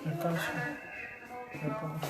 Ẹ káàsán, ẹ káàbọ̀.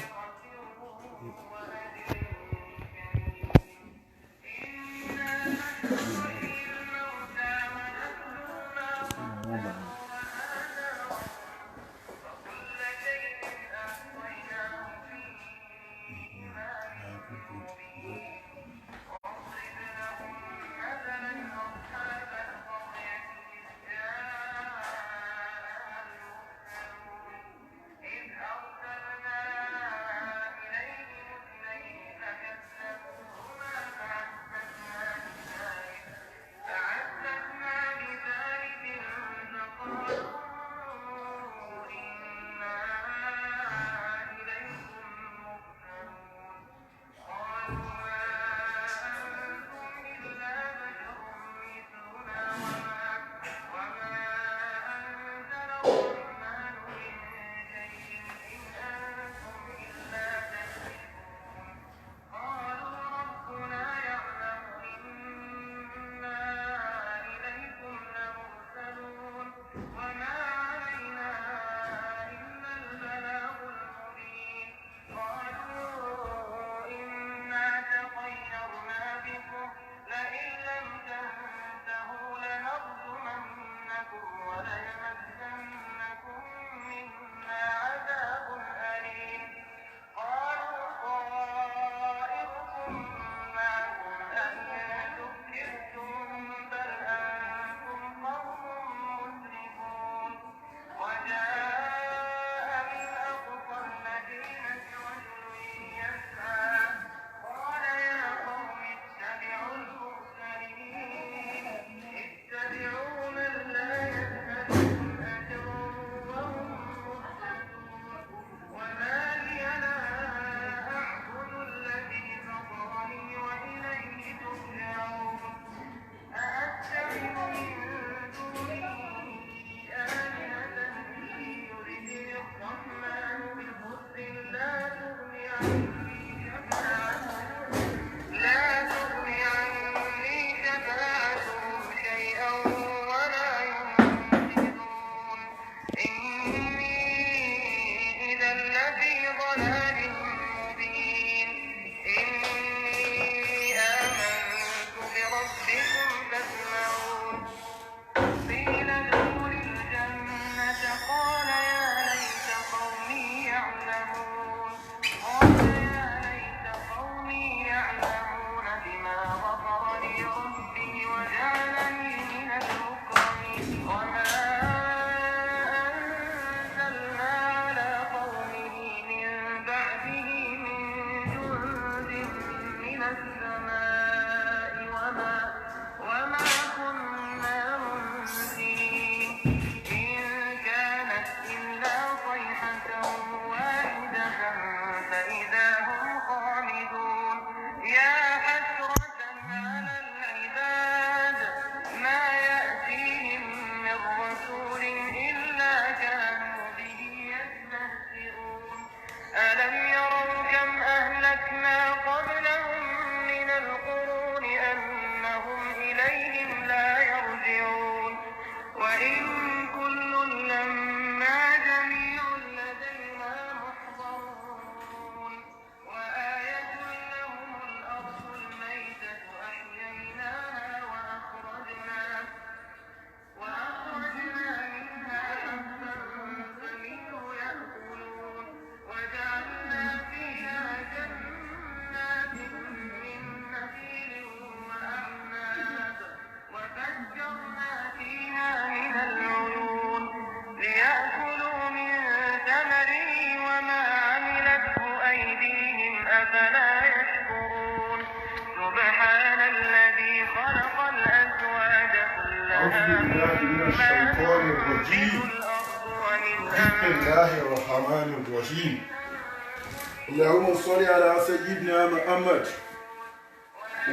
اللهم صل على سيدنا محمد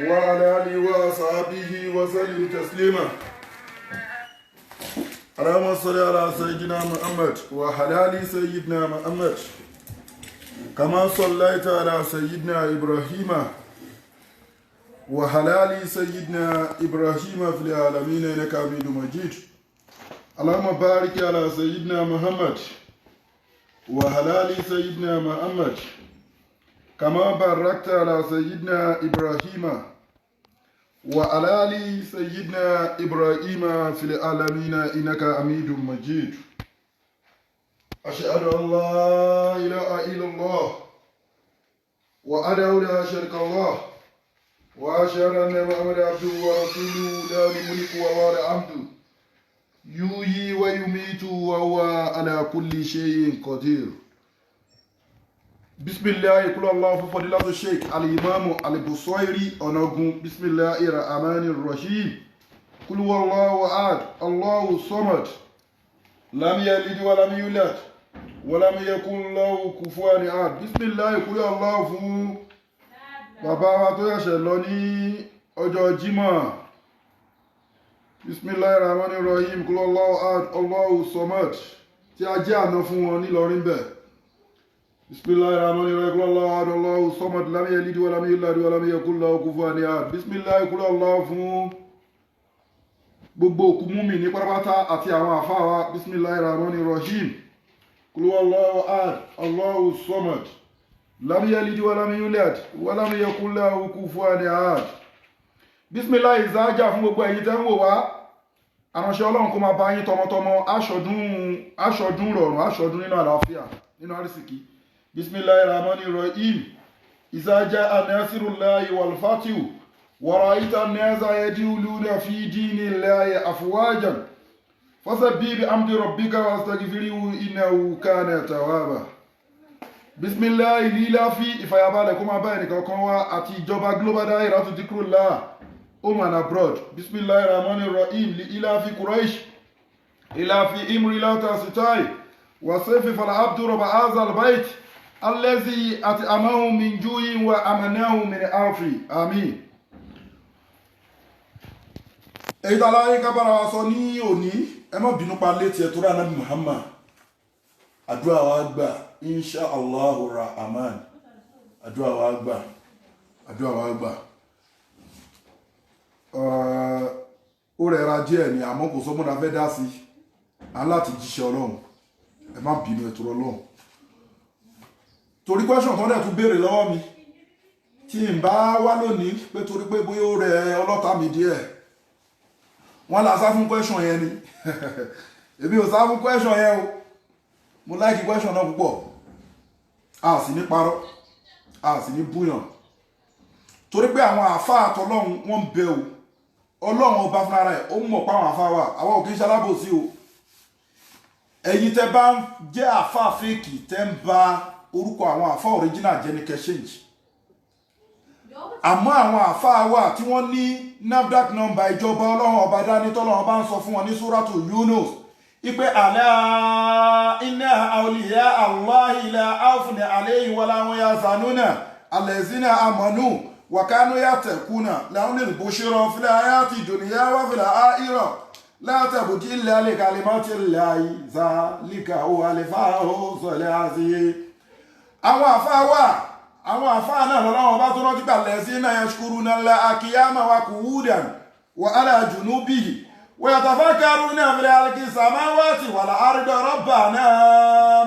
وعلى آله وصحبه وسلم تسليما. اللهم صل على سيدنا محمد وعلى آل سيدنا محمد كما صليت على سيدنا إبراهيم وعلى آل سيدنا إبراهيم في العالمين إنك حميد مجيد. اللهم بارك على سيدنا محمد وعلى آل سيدنا محمد كما باركت على سيدنا إبراهيم وعلى آل سيدنا إبراهيم في العالمين إنك حميد مجيد. أشهد أن لا إله إلا الله وحده لا شريك له، وأشهد أن محمدا عبده ورسوله، له الملك وله الحمد، يحيي ويميت وهو على كل شيء قدير. بسم الله قل الله فضيلة الشيخ الإمام البصيري أنغون. بسم الله الرحمن الرحيم. قل هو الله أحد، الله الصمد، لم يلد ولم يولد ولم يكن له كفوا أحد. بسم الله قل الله fún bàbá wa tó ṣẹ̀ṣẹ̀ lọ ní ọjọ́ Jímọ̀. Bismillahi rahmani rahim. Qul Allahu ahad, Allahu samad, tí a jẹ́ àná fún wọn nílọrin bẹ̀. Bismillahi rahmani rahim. Qul Allahu ahad, Allahu samad, lam yalid wa lam yulad wa lam yakul lahu kufuwan ahad. Bismillahi qul Allahu fún gbogbo òkú múmi ní pátápátá àti àwọn àfáà wa. Bismillahi rahmani rahim. Qul Allahu ahad, Allahu samad, lam yalid wa lam yulad wa lam yakul lahu kufuwan ahad. Bismillah ìzájà fún gbogbo ẹ̀yin tẹ́ ń wò wá. Àránṣẹ́ Ọlọ́run kó máa bá yín tọmọtọmọ, aṣọdún aṣọdún rọrùn, aṣọdún nínú àlàáfíà, nínú àrísìkí. Bismillahir rahmanir rahim. Ìzájà anasirullahi wal fatihu wa ra'aita an-nasa yadkhuluna fi dinillahi afwajan fasabbih bihamdi rabbika wastaghfirhu innahu kana tawwaba. Bismillah líláfi ìfàyàbalẹ̀ kó máa bá ẹnìkan kan wá àti ìjọba Global Dahiratu Dhikrlahi home and abroad. Bismillahir rahmanir rahim. Li ilafi Quraish ilafi imri lata sitai wasefi fala abdu rabba hazal bait allazi at'amahum min ju'in wa amanahum min awfi. Àmín. Èyí tá a láyé ká bára wa sọ ní òní, ẹ má bínú pa létí ẹ tó rà nábì Muhammad. Àdúrà wa gbà, insha Allahu rahman. Àdúrà wa gbà, àdúrà wa gbà. Ó rẹra díẹ̀ ni, àmọ́ kò sọ́mọ́dá fẹ́ dá sí aláti jíṣẹ́ Ọlọ́run. Ẹ má bínú, ẹ tọrọ Ọlọ́run, torí question tó dẹ̀ tún béèrè lọ́wọ́ mi tí n bá wá lónìí, pé torí pé bóyá ó rẹ ọlọ́ta mi díẹ̀, wọ́n la sá fún question yẹn ni. Èmi ò sá fún question yẹn o. Mo like question náà púpọ̀. A sì ní parọ́, a sì ní búyàn, torí pé àwọn àáfàá àtọlọ́run wọ́n ń bẹ o. Ọlọ́run ọba fúnra rẹ̀ ó mọ̀ pé àwọn àáfàá wà. Àwa ò kí ń ṣalábòsí o. Ẹ̀yin tẹ́ bá ń jẹ́ àáfàá fake, tẹ́ ń ba orúkọ àwọn àáfàá original jẹ́ ní kẹ́ change. Àmọ́ àwọn àáfàá wà tí wọ́n ní NAFDAC number ìjọba Ọlọ́run ọba dání, tọ́lọ́run bá ń sọ fún wọn ní Suratu Yunus ipe ala inna awliya Allahi la khawfun alayhim wala hum yahzanuna allazina amanu wa kanu yattaquna lahumul bushra fil hayati dunya wa fil akhirah la tabdila li kalimatillahi zalika huwal fawzul azim. Àwọn àfáà wà, àwọn àfáà náà lọ́wọ́ bá tó rántí gbàlẹ̀ sí náà yashkuruna Allaha qiyaman wa qu'udan wa ala junubihi wa yatafakkaruna fi khalqis samawati wal ardi rabbana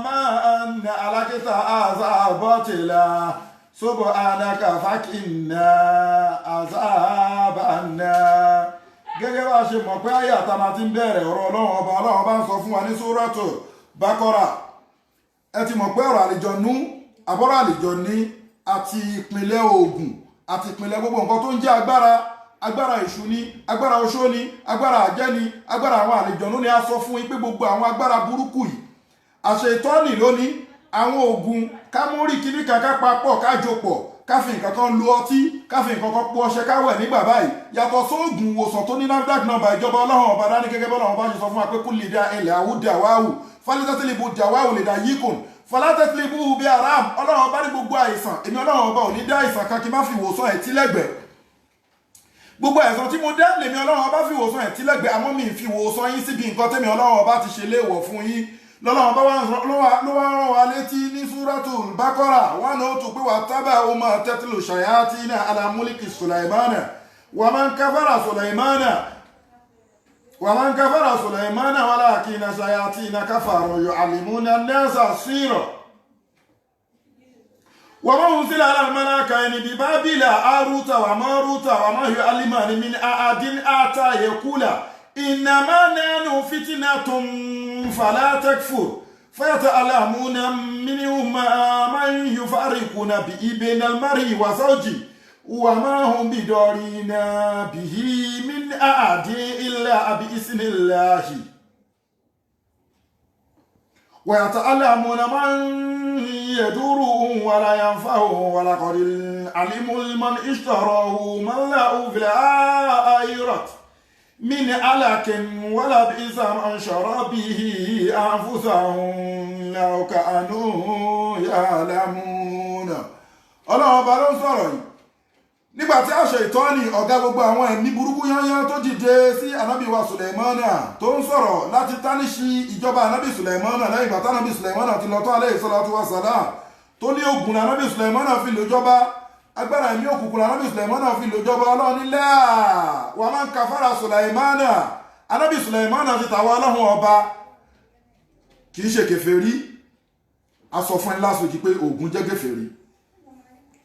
ma khalaqta hadha batila subhanaka faqina azaban nar. Gẹ́gẹ́ bá a ṣe mọ̀ pé àyà tá a máa ti ń bẹ̀rẹ̀ ọ̀rọ̀ Ọlọ́run ọba, Ọlọ́run bá ń sọ fún wa ní Suratu Baqara. Ẹ ti mọ̀ pé ọ̀rọ̀ àlìjọ̀nú, àbọ̀rọ̀ àlìjọ̀ní àti ìpìlẹ̀ oògùn àti ìpìlẹ̀ gbogbo nǹkan tó ń jẹ́ agbára, agbára èṣù ni, agbára oṣó ni, agbára àjẹ́ ni, agbára àwọn àlìjọ̀nú ni. A sọ fún yín pé gbogbo àwọn agbára burúkú yìí, àṣẹ ìtọ́nì lónìí. Àwọn oògùn kámúrì kíní kan, ká papọ̀, ká jopọ̀, ká fi nǹkan kan lu ọtí, ká fi nǹkan kan po ọṣẹ, ká wẹ̀ nígbà báyìí, yàtọ̀ sóògùn ìwòsàn tó ní NAFDAC number ìjọba Ọlọ́run ọba dání, gẹ́gẹ́ bọ́lá ọba ṣe sọ fún wa pé kú lè dá ilẹ̀ àwùdí àwáwù fálítẹ́tìlìbù dàwáwù lè dá yíkùn falátẹ́tìlìbù bí aram. Ọlọ́run ọba ní gbogbo àìsàn, èmi Ọlọ́run ọba ò ní dá àìsàn kan kí n má fi ìwòsàn ẹ̀ tílẹ̀gbẹ̀ẹ́. Gbogbo àìsàn tí mo dá, lèmi Ọlọ́run ọba fi ìwòsàn ẹ̀ tílẹ̀gbẹ̀ẹ́. Àmọ́ mi fi ìwòsàn yín síbi nǹkan tẹ́mi Ọlọ́run ọba ti ṣe léèwọ̀ fún yín. Lọ́lọ́wọ́n bá ló wá rán wa létí ní Suratul Baqara 102 pé واتبعوا ما تتلو الشياطين على ملك سليمان وما كفر سليمان وما كفر سليمان ولكن الشياطين كفروا يعلمون الناس السحر وما أنزل على الملكين ببابل هاروت وماروت وما يعلمان من أحد حتى يقولا إنما نحن فتنة فلا تكفر فيتعلمون منهما ما يفرقون به بين المرء وزوجه وما هم بضارين به من أحد إلا بإذن الله ويتعلمون ما يضرهم ولا ينفعهم ولقد علموا لمن اشتراه ما له في الآخرة من خلاق ولبئس ما شروا به أنفسهم لو كانوا يعلمون. Ọlọ́run ọba ló ń sọ̀rọ̀ yìí nígbà tí àṣẹ ìtọ́ni, ọ̀gá gbogbo àwọn ẹ̀mí burúkú yányán, tó dìde sí ànábì wa Sùlẹ̀mánà, tó ń sọ̀rọ̀ láti tánìṣì ìjọba ànábì Sùlẹ̀mánà lẹ́yìn ìgbà tánábì Sùlẹ̀mánà ti lọ tó, عليه الصلاة والسلام, tó ní ogun ànábì Sùlẹ̀mánà fi lò jọba, agbára ẹ̀mí òkùnkùn ànábì Sùlẹ̀mánà fi lò jọba. Ọlọ́run nílẹ̀ وما كفر سليمان, ànábì Sùlẹ̀mánà ti tàwọn ọlọ́run ọba kì í ṣe kèfèrí. A sọ fún ẹ last week pé Ògún jẹ́ kèfèrí.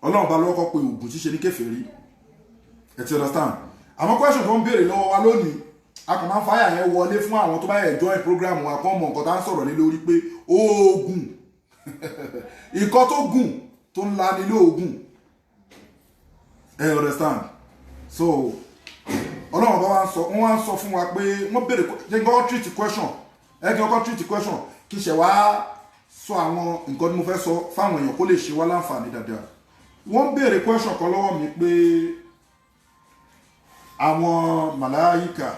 Ọlọ́run bá lọ́kọ́ pé Ògún ṣíṣe ní kèfèrí, ẹ ti understand? Àwọn question tó ń béèrè lọ́wọ́ wa lónìí, a kàn máa ń fàyà yẹn wọlé fún àwọn tó bá yẹ join program wa kọ́ mọ̀ nǹkan tá ń sọ̀rọ̀ lé lórí, pé oògùn, ìkọ́ tó gùn tó ń lani lóògùn, ẹ understand? So Ọlọ́run bá wa ń sọ, wọ́n wá ń sọ fún wa pé wọ́n béèrè. Jẹ́ kí wọ́n treat question ẹ, kí wọ́n kọ́ treat question, kí ṣe wá sọ àwọn nǹkan tí mo fẹ́ sọ fáwọn èèyàn kó lè ṣe wá láǹfààní dáadáa. Wọ́n béèrè question kan lọ́wọ́ mi pé àwọn màláyíkà,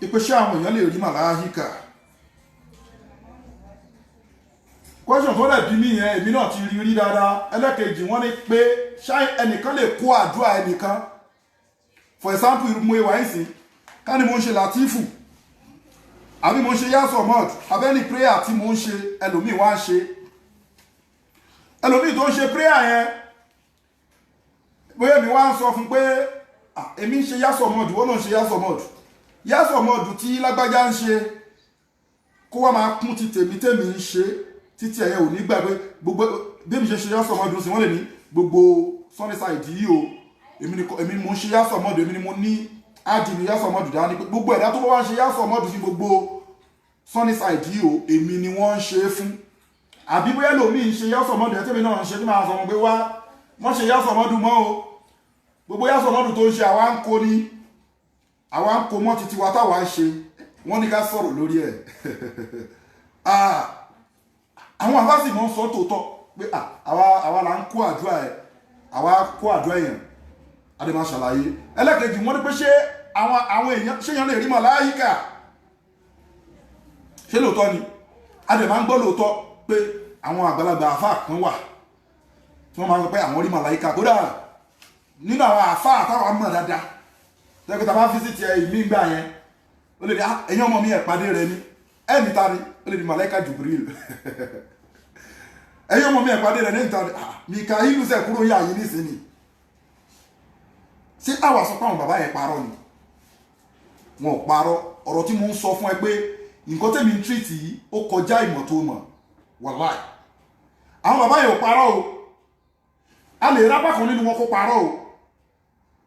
ìpè ṣé àwọn èèyàn lè rí màláyíkà? Question tó dẹ̀ bí mi yẹn, èmi náà ti rí rí dáadáa. Ẹlẹ́kejì, wọ́n ní pé ṣá ẹnìkan lè kó àdúrà ẹnìkan? For example, mo ìwà ìsìn ká ní mo ń ṣe Latifu àbí mo ń ṣe Yasomod abẹ́ni prayer tí mo ń ṣe, ẹlòmíì wá ń ṣe, ẹlòmíì tó ń ṣe prayer yẹn, bóyá èmi wá ń sọ fún pé èmi ń ṣe Yasomod, wọ́n náà ń ṣe Yasomod, Yasomod tí lágbájá ń ṣe, kó wá máa kún ti tèmi, tèmi ń ṣe títí ẹ̀yẹ ò ní gbàgbé gbogbo bí èmi ṣe ṣe Yasomod sí. Wọ́n lè ní gbogbo Sunnyside yìí o, èmi ni, èmi mo ń ṣe Yasomod, èmi ni mo ní ájì ní Yasomod dání, pé gbogbo ẹ̀dá tó bá wá ń ṣe Yasomod sí gbogbo Sunnyside yìí o, èmi ni wọ́n ń ṣe é fún. Àbí bóyá lòmíì ń ṣe Yasomod ẹ̀, tèmi náà ń ṣe, tí màá sọ wọn pé wá wọ́n ṣe Yasomod mọ́ o, gbogbo Yasomod tó ń ṣe, àwa ń kó ní, àwa ń kó mọ́ títí wa táwa ń ṣe. Wọ́n ní ká sọ̀rọ̀ lórí ẹ̀. Àwọn àfáàsì mọ́ ń sọ tòótọ́ pé àwa là ń kó àdúrà ẹ̀, àwa kó àdúrà èèyàn, adé máa ṣàlàyé. Ẹlẹ́kejì, wọ́n ní pé ṣé àwọn èèyàn, ṣé èèyàn lè rí màláyíkà? Ṣé lóòótọ́ ni? Adé máa ń gbọ́ lóòótọ́ pé àwọn àgbàlagbà àfáà kan wà tí wọ́n máa ń sọ pé àwọn rí màláyíkà. Kódà nínú àwọn àfáà táwọn mọ̀ dáadáa, tẹ́kọ̀ tá a bá visit ẹ̀ ìmí gbà yẹn, ó lè ní, "Ẹ̀yin ọmọ mi, ẹ̀ pàdé rẹ ní ẹ̀ níta ni." Ó lè ní màláíkà Jubril. "Ẹ̀yin ọmọ mi, ẹ̀ pàdé rẹ ní níta ni." Mikaílù sẹ̀ kúrò yà yín nísìnyí. Ṣé àwa sọ pé àwọn bàbá yẹn parọ́ ni? Wọn ò parọ́. Ọ̀rọ̀ tí mo ń sọ fún ẹ pé nǹkan tẹ̀mí ń treat yìí, ó kọjá ìmọ̀ tó mọ̀. Wàláì, àwọn bàbá yẹn ò parọ́ o. A lè rápá kan nínú wọn kó parọ́ o,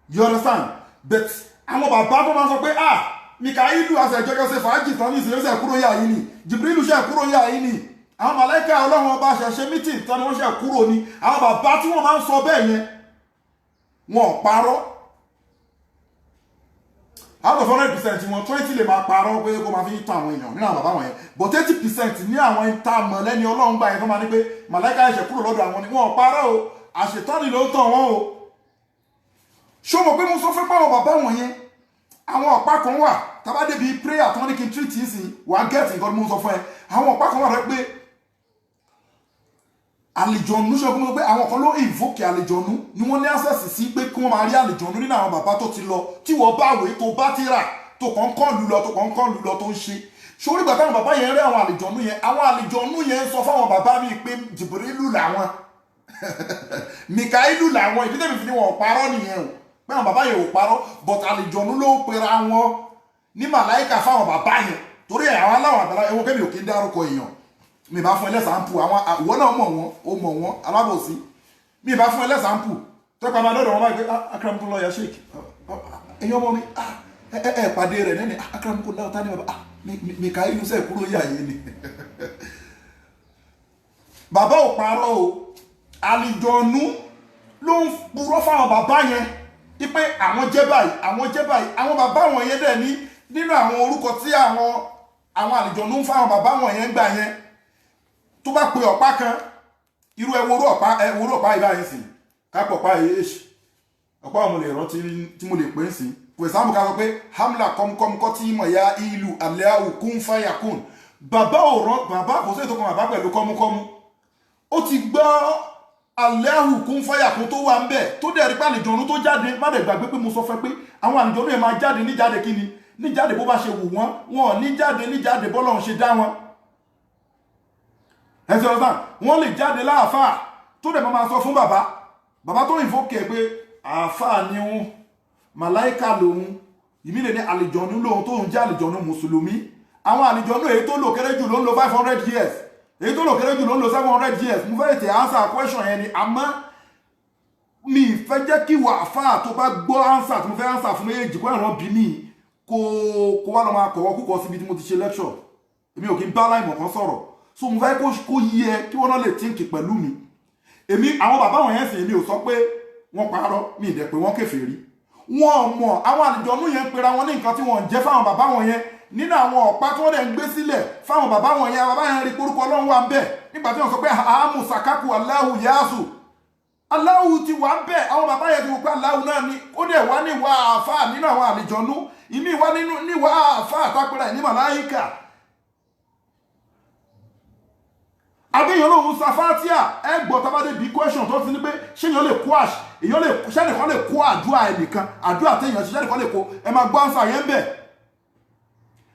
you understand? But àwọn bàbá tó máa ń sọ pé, "Ah, Mikailu àṣẹjọjọ ṣe fàájì tán nísìnyí, ó ṣe kúrò yà yín ni. Jibrilu ṣe kúrò yà yín ni. Àwọn màláíkà Ọlọ́run ọba ṣẹṣẹ meeting tán ni wọ́n ṣe kúrò ni." Àwọn bàbá tí wọ́n máa ń sọ bẹ́ẹ̀ yẹn, wọn ò parọ́. Out of 100% wọn, 20 lè máa parọ́ pé kó máa fi tàn àwọn èèyàn nínú àwọn bàbá wọn yẹn, but 80% ní àwọn ìta mọ̀lẹ́ni Ọlọ́run gbà yẹn tó máa ní pé màláíkà ẹ̀ṣẹ̀ kúrò lọ́dọ̀ àwọn ni, wọn ò parọ́ o. Àṣetọ́ni ló ń tàn wọ́n o. Ṣó mọ̀ pé mo sọ fún pé àwọn bàbá wọn yẹn, àwọn ọ̀pá kan wà, tábà débi prayer tí wọ́n ní kí n treat yín sí, wàá get nǹkan tí mo sọ fún ẹ. Àwọn ọ̀pá kan wà rẹ pé àlìjọ̀nù, ṣe fún mi pé àwọn kan ló invoke àlìjọ̀nù ni wọ́n ní access sí pé kí wọ́n máa rí àlìjọ̀nù nínú àwọn bàbá tó ti lọ, tí wọ́n bá wèé tó bá ti rà tó kàn kàn lù lọ, tó kàn kàn lù lọ tó ń ṣe. Sórí ìgbà táwọn bàbá yẹn rí àwọn àlìjọ̀nú yẹn, àwọn àlìjọ̀nú yẹn ń sọ fáwọn bàbá mi pé Jìbìrìlù làwọn, Mikaílù làwọn. Ìdí tẹ̀mí fi ni wọn ò parọ́ nìyẹn o, pé àwọn bàbá yẹn ò parọ́, but àlìjọ̀nú ló pera wọn ní màláìkà fáwọn bàbá yẹn. Torí ẹ̀, àwọn aláwọ̀ àgbàlá ẹ̀wọ̀n kẹ́mi ò kí ń dárúkọ èèyàn. Mi bá fún ẹ l'example àwọn, ìwọ náà mọ̀ wọ́n, ó mọ̀ wọ́n, alábòsí. Mi bá fún ẹ l'example tẹ́pẹ́ máa dọ́dọ̀ wọn báyìí pé, "Akramakumullah ya sheik, ẹ̀yin ọmọ mi, ẹ ẹ pàdé rẹ̀ nẹ́ni akramakumullah ta ni bàbá Mikaílù sẹ́ kúrò yà yìí ni." Bàbá ò parọ́ o, àlìjọ̀nú ló ń purọ́ fáwọn bàbá yẹn wípé àwọn jẹ́ báyìí, àwọn jẹ́ báyìí. Àwọn bàbá wọn yẹn dẹ̀ ní nínú àwọn orúkọ tí àwọn àlìjọ̀nú ń fáwọn bàbá wọn yẹn gbà yẹn. Tó bá pe ọ̀pá kan, irú ẹwúrú ọ̀pá, ẹwúrú ọ̀pá yìí báyìí sìn, kápọ̀ ọ̀pá yìí, èṣì ọ̀pá mo lè rántí tí mo lè pè é sìn. For example, ká sọ pé hamla kọ́mkọ́mkọ́ tí mọ̀ ya ìlú alẹ́ kún fáyà kún. Bàbá ò rán bàbá, kò sí ètò kan bàbá pẹ̀lú kọ́múkọ́mú. Ó ti gbọ́ aláhù kún fáyà kún tó wà ń bẹ̀, tó dẹ̀ rí pé àlìjọ̀nú tó jáde. Má dẹ̀ gbàgbé pé mo sọ fẹ́ pé àwọn àlìjọ̀nú yẹn máa jáde níjáde kíni, níjáde bó bá ṣe wù wọ́n. Wọn ò ní jáde níjáde bọ́lọ́run ṣe dá wọn. Ẹ ti ọ̀sán, wọ́n lè jáde láàfáà tó dẹ̀ máa sọ fún bàbá, bàbá tó invoke pé àáfàá ni òun, màláìka lòun, ìmílẹ̀ ní àlìjọ̀nú lòun tó ń jẹ́ àlìjọ̀nú mùsùlùmí. Àwọn àlìjọ̀nú, èyí tó lò kéré jù ló ń lo 500 years, èyí tó lò kéré jù ló ń lo 700 years. Mo fẹ́ tètè answer question yẹn ni, àmọ́ mi fẹ́ jẹ́ kí wà àfáà tó bá gbọ́ answer tí mo fẹ́ answer fún méjèèjì kó ẹ̀rọ bí mi kó wá lọ máa kọ̀wọ́ kúkọ síbi tí mo ti ṣe lecture. Èmi ò kí ń bá láìmọ̀ kan sọ̀rọ̀, so mo fẹ́ kó yí ẹ kí wọ́n náà lè think pẹ̀lú mi. Èmi, àwọn bàbá wọn yẹn sì, èmi ò sọ pé wọ́n parọ́, mi ì dẹ̀ pé wọ́n kèfèrí. Wọn mọ̀ àwọn àlùjọ̀nú yẹn ń pera wọn ní nǹkan tí wọ́n ń jẹ́ fáwọn bàbá wọn yẹn nínú àwọn ọ̀pá tí wọ́n dẹ̀ ń gbé sílẹ̀ fáwọn bàbá wọn yẹn. Bàbá yẹn rí porúkọ Ọlọ́run wà ń bẹ̀ nígbà tí wọ́n sọ pé àámù sàkákù aláhù yáàsù, aláhù ti wà ń bẹ̀. Àwọn bàbá yẹn ti wò pé aláhù náà ni ó dẹ̀ wá ní wà àáfà nínú àwọn àlùjọ̀nú, ìmí wá nínú níwà àáfà àtàpẹ́rẹ́ ní màláyíkà. Àbíyàn lòun safatia ẹ gbọ́ tábàdé bí question tó ti ní pé ṣé èèyàn lè kó àṣ èèyàn lè ṣẹ́nìkan lè kó àdúrà ẹnìkan, àdúrà téèyàn ṣe, ṣẹ́nìkan lè kó? Ẹ máa gbọ́ ànsà yẹn bẹ̀.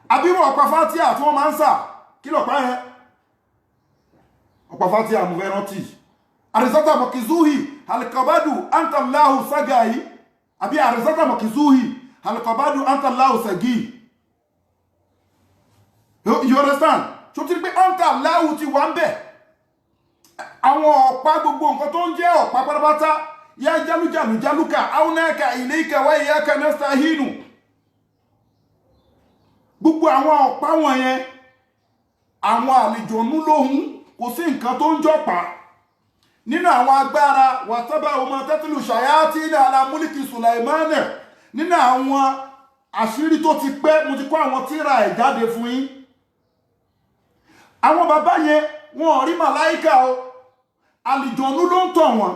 Àbírò ọ̀pá fatia tí wọ́n máa ń sà, kí lọ̀pá yẹn? Ọ̀pá fatia mo fẹ́ rántí. Àrísátà mọ̀kìzúhì alikabadu antalahu sagayi, àbí àrísátà mọ̀kìzúhì alikabadu antalahu sagi. You understand? Tó ti rí pé antalahu ti wà ń bẹ̀, àwọn ọ̀pá, gbogbo nǹkan tó ń jẹ́ ọ̀pá pátápátá, yá jálújàlú jálúkà áúnáka ilayka wa iyyaka nasta'inu, gbogbo àwọn ọ̀pá wọ̀nyẹn, àwọn àlejòónú lóhun. Kò sí nǹkan tó ń jọ̀pá nínú àwọn agbára wàtábà ọmọ tẹ́tìlù ṣàyàtì ní alámúlìkì sùlàìmánà. Nínú àwọn àṣírí tó ti pẹ́, mo ti kó àwọn tírà ẹ̀ jáde fún yín. Àwọn bàbá yẹn, wọn ò rí màláìkà o, àlìjọ̀nú ló ń tọ̀ wọ́n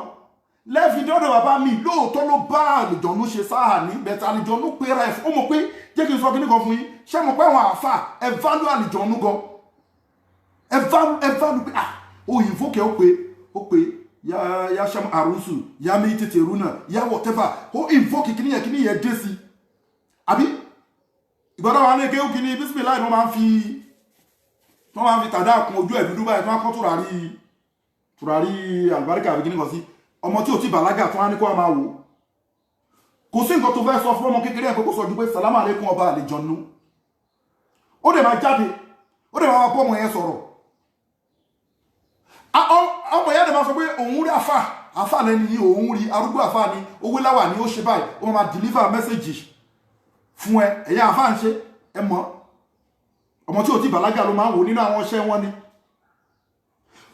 lẹ́ẹ̀fi dọ́dọ̀ bàbá mi. Lóòótọ́ ló bá àlìjọ̀nú ṣe sáà ní bẹ̀tẹ̀, àlìjọ̀nú pera ẹ̀. Ó mọ̀ pé jẹ́ kí n sọ kíní kan fún yín. Ṣé mo pé àwọn àáfà ẹ válú àlìjọ̀nú gan, ẹ válú pé ah, òyìnbó kẹ́, ó pé ya ya ṣam àrùsù ya mi tètè rú náà ya whatever, ó invoke kíní yẹn, kíní yẹn dé sí. Àbí ìgbọ́dọ̀ wà ní kéwù kíní bísímìláì, wọ́n máa ń fi tàdá kun ojú ẹ̀ dúdú báyìí, tí wọ́n kọ́ tùràrí àlùbáríkà àbí kíní kan sí ọmọ tí ò tí bàlágà, tí wọ́n á ní kó wá máa wò. Kò sí nǹkan tó fẹ́ sọ fún ọmọ kékeré ẹ̀ pé kó sọ ju pé sàlámà alaykum ọba àlejòónú. Ó dẹ̀ máa jáde, ó dẹ̀ máa bọ́ ọmọ yẹn sọ̀rọ̀. Ọmọ yẹn dẹ̀ máa sọ pé òun rí àfà, àfà lẹ́ni yìí, òun rí arúgbó àfà ni, owó láwà ni, ó ṣe báyìí, ó máa deliver message fún ẹ. Ẹ̀yà àfà ń ṣe ẹ mọ̀, ọmọ tí ò tí bàlágà ló máa ń wò nínú àwọn iṣẹ́ wọn ni.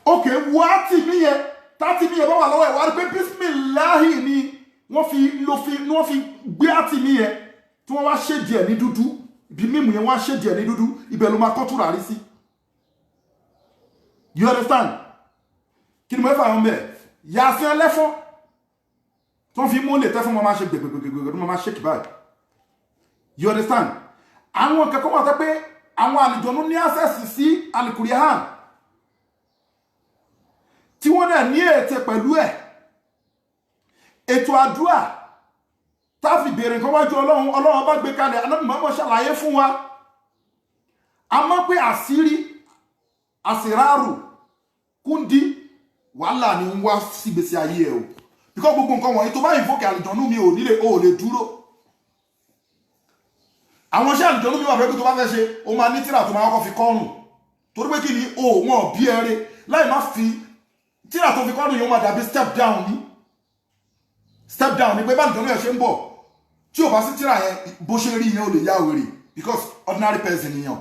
Ok, wá tì mí yẹn, tátì mí yẹn bá wà lọ́wọ́ ẹ̀, wá rí pé bísímìláhì ni wọ́n fi ló fi ni wọ́n fi gbé àtì mí yẹn, tí wọ́n wá ṣèdí ẹ̀ ní dúdú, ibi mímu yẹn, wọ́n wá ṣèdí ẹ̀ ní dúdú, ibẹ̀ ló máa kọ́ tùràrí sí. You understand? Kí ni mo fẹ́ fà wọn bẹ̀? Yàsín ẹlẹ́fọ́n tí wọ́n fi mú lè tẹ́ fún wọn, máa ṣe gbẹ̀gbẹ̀gbẹ̀gbẹ̀ tó máa ṣe kì báyìí. You understand? Àwọn kẹ́kọ̀ọ́ wà tẹ́ pé àwọn àlùjọ̀nú ní access sí alikurihan tí wọ́n náà ní ète pẹ̀lú ẹ̀, ètò àdúrà táfi béèrè nǹkan wájú Ọlọ́run, Ọlọ́run bá gbé kalẹ̀, Ànábì Muhammad ṣàlàyé fún wa. Àmọ́ pé àṣírí àṣírárù kúndí wàhálà ni ń wá sígbèsí ayé ẹ o, because gbogbo nǹkan wọ̀nyí tó bá invoke àlùjọ̀nú mi ò nílé, o ò lè dúró. Àwọn iṣẹ́ àlùjọ̀nú mi wà fẹ́ pé tó bá fẹ́ ṣe, o máa ní tíra tó máa kọ́kọ́ fi kọ́rùn, torí pé kí ni o wọn bí ẹrẹ láì má fi tíra tó fi kọ́rùn yìí, ó máa dàbí step down ní step down ní pé bá àlùjọ̀nú yẹn ṣe ń bọ̀, tí o bá sí tíra yẹn, bó ṣe rí yẹn, ó lè yá wèrè, because ordinary person nìyẹn.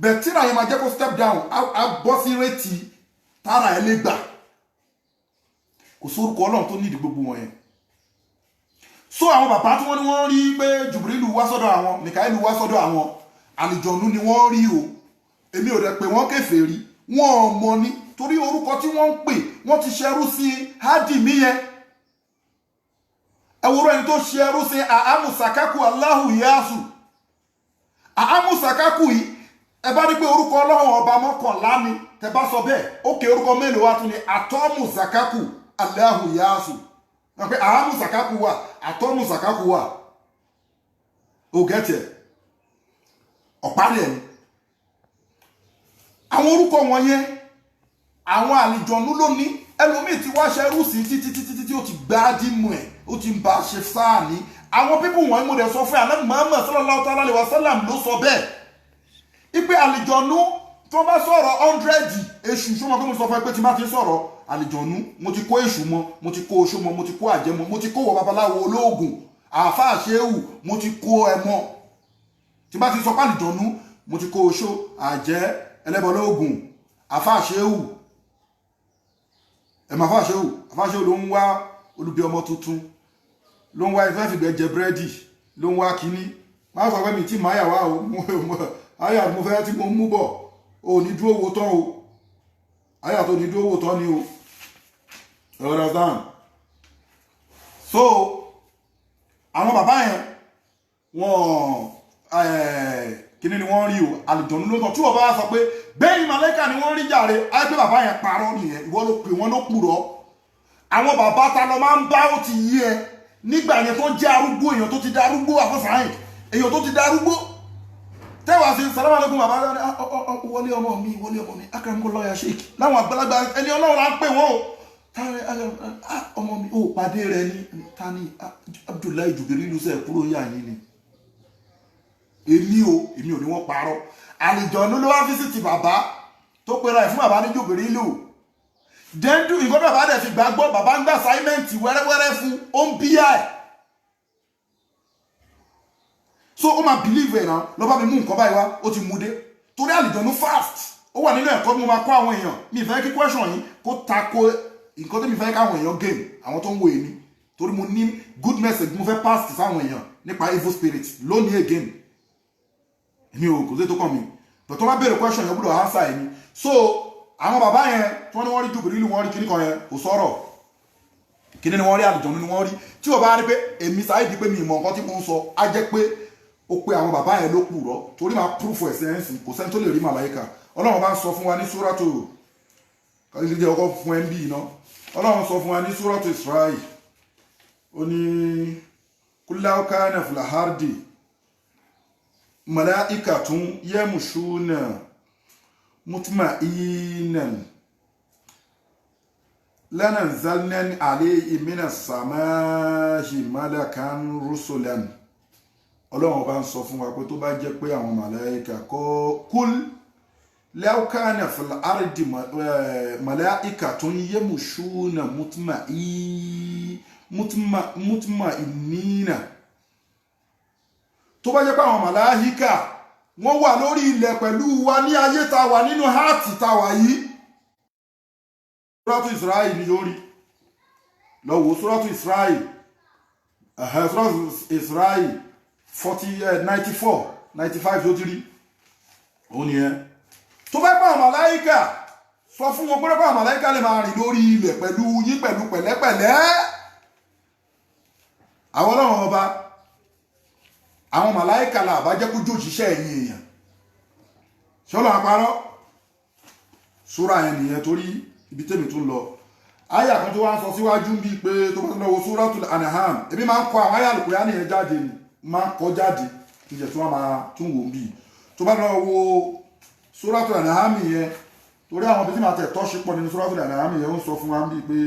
Bẹ́ẹ̀ tíra yẹn máa jẹ́ kó step down, á bọ́ sí rate tára ẹ lè gbà. Kò sórúkọ Ọlọ́run tó nídìí gbogbo wọn yẹn. So àwọn bàbá tí wọ́n ní wọ́n rí pé Jùbìrìlù wá sọ́dọ̀ àwọn, Mikaelu wá sọ́dọ̀ àwọn, àlìjọ̀nú ni wọ́n rí o. Èmi ò dẹ̀ pé wọ́n kèfèrí, wọ́n ò mọ̀ ni, torí orúkọ tí wọ́n ń pè, wọ́n ti ṣẹrú sí hádìmí yẹn. Ẹwúrọ ẹni tó ṣẹrú sí àhámùsàkákù Aláhù Yáàsù. Àhámùsàkákù yìí, ẹ bá ní pé orúkọ Ọlọ́run ọba 11 ni. Tẹ bá sọ bẹ́ẹ̀, ókè, orúkọ mélòó wá tún ni àtọ́mùsàkákù Aláhù Yáàsù? Wọ́n pé àhámùsàkákù wà, àtọ́mùsàkákù wà. Ó gẹ́tì ẹ̀ ọ̀pá rẹ̀ ni àwọn orúkọ wọn yẹn. Àwọn àlìjọ̀nú ló ní. Ẹlòmíì ti wá ṣẹrú sí títí títí títí, ó ti gbá dímú ẹ̀, ó ti ń bá a ṣe sáà ní àwọn people wọ̀nyí. Mo dẹ̀ sọ fún ẹ, Muhammad sallallahu ta'ala alayhi wa sallam ló sọ bẹ́ẹ̀ ipe àlìjọ̀nú tó bá sọ̀rọ̀ 100 èṣù. Ṣọmọ pé mo sọ fún ẹ pé tí bá ti sọ̀rọ̀ àlìjọ̀nú, mo ti kó èṣù mọ́, mo ti kó oṣó mọ́, mo ti kó àjẹ́ mọ́, mo ti kó wọ babaláwo, olóògùn, àáfàá, ṣéwù, mo ti kó ẹ mọ́. Tí bá ti sọ pé àlìjọ̀nú, mo ti kó oṣó, àjẹ́, ẹlẹ́bọlóògùn, àáfàá, ṣéwù. Ẹ máa àáfàá ṣéwù, àáfàá ṣéwù ló ń wá olubi ọmọ tuntun, ló ń wá ìfẹ́ fìgbẹ́ jẹ búrẹ́dì, ló ń wá kínní. Má sọ pé mi tí máyà wá o. Àyà mo fẹ́ tí mo mú bọ̀ o, ní dúró wo tán o. Àyà tó ní dúró wo tán ni o, you understand? So àwọn bàbá yẹn, wọ́n kíní ni wọ́n rí o, àlùjọ̀nú ló tán. Tí wọ́n bá wá sọ pé bẹ́ẹ̀ màlẹ́kà ni wọ́n rí jàre, á pé bàbá yẹn parọ́ nìyẹn. Ìwọ ló pè wọ́n ló purọ́. Àwọn bàbá ta lọ máa ń bá, ó ti yí ẹ nígbà yẹn tó jẹ́ arúgbó, èèyàn tó ti darúgbó, àfọ́sàáyìn, èèyàn tó ti darúgbó tẹ́wàá sí salamu alaikum bàbá, wọlé ọmọ mi, wọlé ọmọ mi, akaramuko lọ́ọ̀yà sheik. Láwọn àgbàlagbà ẹni Ọlọ́run là ń pè wọ́n o. Ọmọ mi, ó pàdé rẹ ní tani Abdullahi Jubirilu sẹ kúrò yà yín ni. Èmi o, èmi ò ní wọ́n parọ́. Àlìjọ̀nú ló wá visit bàbá tó pera ẹ̀ fún bàbá ní Jubirilu dẹ́ndú. Nǹkan bàbá dẹ̀ fi gbàgbọ́, bàbá ń gbà assignment wẹ́rẹ́wẹ́rẹ́ fún, ó ń bíyà ẹ̀, so ó máa believe ẹ̀ náà. Lọ́ bá mi mú nǹkan báyìí wá, ó ti mú dé, torí àlìjọ̀nú fast. Ó wà nínú ẹ̀kọ́ tí mo máa kọ́ àwọn èèyàn. Mi ìfẹ́ kí question yìí kó tako nǹkan tí mi fẹ́ káwọn èèyàn gain, àwọn tó ń wo èmi, torí mo ní good message mo fẹ́ pass sáwọn èèyàn nípa evil spirit lónìí again. Èmi ò kò sí tó kàn mí, but tó bá béèrè question yẹn, gbọ́dọ̀ answer ẹ̀ ni. So àwọn bàbá yẹn tí wọ́n ní wọ́n rí Jùbìrìlù, wọ́n rí kíní kan yẹn, kò sọ̀rọ̀. Kíní ni wọ́n rí? Àlùjọ̀nú ni wọ́n rí. Tí wọ́n bá rí pé èmi Saheed pé mi ìmọ̀ nǹkan tí mo ń sọ, á jẹ́ pé ó pé àwọn bàbá yẹn ló purọ́, torí máa proof ẹ̀sẹ̀ ẹ̀sìn. Kò sẹ́ni tó lè rí màláìka. Ọlọ́run bá ń sọ fún wa ní súrátù kàdíjẹ́ jẹ́ ọkọ̀ fún ẹ ń bí iná. Ọlọ́run sọ fún wa ní súrátù Isra'i, ó ní kul law kana fil ardi malaikatun yamshuna mutma'innan lanazzalna alayhim minas samai malakan rusulan. Ọlọ́run bá ń sọ fún wa pé tó bá jẹ́ pé àwọn màláìka kọ́, kul law kana fil ardi malaikatun yamshuna mutma'innina, tó bá jẹ́ pé àwọn màláìka wọ́n wà lórí ilẹ̀ pẹ̀lú wa ní ayé ta wà nínú háàtì ta wà yìí. Suratu Isra'i ni yóò rí lọ wò. Suratu Isra'i, Suratu Isra'i 40, 94, 95 tó ti rí òun nìyẹn. Tó bá pa àwọn màláìkà, sọ fún wọn pé àwọn màláìkà lè máa rìn lórí ilẹ̀ pẹ̀lú yín pẹ̀lú pẹ̀lẹ́pẹ̀lẹ́. Àwọn Ọlọ́run ọba, àwọn màláìkà là bá jẹ́ kó jòjíṣẹ́ ẹ̀yìn èèyàn ṣọlọ́ àparọ́. Súra yẹn nìyẹn, torí ibi tẹ́mi tún lọ, àyà kan tó wá ń sọ síwájú bíi pé tó bá tún lọ wo Suratul An'am. Èmi máa ń kọ àwọn àyà Al-Qur'ani yẹn jáde ni, máa ń kọ jáde níjẹ̀ tí wọ́n máa tún wò ń bì. Tó bá lọ wo Suratul An'am yẹn, torí àwọn ibi tí màá tẹ̀ tọ́ṣe pọ̀ nínú Suratul An'am yẹn, ó ń sọ fún wa bíi pé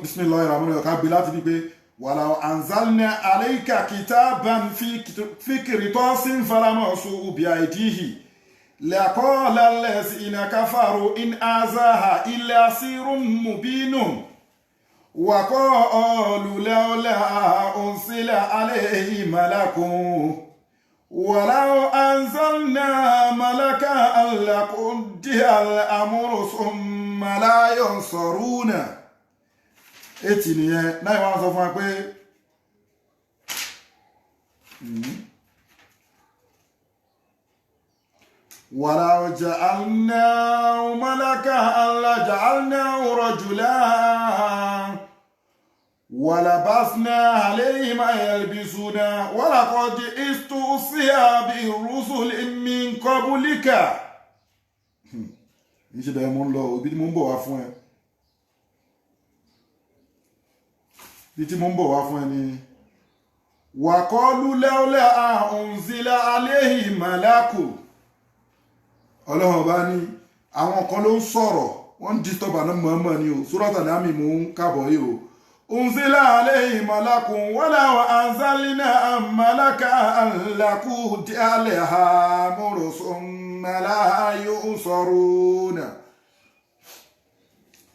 bismillahir rahmanir rahim, ká gbé láti bíi pé walaw anzalna alayka kitaban fi qirtasin falamasuhu bi aydihi laqala allazina kafaru in haza illa sirrun mubinun wa qalu lawla unsila alayhi malakun walaw anzalna malakan laqudiya al-amru thumma la yunsaruna. Ètì nìyẹn náà wọ́n sọ fún wa pé walaw ja'alnahu malakan laja'alnahu rajulan walabasna alayhim ma yalbisuna walaqad istuhzi'a birrusulin min qablika. Níṣẹ́ bẹ́ẹ̀ mo ń lọ ibi tí mo ń bọ̀ wá fún ẹ. Bí tí mo ń bọ̀ wá fún ẹni wàkọ́lù lẹ́ọ́lẹ́ àhùnzílẹ̀ aléhì màláàkù. Ọlọ́run bá ní àwọn kan ló ń sọ̀rọ̀, wọ́n ń disturb àná mọ̀ọ́mọ̀ ni o. Suratul An'am mò ń kàbọ̀ yìí o. Unzila aléhì màláàkù walaw anzalna màláàkà làkú díálẹ̀ ha mọ̀rọ̀sùn la yunsaruna.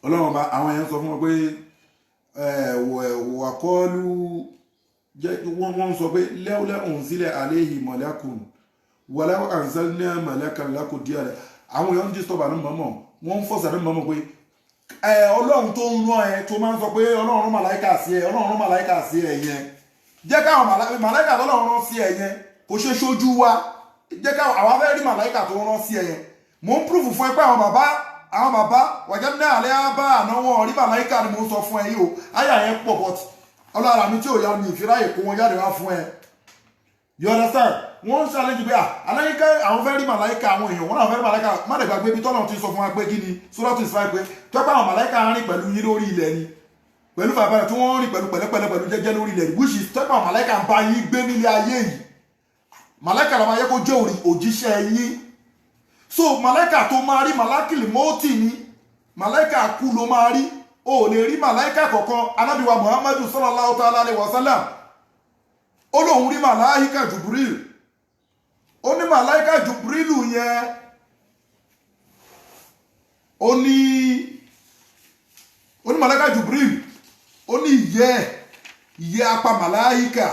Ọlọ́run bá àwọn yẹn sọ fún wọn pé wàkọ́lù, wọ́n sọ pé lẹ́wọ́lẹ́ unzila alayhi malakun walaw anzalna malakan laqudiya. Àwọn èèyàn ń disturb àná mọ́mọ́, wọ́n ń fọ́sà àná mọ́mọ́ pé Ọlọ́run tó ń rán ẹ, tó máa ń sọ pé Ọlọ́run rán màláìkà sí ẹ, Ọlọ́run rán màláìkà sí ẹ yẹn, jẹ́ káwọn màláìkà tọ́lọ́run rán sí ẹ yẹn kò ṣe ṣojú wa, jẹ́ káwọn àwa fẹ́ rí màláìkà tó rán sí ẹ yẹn. Mò ń proof fún ẹ pé àwọn bàbá wàjẹ́ ní àlẹ́ bá àná wọn rí màláìkà ni mò ń sọ fún ẹ yìí o. Àyà yẹn pọ̀, but ọlọ́ra mi tí ò yá mi ìfiráyè kó wọn jáde wá fún ẹ. You understand? Wọ́n ń ṣàlejò pé aláyíká àwọn fẹ́ rí màláìka, àwọn èèyàn wọ́n náà fẹ́ rí màláìka. Má lè gbàgbé ibi tọ́lọ́run ti sọ fún wa pé kí ni Suratul Isra pé tọ́pẹ́ àwọn màláìka ń rìn pẹ̀lú yín lórí ilẹ̀ ni, pẹ̀lú fàbàrà tí wọ́n ń rìn pẹ̀lú pẹ̀lẹ́pẹ̀lẹ́ pẹ̀lú jẹ́jẹ́ lórí ilẹ̀ ni, which is tọ́pẹ́ àwọn màláìka ń bá yín gbé nílé ayé yìí. Màláìka ló máa yẹ kó jẹ́ òjíṣẹ́ yín. So màláìka tó máa rí màláìkìlì mọ́tì ni, màláìka kú ló máa rí. O lè rí màláìka kọ̀ọ̀kan. Ànábì wa Muhammadu sallallahu ta'ala alayhi wa sallam ó lóun rí màláìka Jubril, ó ní màláìka Jubrilu yẹn, ó ní màláìka Jubril, ó ní ìyẹ́ apá màláìka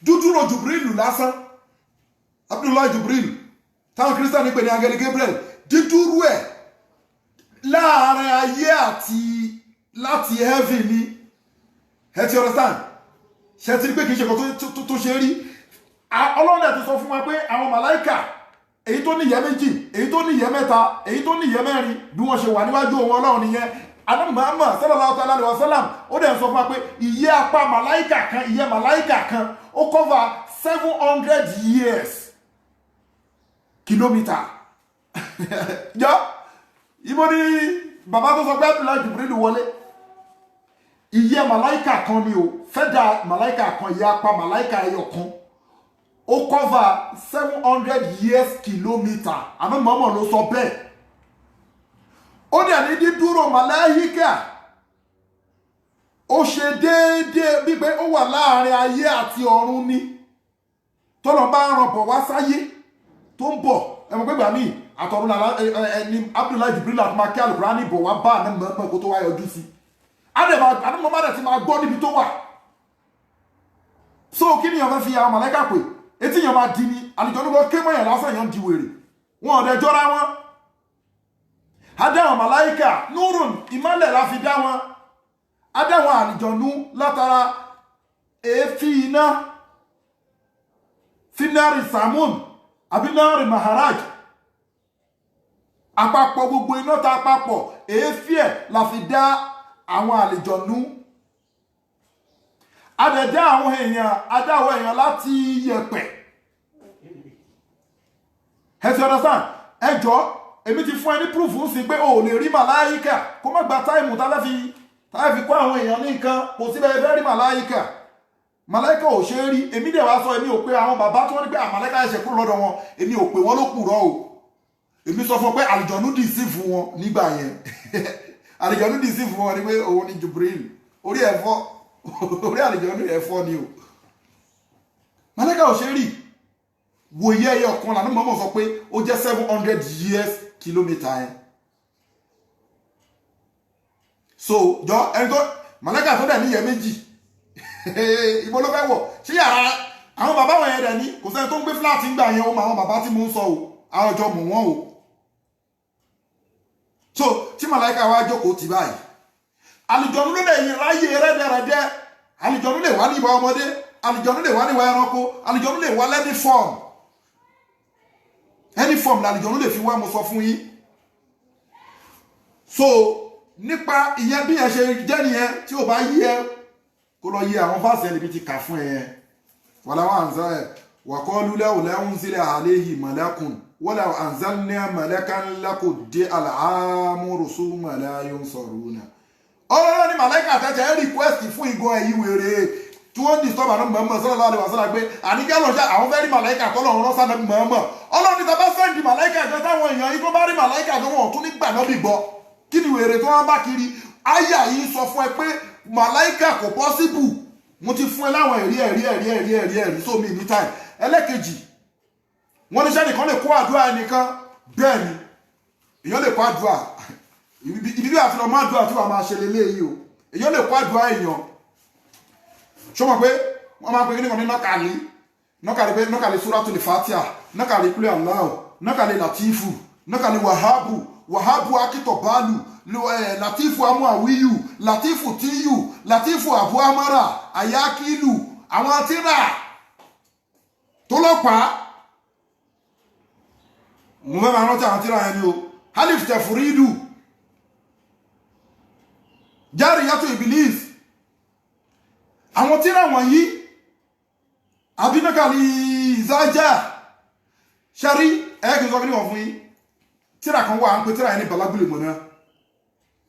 dúdúró Jubrilu lásán, Abdullahi Jubril táwọn Kírísítánì pè ní angeli Gabriel, dídúró ẹ̀ láàrin ayé àti láti heaven ni. Ẹ ti understand? Ṣe ti rí pé kì í ṣe nǹkan tó ṣe rí? Ọlọ́run ẹ̀ ti sọ fún wa pé àwọn màláìkà, èyí tó ní ìyẹ́ méjì, èyí tó ní ìyẹ́ mẹ́ta, èyí tó ní ìyẹ́ mẹ́rin, bí wọ́n ṣe wà níwájú òun Ọlọ́run nìyẹn. Ànábì Muhammad sallallahu ta'ala alaihi wasallam ó dẹ̀ sọ fún wa pé ìyẹ́ apá màláìkà kan, ìyẹ́ màláìkà kan ó cover 700 years kìlómítà. Jọ ibo ni bàbá tó sọ pé Abdullahi Jibril wọlé? Ìyẹ́ màláìkà kan ni o, fẹ́dà màláìkà kan, ìyẹ́ apá màláìkà ẹyọ kan ó cover 700 years kìlómítà. Àmọ́ mọ́mọ́ ló sọ bẹ́ẹ̀. Ó dẹ̀ ní dídúró màláìkà ó ṣe déédéé wípé ó wà láàrin ayé àti ọ̀run ni. Tọ́lọ̀ bá ń rọ̀bọ̀ wá sáyé tó ń bọ̀, ẹ mọ̀ pé gbà míì àtọ̀run ẹni Abdullahi Jibril àti máa kí Al-Qur'ani bọ̀ wá bá àná mọ̀ọ́mọ̀ kó tó wá yọjú sí i. Àdèmọ̀ má dẹ̀ ti máa gbọ́ níbi tó wà. So kí ni èèyàn fẹ́ fi àwọn màláìkà pè? Etí èèyàn máa di ni, àlùjọ ló ké mọ̀yàn lásán, èèyàn di wèrè. Wọn ò dẹ̀ jọra wọn. A dá àwọn màláìkà nurun, ìmọ́lẹ̀ la fi dá wọn. A dá àwọn àlùjọ̀nú látara èéfín iná, finari samun àbí nari maharaj. Àpapọ̀ gbogbo iná ta àpapọ̀ èéfín ẹ̀ la fi dá àwọn àlùjọ̀nú. A dẹ̀ dá àwọn èèyàn, a dá àwọn èèyàn láti yẹ̀pẹ̀. Ẹ ti understand? Ẹ jọ, èmi ti fún ẹ ní proof ń sìn pé o ò lè rí màláyíkà kó má gba táìmù tá fi kó àwọn èèyàn ní nǹkan, kò síbẹ̀ ẹ fẹ́ rí màláyíkà. Màláìka ò ṣe é rí. Èmi dẹ̀ wá sọ, èmi ò pé àwọn bàbá tí wọ́n ní pé àmàlẹ́kà ẹ̀ṣẹ̀ kúrò lọ́dọ̀ wọn, èmi ò pé wọ́n ló purọ́ o. Èmi sọ fún ọ pé àlùjọ̀nú deceive wọn nígbà yẹn. Àlùjọ̀nú deceive wọn ni pé òun ni Jubril. Orí ẹ̀ fọ́, orí àlùjọ̀nú ẹ̀ fọ́ ni o. Màláìka ò ṣe é rí. Wòye ẹyọ kan lànà mọ́mọ́ sọ pé ó jẹ́ 700 years kilometre yẹn. So jọ ẹni tó màláìka tó dẹ̀ níyẹn méjì, ìbò ló fẹ́ wọ̀? Ṣé yàrá àwọn bàbá wọn yẹn dẹ̀ ní? Kò sẹ́ni tó ń gbé flat ń gbà yẹn o. Mọ àwọn bàbá tí mo ń sọ o, àwọn ọjọ́ mọ̀ wọ́n o. So tí màláìka wá jókòó tì báyìí, àlùjọ̀nú ló lè yin ráyè rẹ́dẹ̀rẹ́dẹ́. Àlùjọ̀nú lè wá ní ìwà ọmọdé, àlùjọ̀nú lè wá ní ìwà ẹranko, àlùjọ̀nú lè wá lẹ́ni form, any form làlùjọ̀nú lè fi wá. Mo sọ fún yín. So nípa ìyẹn, bí yẹn ṣe jẹ́ nìyẹn. Tí ò bá yí ẹ, kó lọ yí àwọn fásitì ẹni bí ti kà fún ẹ yẹn. Wàláwà ànzá ẹ wàkọ́lù lẹ́wọ̀lẹ́ ń sílẹ̀ àléhì mọ̀lẹ́kùn wọ́lẹ̀ ànzánná mọ̀lẹ́kàn lẹ́kọ̀ dé àlàámúrùsù mọ̀lẹ́yún sọ̀rọ̀ náà. Ọlọ́run ní màláìkà tẹ́tẹ́ ẹ́ request fún ìgò ẹ̀yí wèrè tí wọ́n disturb àná mọ̀ọ́mọ̀ sallallahu alaihi wasallam pé àníkẹ́ lọ́sẹ̀ àwọn fẹ́ rí màláìkà tọ́lọ́run rán sánà mọ̀ọ́mọ̀. Ọlọ́run ní tàbá send màláìkà kan táwọn èèyàn yìí tó bá rí màláìkà tó wọ́n tún nígbà náà bì gbọ́. Kí ni wèrè tó wọ́n bá kiri? Àyà yìí sọ fún ẹ pé màláìkà kò possible. Mo ti fún ẹ láwọn ẹ̀rí, ẹ̀rí, ẹ̀rí, ẹ̀rí, ẹ̀rí, ẹ̀rí sómi ní time. Ẹlẹ́kejì, wọ́n ní sẹ́nìkan lè kó àdúrà ẹnìkan. Bẹ́ẹ̀ ni, èèyàn lè kó àdúrà. Ibi bí àti lọ́mọ àdúrà tí wàá máa ṣe leléyìí o. Èèyàn lè kó àdúrà èèyàn. Ṣó mọ̀ pé wọ́n máa ń pe kíní kan ní nọ́kàlí? Nọ́kàlí pé nọ́kàlí Suratul Fatiha, nọ́kàlí kúlẹ̀ Allahu, nọ́kàlí Latifu, nọ́kàlí Wahabu, Wahabu akitọ̀ báàlù, Latifu amuawiyu, Latifu tiyu, Latifu abu amara ayakilu, àwọn tíra tó lọ́pàá. Mo fẹ́ máa rántí àwọn tíra yẹn ni o. Alif tẹfuridu, Jariyatu Ibilis, àwọn tíra wọ̀nyí, abinakali ìzájà ṣẹ́rí ẹ̀ẹ́kì sọ kí ni wọ́n fún yín. Tíra kan wà, ń pe tíra yẹn ní Balagule mọ̀nà.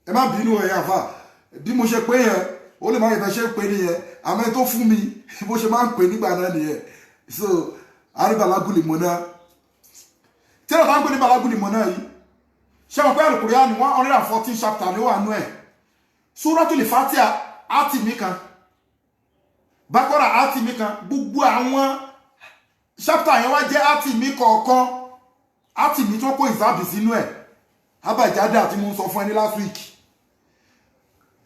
Ẹ má bínú, ẹ̀yà àfà, bí mo ṣe pé yẹn, ó lè má yẹ bẹ́ ṣe pé nìyẹn, àmọ́ ẹ tó fún mi bó ṣe máa ń pè nígbà náà nìyẹn. So àrí Balagule mọ̀nà, tíra tá ń pè ní Balagule mọ̀nà yìí, ṣé wọn pé Al-Qur'an 114 chapter ló wà nú ẹ̀. Suratul Fatiha àti mi kan, Bakora àti mi kan, gbogbo àwọn chapter yẹn wá jẹ́ àti mi kọ̀ọ̀kan, àti mi tó kó ìsáàbì sínú ẹ̀, abàjáde àti mo ń sọ fún ẹ ní last week.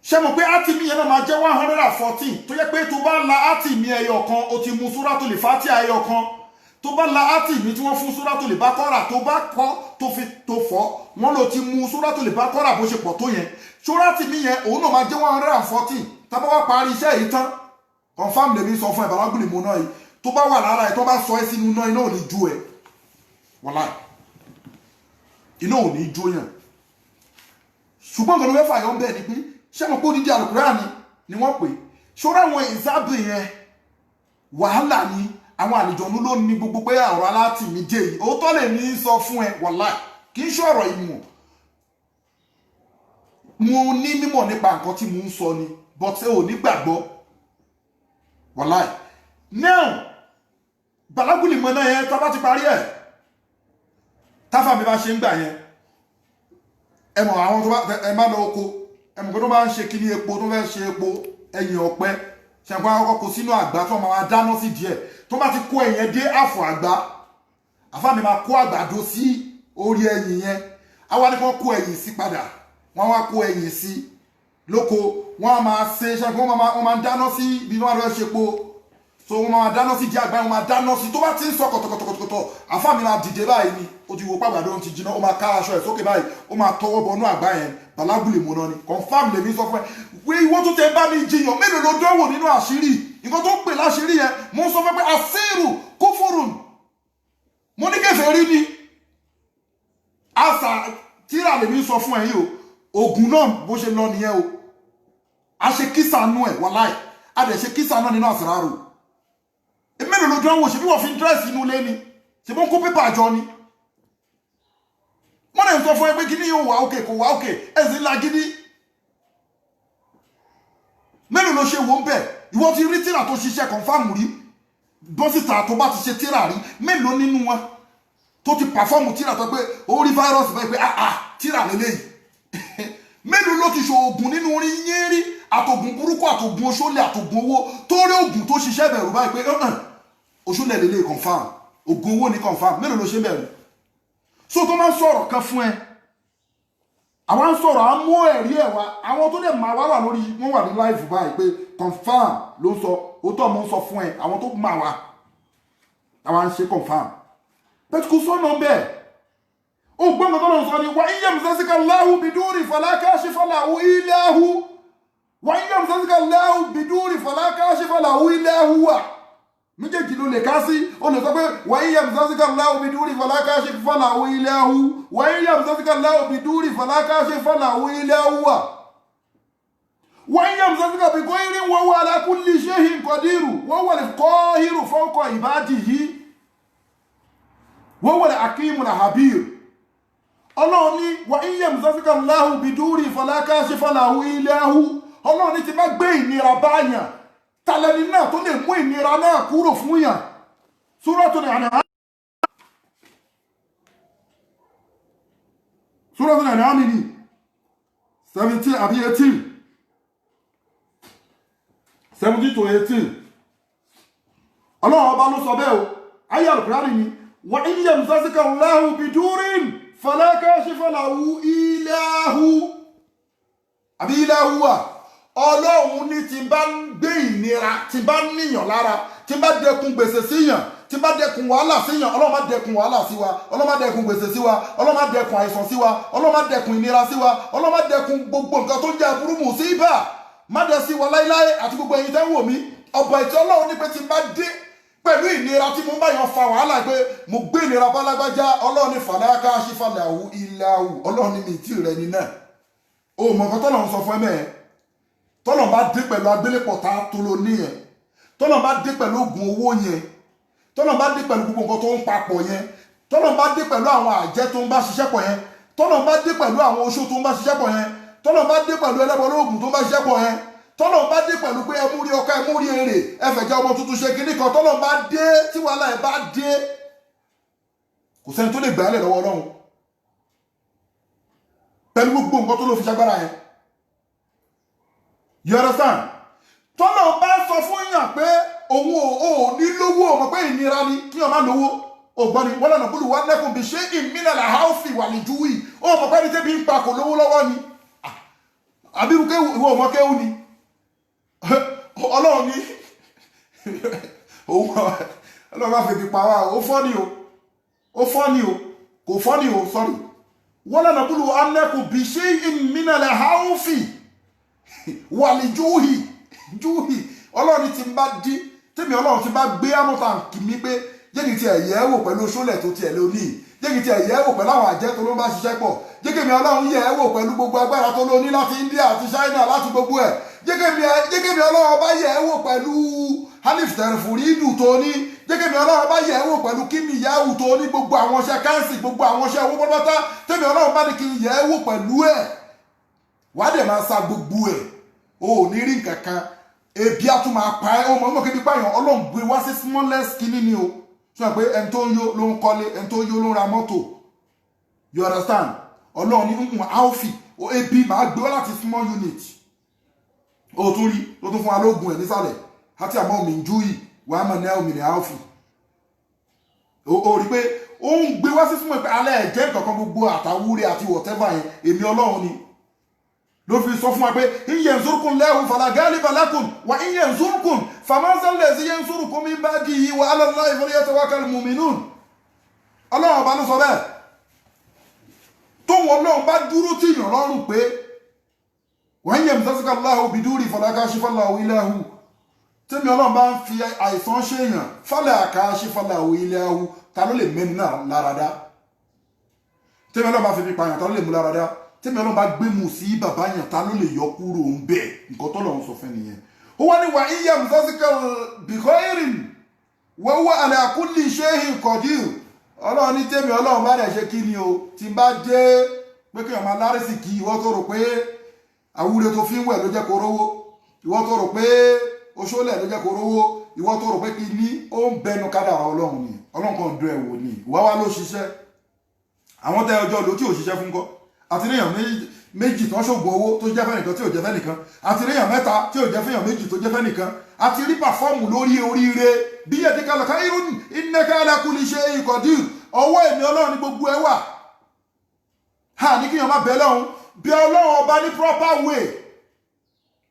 Ṣé mo pé àti mi yẹn náà máa jẹ́ 114, tó yẹ pé tó bá la àti mi ẹyọ kan, o ti mu Suratul Fatiha ẹyọ kan. Tó bá la àti mi tí wọ́n fún Suratul Baqara, tó bá kọ́, tó fi tó fọ́, wọ́n ló ti mu Suratul Baqara bó ṣe pọ̀ tó yẹn. Surati mi yẹn, òun náà máa jẹ́ 114. Tá bá wá parí iṣẹ́ yìí tán, confam lèmi sọ fún ẹ, Balagule mo náà yìí, tó bá wà lára ẹ, tó bá sọ ẹ sínú iná, iná ò ní jó ẹ. Wàláì, iná ò ní jó yàn. Ṣùgbọ́n nǹkan tó fẹ́ fàyọ̀ ń bẹ̀ ni pé, ṣé mo pé odidi Àlùkùránì ni wọ́n pè ṣọ́ra àwọn ìsáàbù yẹn, wàhálà ni. Àwọn àlejòónú ló ní gbogbo pé ọ̀rọ̀ alátìmí dé yìí. Òótọ́ lè ní sọ fún ẹ, wàláì, kì í ṣọ̀rọ̀ ìmọ̀. Mo ní mímọ̀ nípa nǹkan tí mo ń sọ ni, but ẹ ò ní gbàgbọ́, wàláì. Now, Balaguli mọ̀ náà yẹn, tá bá ti parí ẹ̀, táfà mi bá ṣe ń gbà yẹn, ẹ mọ̀ àwọn tó bá ẹ má lọ oko, ẹ mọ̀ pé tó bá ń ṣe kíní epo, tó fẹ́ ṣe epo ẹ̀yìn ọ̀pẹ, ṣàǹkó àkọ́kọ́ kó sínú àgbá tó máa dáná sí díẹ̀. Tó bá ti kó ẹ̀yìn dé àfọ̀ àgbá, àfà mi máa kó àgbàdo sí orí ẹ̀yìn yẹn. Àwa ni kò kó ẹ̀yìn sí padà, wọ́n wá kó ẹ̀yìn sí lóko, wọ́n á máa ṣe ṣàǹkó, wọ́n máa dáná sí ibi tí wọ́n á lọ ṣe epo. So wọ́n máa dáná sí di àgbá, wọ́n máa dáná sí. Tó bá ti ń sọ kọ̀tọ̀kọ̀tọ̀kọ̀tọ̀, àfà mi máa dìde báyìí ni. Ó ti wo pàgbàdo ti jiná, ó máa ká aṣọ ẹ̀ sókè báyìí, ó máa tọwọ́ bọnú àgbá yẹn. Balagule mọ̀nà ni, confam lèmi sọ fún ẹ wí. Ìwọ tó tẹ bá mi jiyàn, mélòó ló dánwò nínú àṣírí nǹkan tó ń pè láṣírí yẹn? Mo ń sọ fún ẹ pé àṣírù kúfùrùn, mo ní kèfèrí ni. Àṣà tíra lèmi sọ fún ẹ yìí o. Ògùn náà bó ṣe lọ nìyẹn o. A ṣe kísà nú ẹ, wàláì, a dẹ̀ ṣe kísà náà nínú àṣírárò. Mélòó ló dánwò? Ṣe bí wọ́n fi ń dress inú ilé ni? Ṣe bó ń kó pépà jọ ni? Wọ́n lè sọ fún ẹ pé kí ni yóò wà òkè, kò wà òkè, ẹ̀sìn lágídí. Mélòó ló ṣe wò ń bẹ̀? Ìwọ ti rí tíra tó ṣiṣẹ́ confirm rí? Bọ́sítà tó bá ti ṣe tíra rí, mélòó nínú wọn tó ti pàfọ́ọ̀mù tíra tó pé ó rí fáírọ́ọ̀sì báyìí pé ah ah, tíra lélẹ́yìí? Mélòó ló ti ṣe oògùn nínú orin yín rí, àtògùn burúkú, àtògùn oṣólẹ̀, àtògùn owó, tó rí oògùn tó ṣiṣẹ́ bẹ̀rù báyìí pé oṣólẹ̀ lélẹ́yìí confirm, oògùn owó ní confirm? Mélòó ló ṣe bẹ̀rù? So tó máa ń sọ̀rọ̀ kan fún ẹ, àwọn ń sọ̀rọ̀, à ń mú ẹ̀rí ẹ̀ wá. Àwọn tó dẹ̀ máa wá wà lórí, wọ́n wà ní live báyìí pé confirm ló ń sọ, òótọ́ mo ń sọ fún ẹ. Àwọn tó máa wá, àwọn à ń ṣe confirm bẹ́ẹ̀, kò sọ́nà bẹ́ẹ̀. Ó gbọ́n nǹkan tó lọ́n sọ ni, wa in yamsaska Allahu bidurrin fala kashifa lahu illa hu, wa in yamsaska Allahu bidurrin fala kashifa lahu illa huwa. Méjèèjì ló lè ká sí. Ó lè sọ pé wa in yamsaska Allahu bidurrin fala kashifa lahu illa hu, wa in yamsaska Allahu bidurrin fala kashifa lahu illa huwa, wa in yamsaska bi khairin wa huwa ala kulli shay'in qadiru, wa huwa al-qahiru fawqa ibadihi, wa huwa al-hakimul khabir. Ọlọ́run ní wa in yamsaska Allahu bidurrin fala kashifa lahu illa hu. Ọlọ́run ní ti bá gbé ìnira báyàn, talẹ́ni náà tó lè mú ìnira náà kúrò fún yàn? Suratul An'am, Suratul An'am ni 17 àbí 18, 17 to 18. Ọlọ́run ọba ló sọ bẹ́ẹ̀ o. Ayé Al-Qur'ani ni wa in yamsaska Allahu bidurrin fala kashifa lahu illa hu, àbí illa huwa. Ọlọ́run ní tí bá ń gbé ìnira, tí bá ń níyàn lára, tí bá dẹkun gbèsè síyàn, tí bá dẹkun wàhálà síyàn. Ọlọ́run má dẹkun wàhálà sí wa, Ọlọ́run má dẹkun gbèsè sí wa, Ọlọ́run má dẹkun àìsàn sí wa, Ọlọ́run má dẹkun ìnira sí wa, Ọlọ́run má dẹkun gbogbo nǹkan tó ń jẹ́ aburú, mùsíbà, má dẹ sí wa láíláí, àti gbogbo ẹ̀yin tẹ́ ń wò mí. Ọ̀pọ̀ ìtọ́ Ọlọ́run ní pé tí bá dé pẹ̀lú ìnira, tí mo bá yàn fa wàhálà pé mo gbé ìnira bá lágbájá, Ọlọ́run ní fala kashifa lahu illa hu. Ọlọ́run ní mi tí rẹ ni náà. O mọ̀ nǹkan tọ́lọ́run sọ fún ẹ mẹ́ẹ̀. Tọ́lọ̀ bá dé pẹ̀lú agbélépọ̀ tá a tó lo ní yẹn, tọ́lọ̀ bá dé pẹ̀lú oògùn owó yẹn, tọ́lọ̀ bá dé pẹ̀lú gbogbo nǹkan tó ń papọ̀ yẹn, tọ́lọ̀ bá dé pẹ̀lú àwọn àjẹ́ tó ń bá ṣiṣẹ́ pọ̀ yẹn, tọ́lọ̀ bá dé pẹ̀lú àwọn oṣó tó ń bá ṣiṣẹ́ pọ̀ yẹn, tọ́lọ̀ bá dé pẹ̀lú ẹlẹ́bọ olóògùn tó ń bá ṣiṣẹ́ pọ̀ yẹn, tọ́lọ̀ bá dé pẹ̀lú pé ẹmú rí ọkọ, ẹmú rí èrè, ẹfẹ̀jẹ̀ ọmọ tuntun ṣe kinní kan, tọ́lọ̀ bá dé, tí wàhálà ẹ̀ bá dé, kò sẹ́ni tó lè gbà á lẹ̀ lọ́wọ́ Ọlọ́run pẹ̀lú gbogbo nǹkan tó ló fi ṣagbára yẹn. You understand? Tọ́lọ̀ bá sọ fún yàn pé òun ò ní lówó, ọmọ pé ìnira ni kí ọmọ lówó ògbọ́n ni wọ́n lọ́nà búlù wá lẹ́kùn bí ṣé ìmínà làháùfì wà ní júwì. Ó mọ̀ pé ní tẹ́bí ń pa kò lówó lọ́wọ́ ni, àbírú kéwù, ìwọ ọmọ kéwù ni. Ọlọ́run ní òun, Ọlọ́run bá fèbí pa wá. Ó fọ́ ni o, ó fọ́ ni o, kò fọ́ ni o, sorry. Wọ́n lọ́nà búlù wá lẹ́kùn bí ṣé ìmínà làháùfì wà ní júwì júwì. Ọlọ́run ti bá dí tèmi, Ọlọ́run ti bá gbé amútàǹkì mi pé jẹ́kì tí ẹ̀ yẹ́ wò pẹ̀lú oṣólẹ̀ tó tiẹ̀ lóní, jẹ́kì tí ẹ̀ yẹ́ wò pẹ̀lú àwọn àjẹ́ tó ló ń bá ṣiṣẹ́ pọ̀, jẹ́kì mi Ọlọ́run yẹ̀ ẹ́ wò pẹ̀lú gbogbo agbára tó lóní láti India àti China, láti gbogbo ẹ̀, jẹ́kì mi Ọlọ́run bá yẹ̀ ẹ́ wò pẹ̀lú alif tẹ̀rẹ̀fùrídù tó ní, jẹ́kì mi Ọlọ́run bá yẹ̀ ẹ́ wò pẹ̀lú kíníyàwó tó ní, gbogbo àwọn iṣẹ́ káǹsì, gbogbo àwọn iṣẹ́ owó pátápátá, tèmi Ọlọ́run bá ní kí n yẹ̀ ẹ́ wò pẹ̀lú ẹ̀, wàá dẹ̀ máa sa gbogbo ẹ̀, o ò ní rí nǹkan kan, ebi á tún máa pa ẹ́. Ó mọ̀ kébi pààyàn, Ọlọ́run gbé wá sí smallest kinní ni o. Sọ pé ẹni tó ń yó ló ń kọ́lé, ẹni tó ń yó ló ń ra mọ́tò. You understand? Ọlọ́run ní nǹkan áófì ebi máa gbé wá láti small unit. O tún rí tó tún fún wa lóògùn ẹ̀ nísàlẹ̀ àti àmọ́ omi ń jú yìí wàá mọ̀ ní omi ní áófì. O rí pé ó ń gbé wá sí small pé alẹ́ ẹ̀jẹ̀ nǹkan kan, gbogbo àtàwúre àti whatever yẹn, èmi Ọlọ́run ni ló fi sọ fún wa pé in yansurkum lahu fala ghaliba lakum wa in yansurkum faman zal ladhi yansurukum min ba'dihi wa ala Allahi falyatawakkalil mu'minun. Ọlọ́run ọba ló sọ bẹ́ẹ̀. Tóun Ọlọ́run bá dúró tí yàn lọ́rùn pé wa in yamsaska Allahu bidurrin fala kashifa lahu illa hu, tẹ́mi Ọlọ́run bá ń fi àìsàn ṣèyàn, fala kashifa lahu illa hu, ta ló lè mẹ́ni náà lára dá? Tẹ́mi Ọlọ́run bá fi pààyàn, ta ló lè mú lára dá? Tẹ́mi Ọlọ́run bá gbé mu sí bàbá yàn, ta ló lè yọ kúrò ń bẹ̀? Nǹkan tó lọ́run sọ fẹ́ nìyẹn. Ó wá ní wà íyá musasika bìkọ́ìrìn wa huwa ala kulli shay'in qadir. Ọlọ́run ní tẹ́mi Ọlọ́run bá dẹ̀ ṣe kí ni o, tí n bá dé pé kí ọmọ alárìsì kí ìwọ tó rò pé àwúre tó fi ń wẹ̀ ló jẹ́ kó rówó, ìwọ tó rò pé oṣoolẹ̀ ló jẹ́ kó rówó. Ìwọ tó rò pé kí ní ó ń bẹnu kádàrá Ọlọ́run ni, Ọlọ́run kan dún ẹ̀ wò ni. Ìwà wa ló ṣiṣẹ́, àwọn tẹ ọjọ́ ló tí ò ṣiṣẹ́ fún kọ́. Àti ríyàn méjì tán ṣògùn owó tó jẹ́ fẹ́nìkan tí ò jẹ́ fẹ́nìkan, àti ríyàn mẹ́ta tí ò jẹ́ fẹ́yàn méjì tó jẹ́ fẹ́nìkan, àti rí pàfọ́ọ̀mù lórí oríire. Bí yẹ ti kalọ̀ ká irun innaka ala kulli shay'in qadir. Ọwọ́ èmi Ọlọ́run ní gbogbo ẹ wà. Ha ní kíyàn má bẹ lọ́hùn, bí Ọlọ́run ọba ní proper way.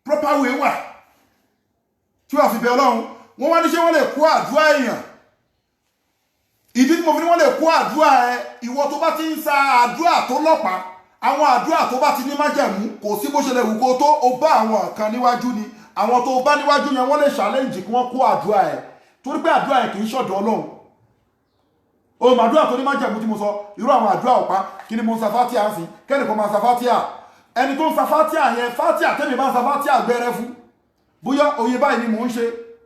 Proper way wà tí wàá fi bẹ Ọlọ́run. Wọ́n wá ní ṣé wọ́n lè kó àdúrà èèyàn? Ìdí tí mo fi ní wọ́n lè kó àdúrà ẹ, ìwọ tó bá ti ń sa àdúrà tó lọ́pàá, àwọn àdúrà tó bá ti ní májẹ̀mú, kò sí bó ṣe lè wù kó tó o bá àwọn kan níwájú ni. Àwọn tó bá níwájú yẹn, wọ́n lè challenge kí wọ́n kó àdúrà ẹ, torí pé àdúrà ẹ kì í ṣọ̀dọ̀ Ọlọ́run. O mà àdúrà tó ní májẹ̀mú tí mo sọ, irú àwọn àdúrà ọ̀pá. Kí ni mo ń sa fatia ń sìn? Kẹ́nìkan máa sa fatia, ẹni tó ń sa fatia yẹn, fatia tẹ́mi bá ń sa fatia gbẹrẹ fún, bóyá oye báyìí ni mò ń ṣe,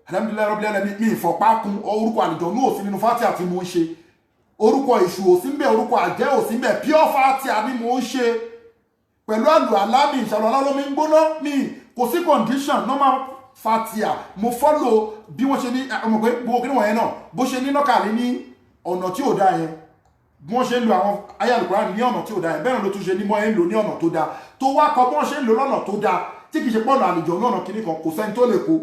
alhamdulillahi rabbil alamin, mi ìfọ̀pá kun orúkọ àlùjọ̀nú ò sí nínú fatia tí mò ń ṣe, orúkọ èṣù ò sí ń bẹ̀, orúkọ àjẹ́ ò sí ń bẹ̀. Pure fatia ni mò ń ṣe pẹ̀lú àlù àlámì ìṣàlù alálómi ń gbóná mi, kò sí condition. Normal fatia mo follow bí wọ́n ṣe ní. Ọmọ pé gbogbo kí ni wọ̀nyẹn náà, bó ṣe ní nọ́kàlí ní ọ̀nà tí ò dáa yẹn, bí wọ́n ṣe ń lo àwọn ayé Al-Qur'an ní ọ̀nà tí ò dáa yẹn, bẹ́ẹ̀ náà ló tún ṣe ní mọ́ ẹ̀ ń lò ní ọ̀nà tó dáa, tó wá kọ bí wọ́n ṣe ń lò lọ́nà tó dáa, tí kì í ṣe pọ̀nà àlejò ní ọ̀nà kìíní kan, kò sẹ́ni tó lè kó.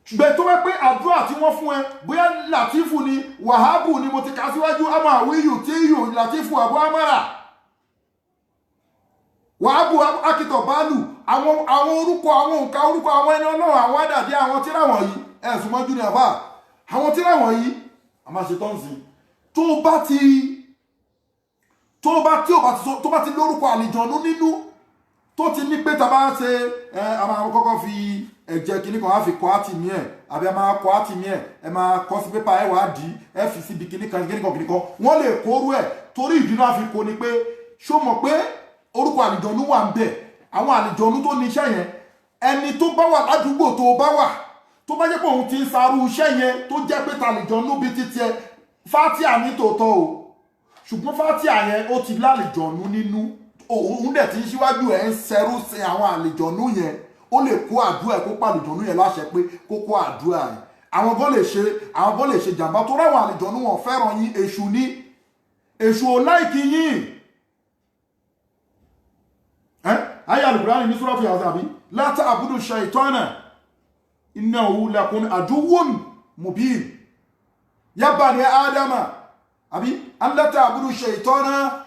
Ṣùgbọ́n tó wẹ́ pé àdúrà tí wọ́n fún ẹ, bóyá Latifu ni, Wàhábù ni, mo ti kà síwájú, àmọ́ àwíyù tí yù Latifu, Abu Amara, Wàhábù, Akitọ̀, Bálù, àwọn orúkọ, àwọn nǹkan orúkọ àwọn ẹni Ọlọ́run, àwọn àdàdé, àwọn tíra wọ̀nyí, ẹ̀sùn mọ́jú ní àfà, àwọn tíra wọ̀nyí a máa ṣe tán sí. Tó bá ti tó bá ti lórúkọ àlìjọ̀nú nínú, tó ti ní pé tá a bá ṣe ẹ, a máa kọ́kọ́ fi ẹ̀jẹ̀ kìíní kan á fi kọ́ àtì mí ẹ̀, àbí a máa kọ́ àtì mí ẹ̀, ẹ máa kọ́ sí pépà, ẹ wàá dì í, ẹ fi síbi kìíní kan, kìíní kan, kìíní kan, wọ́n lè kóró ẹ̀. Torí ìdí náà fi kó ni pé, ṣó mọ̀ pé orúkọ àlìjọ̀nú wà ń bẹ̀? Àwọn àlìjọ̀nú tó ní iṣẹ́ yẹn, ẹni tó bá wà ládùúgbò tó bá wà, tó bá jẹ́ pé òun ti ń sarú iṣẹ́ yẹn, tó jẹ́ pé tàlìjọ̀nú bíi títí ẹ, fatia ní tòótọ́ o, ṣùgbọ́n fatia yẹn, ó ti lálìjọ̀nú nínú, òun dẹ̀ ti ń síwájú ẹ̀ ń ṣẹrú sin àwọn àlìjọ̀nú yẹn, ó lè kó àdúrà ẹ̀, kó pa àlìjọ̀nú yẹn láṣẹ pé kó kó àdúrà ẹ̀. Àwọn gan lè ṣe jàǹbá tó ráwọn àlìjọ̀nú. Wọn fẹ́ràn yín. Èṣù ní, èṣù ò like yín. Ayé Al-Qur'ani ní Suratu Yasin, àbí la ta'budu shaytana innahu lakum aduwwun mubin ya bani Adama, àbí an la ta'budu shaytana,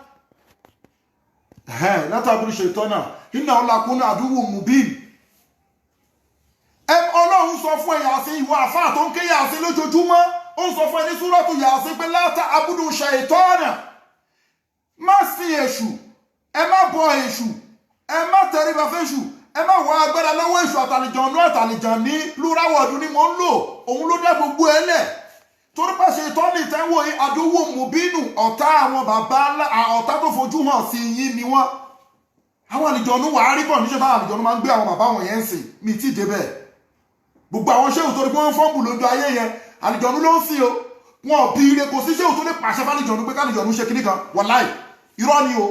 la ta'budu shaytana innahu lakum aduwwun mubin. Ọlọ́run sọ fún ẹ, Yàsín, ìwọ àfáà tó ń ké Yàsín lójoojúmọ́, ó ń sọ fún ẹ ní Suratu Yàsín pé la ta'budu shaytana, má sin èṣù, ẹ má bọ èṣù, ẹ má tẹríba fẹ́ṣù, ẹ má wọ agbára lọ́wọ́ èṣù àtàlìjànú àtàlìjàní. Plural word ni mò ń lò. Òun ló dá gbogbo ẹ lẹ̀, torí pàṣẹ ìtọ́ni ìtẹ́wò àdúgbò mùbínú, ọ̀tá àwọn bàbá ńlá, ọ̀tá tó fojú hàn sí yín ni wọ́n. Àwọn àlìjọ̀nú wà á rí bọ̀ níṣẹ́ táwọn àlìjọ̀nú máa ń gbé àwọn bàbá wọn yẹn ń sìn. Mi tí ì débẹ̀. Gbogbo àwọn ṣéwù tó ní pé wọ́n fọ́ǹbù lójú ayé yẹn, àlìjọ̀nú ló ń sìn o. Wọn ò bí ire, kò sí ṣéwù tó lè pàṣẹ fálìjọ̀nú pé kálìjọ̀nú ṣe kíní kan. Wàláì, irọ́ ni o.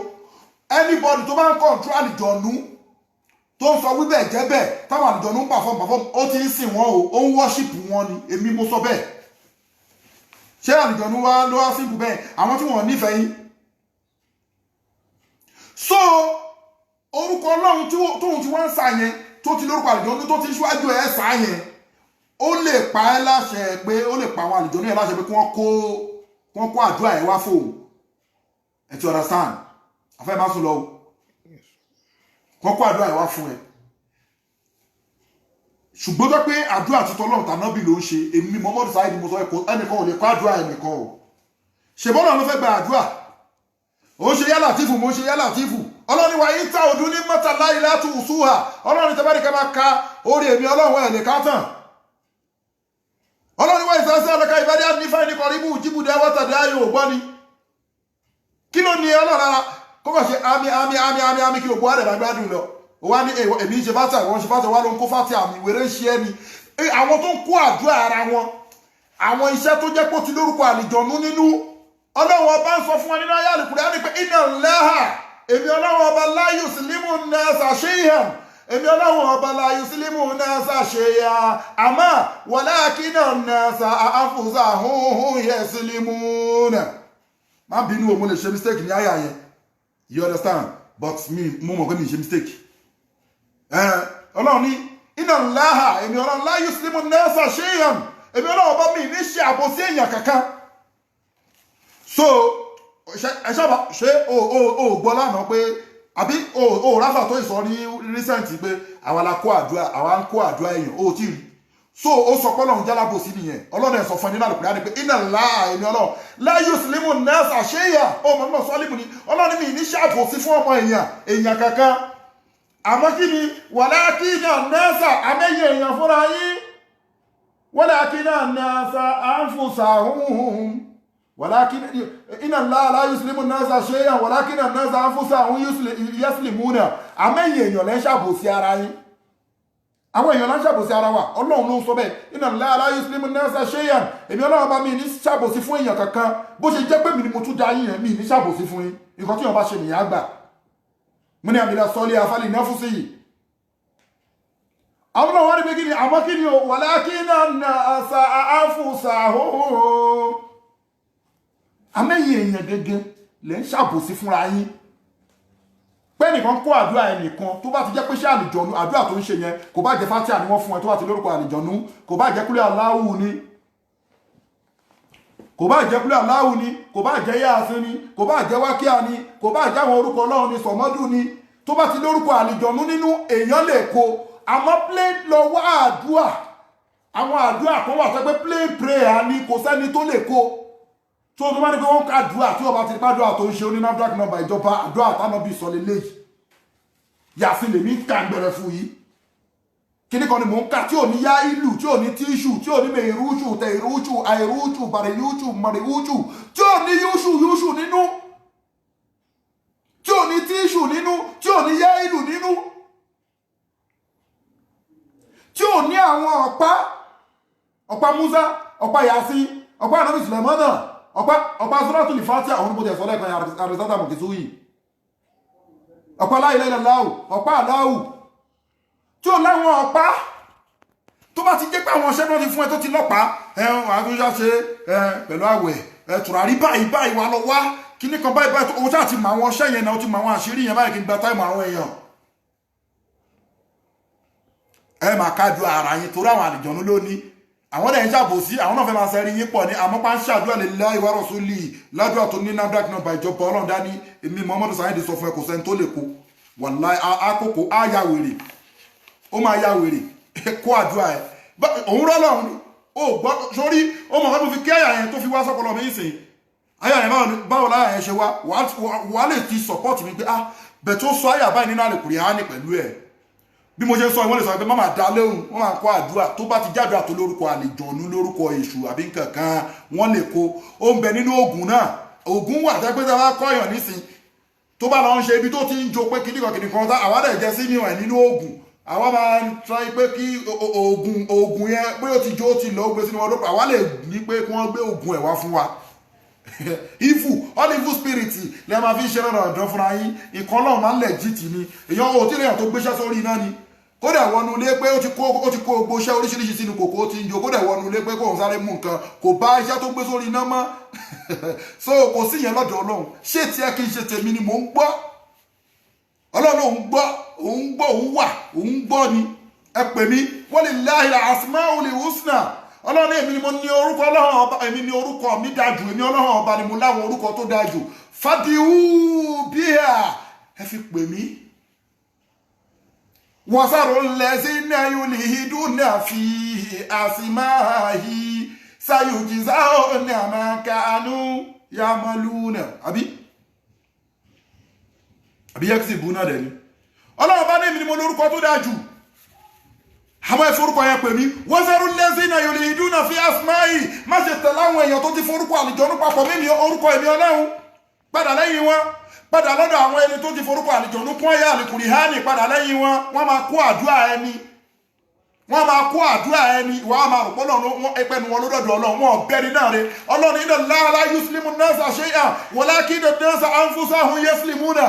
Anybody tó bá ń control àlìjọ̀nú, tó ń sọ wíbẹ̀ jẹ́ bẹ́ẹ̀, táwọn àlìjọ̀nú ń perform, ó ti ń sìn wọ́n o, ó ń worship wọn ni. Èmi mo sọ bẹ́ẹ̀. Ṣé àlìjọ̀nú wa ló wá simple bẹ́ẹ̀? Àwọn tí wọ́n nífẹ̀ẹ́ yín. So orúkọ Ọlọ́run tóun ti wá ń sà yẹn, tó ti lórúkọ àlìjọ̀nú, tó ti ń ṣíwájú ẹ̀ sà yẹn, ó lè pa ẹ́ láṣẹ pé, ó lè pa àwọn àlìjọ̀nú yẹn láṣẹ pé kí wọ́n kó àdúrà ẹ̀ wá fóun. Ẹ ti understand? Àfẹ́ má sùn lọ o. Kọ́ kó àdúrà ẹ̀ wá fún ẹ. Ṣùgbọ́n tó pé àdúrà tuntun Ọlọ́run tànábì ló ń ṣe, èmi Muhammadu Saheed mo sọ, ẹ̀kọ́ ẹnìkan ò lè kọ́ àdúrà ẹnìkan o. Ṣèbọ́nà ló fẹ́ gba àdúrà. Ó ń ṣe yálà tífù, mo ń ṣe yálà tífù. Ọlọ́run wa yín tá ọdún ní mọ́tà láyé látù ṣúhà. Ọlọ́run tẹ́ bá ní ká máa ka orí èmi Ọlọ́run, ẹ̀ lè ká tàn. Ọlọ́run wa ìsásẹ́ ọlọ́ka ìbádí ànífà ní kọ̀ríbù jíbùdá wọ́tàdé ayò ògbọ́ ni. Kí ló ní Ọlọ́run ara kókò ṣe àmì àmì àmì àmì àmì kí ògbó àdàbà gbádùn lọ? Wá ní èmi ń ṣe fátà, wọ́n ṣe fátà, wá ló ń kó fátà àmì. Wèrè ń ṣe ẹni. Àwọn tó ń kó àdúrà ara wọn, àwọn iṣẹ́ tó jẹ́ pé ó ti lórúkọ àlìjọ̀nú nínú, Ọlọ́run ọba ń sọ fún wa nínú ayé Àlùkùránì pé inna Allaha, èmi Ọlọ́run ọba, la yuzlimu nnasa shay'an. Èmi Ọlọ́run ọba la yuslimu nasa ṣe ya, àmọ́ walakinna nasa anfusahum yuslimuna. Má bínú o, mo lè ṣe mistake ní àyà yẹn, you understand? But mi mo mọ̀ pé mi ṣe mistake. Ọlọ́run ní inna Allaha, èmi Ọlọ́run, la yuslimu nasa shay'an, èmi Ọlọ́run ọba mi ní ṣe àbòsí èèyàn kankan. So ẹ ṣábà ṣé o gbọ́ lánàá pé àbí o ráfà tó ìsọ ní recent pé àwa la kó àdúrà, àwa ń kó àdúrà èèyàn, o tí rí? So ó sọ pé Ọlọ́run jálábòsí nìyẹn. Ọlọ́run ẹ̀ sọ fún ẹ nínú àlùkùránì ni pé inna Allaha, èmi Ọlọ́run, la yuslimu nasa shay'an. Ó mọ̀ nínú sọ́ọ́lìmù ni Ọlọ́run mi ní ṣàbòsí fún ọmọ èèyàn kankan. Àmọ́ kí ni? Walakinna nasa, àmẹ́yẹ èèyàn fúnra yín, walakinna nasa anfusahum, walakin inna Allaha la yuslimu nasa shay'an walakinna nasa anfusahum yuslimuna. Àmẹ́yẹ èèyàn lẹ́ ń ṣàbòsí ara yín. Àwọn èèyàn ló ń ṣàbòsí ara wa. Ọlọ́run ló ń sọ bẹ́ẹ̀, inna Allaha la yuslimu nasa shay'an, èmi Ọlọ́run bá mi ní ṣàbòsí fún èèyàn kankan. Bó ṣe jẹ́ pé mi ni mo tún dá yín yẹn, mi ní ṣàbòsí fún yín. Nǹkan tí èèyàn bá ṣe nìyẹn á gbà. Mo ní amila salihan fali nafsihi. Àwọn náà wọ́n ní pé kí ni? Àmọ́ kí ni o? Walakinna nasa anfusahum, àmẹ́yìn èèyàn gẹ́gẹ́ lẹ́ ń ṣàbòsí fúnra yín. Pé ẹnìkan kó àdúrà ẹnìkan, tó bá ti jẹ́ pé ṣé àlìjọ̀nú, àdúrà tó ń ṣe yẹn, kò bá jẹ́ fatia ni wọ́n fún ẹ, tó bá ti lórúkọ àlìjọ̀nú, kò bá jẹ́ kúlẹ̀ aláwù ni, kò bá jẹ́ kúlẹ̀ aláwù ni, kò bá jẹ́ yáàsín ni, kò bá jẹ́ wákíà ni, kò bá jẹ́ àwọn orúkọ Ọlọ́run ni, sọ̀mọ́dù ni, tó bá ti lórúkọ àlìjọ̀nú nínú, èèyàn lè kó. Àmọ́ plain lọ wá àdúrà, àwọn àdúrà kan wà sọ pé plain prayer ni, kò sẹ́ni tó lè kó. Tó bá ní pé wọ́n ká àdúrà, tí wọ́n bá ti rí pàdúrà tó ń ṣe oní NAFDAC number ìjọba, àdúrà táwọn bí sọ lélẹ́yìí, yàsí lèmi ń kà gbẹrẹ fún yìí, kíní kan ni mò ń kà tí ò ní yá ìlú, tí ò ní tíṣù, tí ò ní mèrúṣù, tẹ̀rúṣù, àìrúṣù, bàrìyúṣù, màrìwúṣù, tí ò ní yúṣù yúṣù nínú, tí ò ní tíṣù nínú, tí ò ní yá ìlú nínú, tí ò ní àwọn ọ̀pá, ọ̀pá Musa, ọ̀pá yasi, ọ̀pá anabi Sulaimana, ọ̀pá suratul Fatiha, àwọn onímọ̀ tẹ̀sán lẹ́ẹ̀kan àrísátà mọ̀kìsúyì, ọ̀pá la ilaha illallah, ọ̀pá aláwù, tí ó láwọn ọ̀pá. Tó bá ti jẹ́ pé àwọn ọṣẹ́ náà ti fún ẹ tó ti lọ́pàá ẹ̀hún àtúnṣe ṣe pẹ̀lú àwẹ̀ tùràrí báyìí báyìí wà lọ wá kíní kan báyìí báyìí, owó ṣáà ti mọ àwọn ọṣẹ́ yẹn náà, ó ti mọ àwọn àṣírí yẹn báyìí. Kí n gba time àwọn èèyàn, ẹ máa kájú ara yín torí àwọn àlìjọ̀nú lónìí, àwọn dẹ̀ ń ṣàbòsí, àwọn náà fẹ́ máa sẹ́rí yín pọ̀ ní. Àmọ́ pa ń ṣàdúrà lillahi wa rasuli, ládùúrà tó ní NAFDAC number ìjọba Ọlọ́run dání, èmi Muhammadu Saheed sọ fún ẹ, kò sẹ́ni tó lè kó. Wàláì, àkókò á ya wèrè, ó máa ya wèrè kó àdúrà ẹ. Òun rọ́ lọ́run ni ó gbọ́ sórí. Ó mọ̀ kọ́ tó fi kí àyà yẹn tó fi wá sọ́pọ̀lọ́ mi sìn. Àyà yẹn, báwo láyà yẹn ṣe wá? Wàá lè ti support mi pé ah, bẹ̀ tó sọ àyà báyìí nínú Àlùkùránì pẹ̀lú ẹ̀. Bí mo ṣe ń sọ, ìwọ́n lè sọ pé má máa dá lóhùn, wọ́n máa kó àdúrà. Tó bá ti jádùá tó lórúkọ àlejòónú, lórúkọ èṣù àbí nǹkan kan, wọ́n lè kó. Ó ń bẹ nínú oògùn náà. Oògùn wà tẹ́ pé tá a bá kọ́yàn nísìn, tó bá lọ ń ṣe ibi tó ti ń jo pé kíníkan kíníkan tá àwa dẹ̀ jẹ́ sí ní ẹ̀ nínú oògùn, àwa máa ń try pé kí oògùn yẹn pé ó ti jó, ó ti lọ, ó gbé sínú ọdún, àwa lè ní pé kí wọ́n gbé oògùn ẹ̀ wá fún wa. Evil, all evil spirit lè máa fi ṣe lọ́dọ̀ ọ̀dọ́ fúnra yín. Ìkan náà máa ń legit ni. Èèyàn ò tí lèèyàn tó gbéṣẹ́ sórí iná ni, kódà wọnú ilé pé ó ti kó gbogbo iṣẹ́ oríṣiríṣi sínú kòkó, ó ti ń jó, kódà wọnú ilé pé kóun sáré mú nǹkan, kò bá iṣẹ́ tó gbé sórí iná mọ́. So kò sí yẹn lọ́dọ̀ Ọlọ́run. Ṣé tiẹ̀ kí n ṣe tèmi ni mò ń gbọ́? Ọlọ́run òun gbọ́, òun gbọ́, òun wà, òun gbọ́ ni. Ẹ pè mí. Walillahi al-asmaul husna. Ọlọ́run, èmi ni mo ní orúkọ Ọlọ́run ọba, èmi ni orúkọ mi dáa jù, èmi Ọlọ́run ọba ni mo láwọn orúkọ tó dáa jù. Fad'uhu biha, ẹ fi pè mí. Wazaru allazina yulhiduna fi asma'ihi sayujzawna ma kanu ya'maluna. Àbí yaksibuna dẹ̀ ni. Ọlọ́run bá ní èmi ni mo lórúkọ tó dáa jù, àwọn ìforúkọ yẹn pè mí. Wazaru allazina yulhiduna fi asma'i, má ṣe tẹ̀lé àwọn èèyàn tó ti forúkọ àlìjọ́nú papọ̀ mímí orúkọ èmi Ọlọ́run. Padà lẹ́yìn wọn, padà lọ́dọ̀ àwọn ẹni tó ti forúkọ àlìjọ́nú kún ẹ̀yà àlìkùrìhánì, padà lẹ́yìn wọn. Wọ́n máa kó àdúrà ẹni, wọ́n máa kó àdúrà ẹni, ìwà máa rò pọ́lọ́ wọn ẹpẹ́nu wọn lọ́dọ̀ Ọlọ́run. Wọn ọ̀bẹ́ni náà rẹ. Ọlọ́run inna Allaha la yuzlimu nasa shay'an walakinna nasa anfusahum yuzlimuna.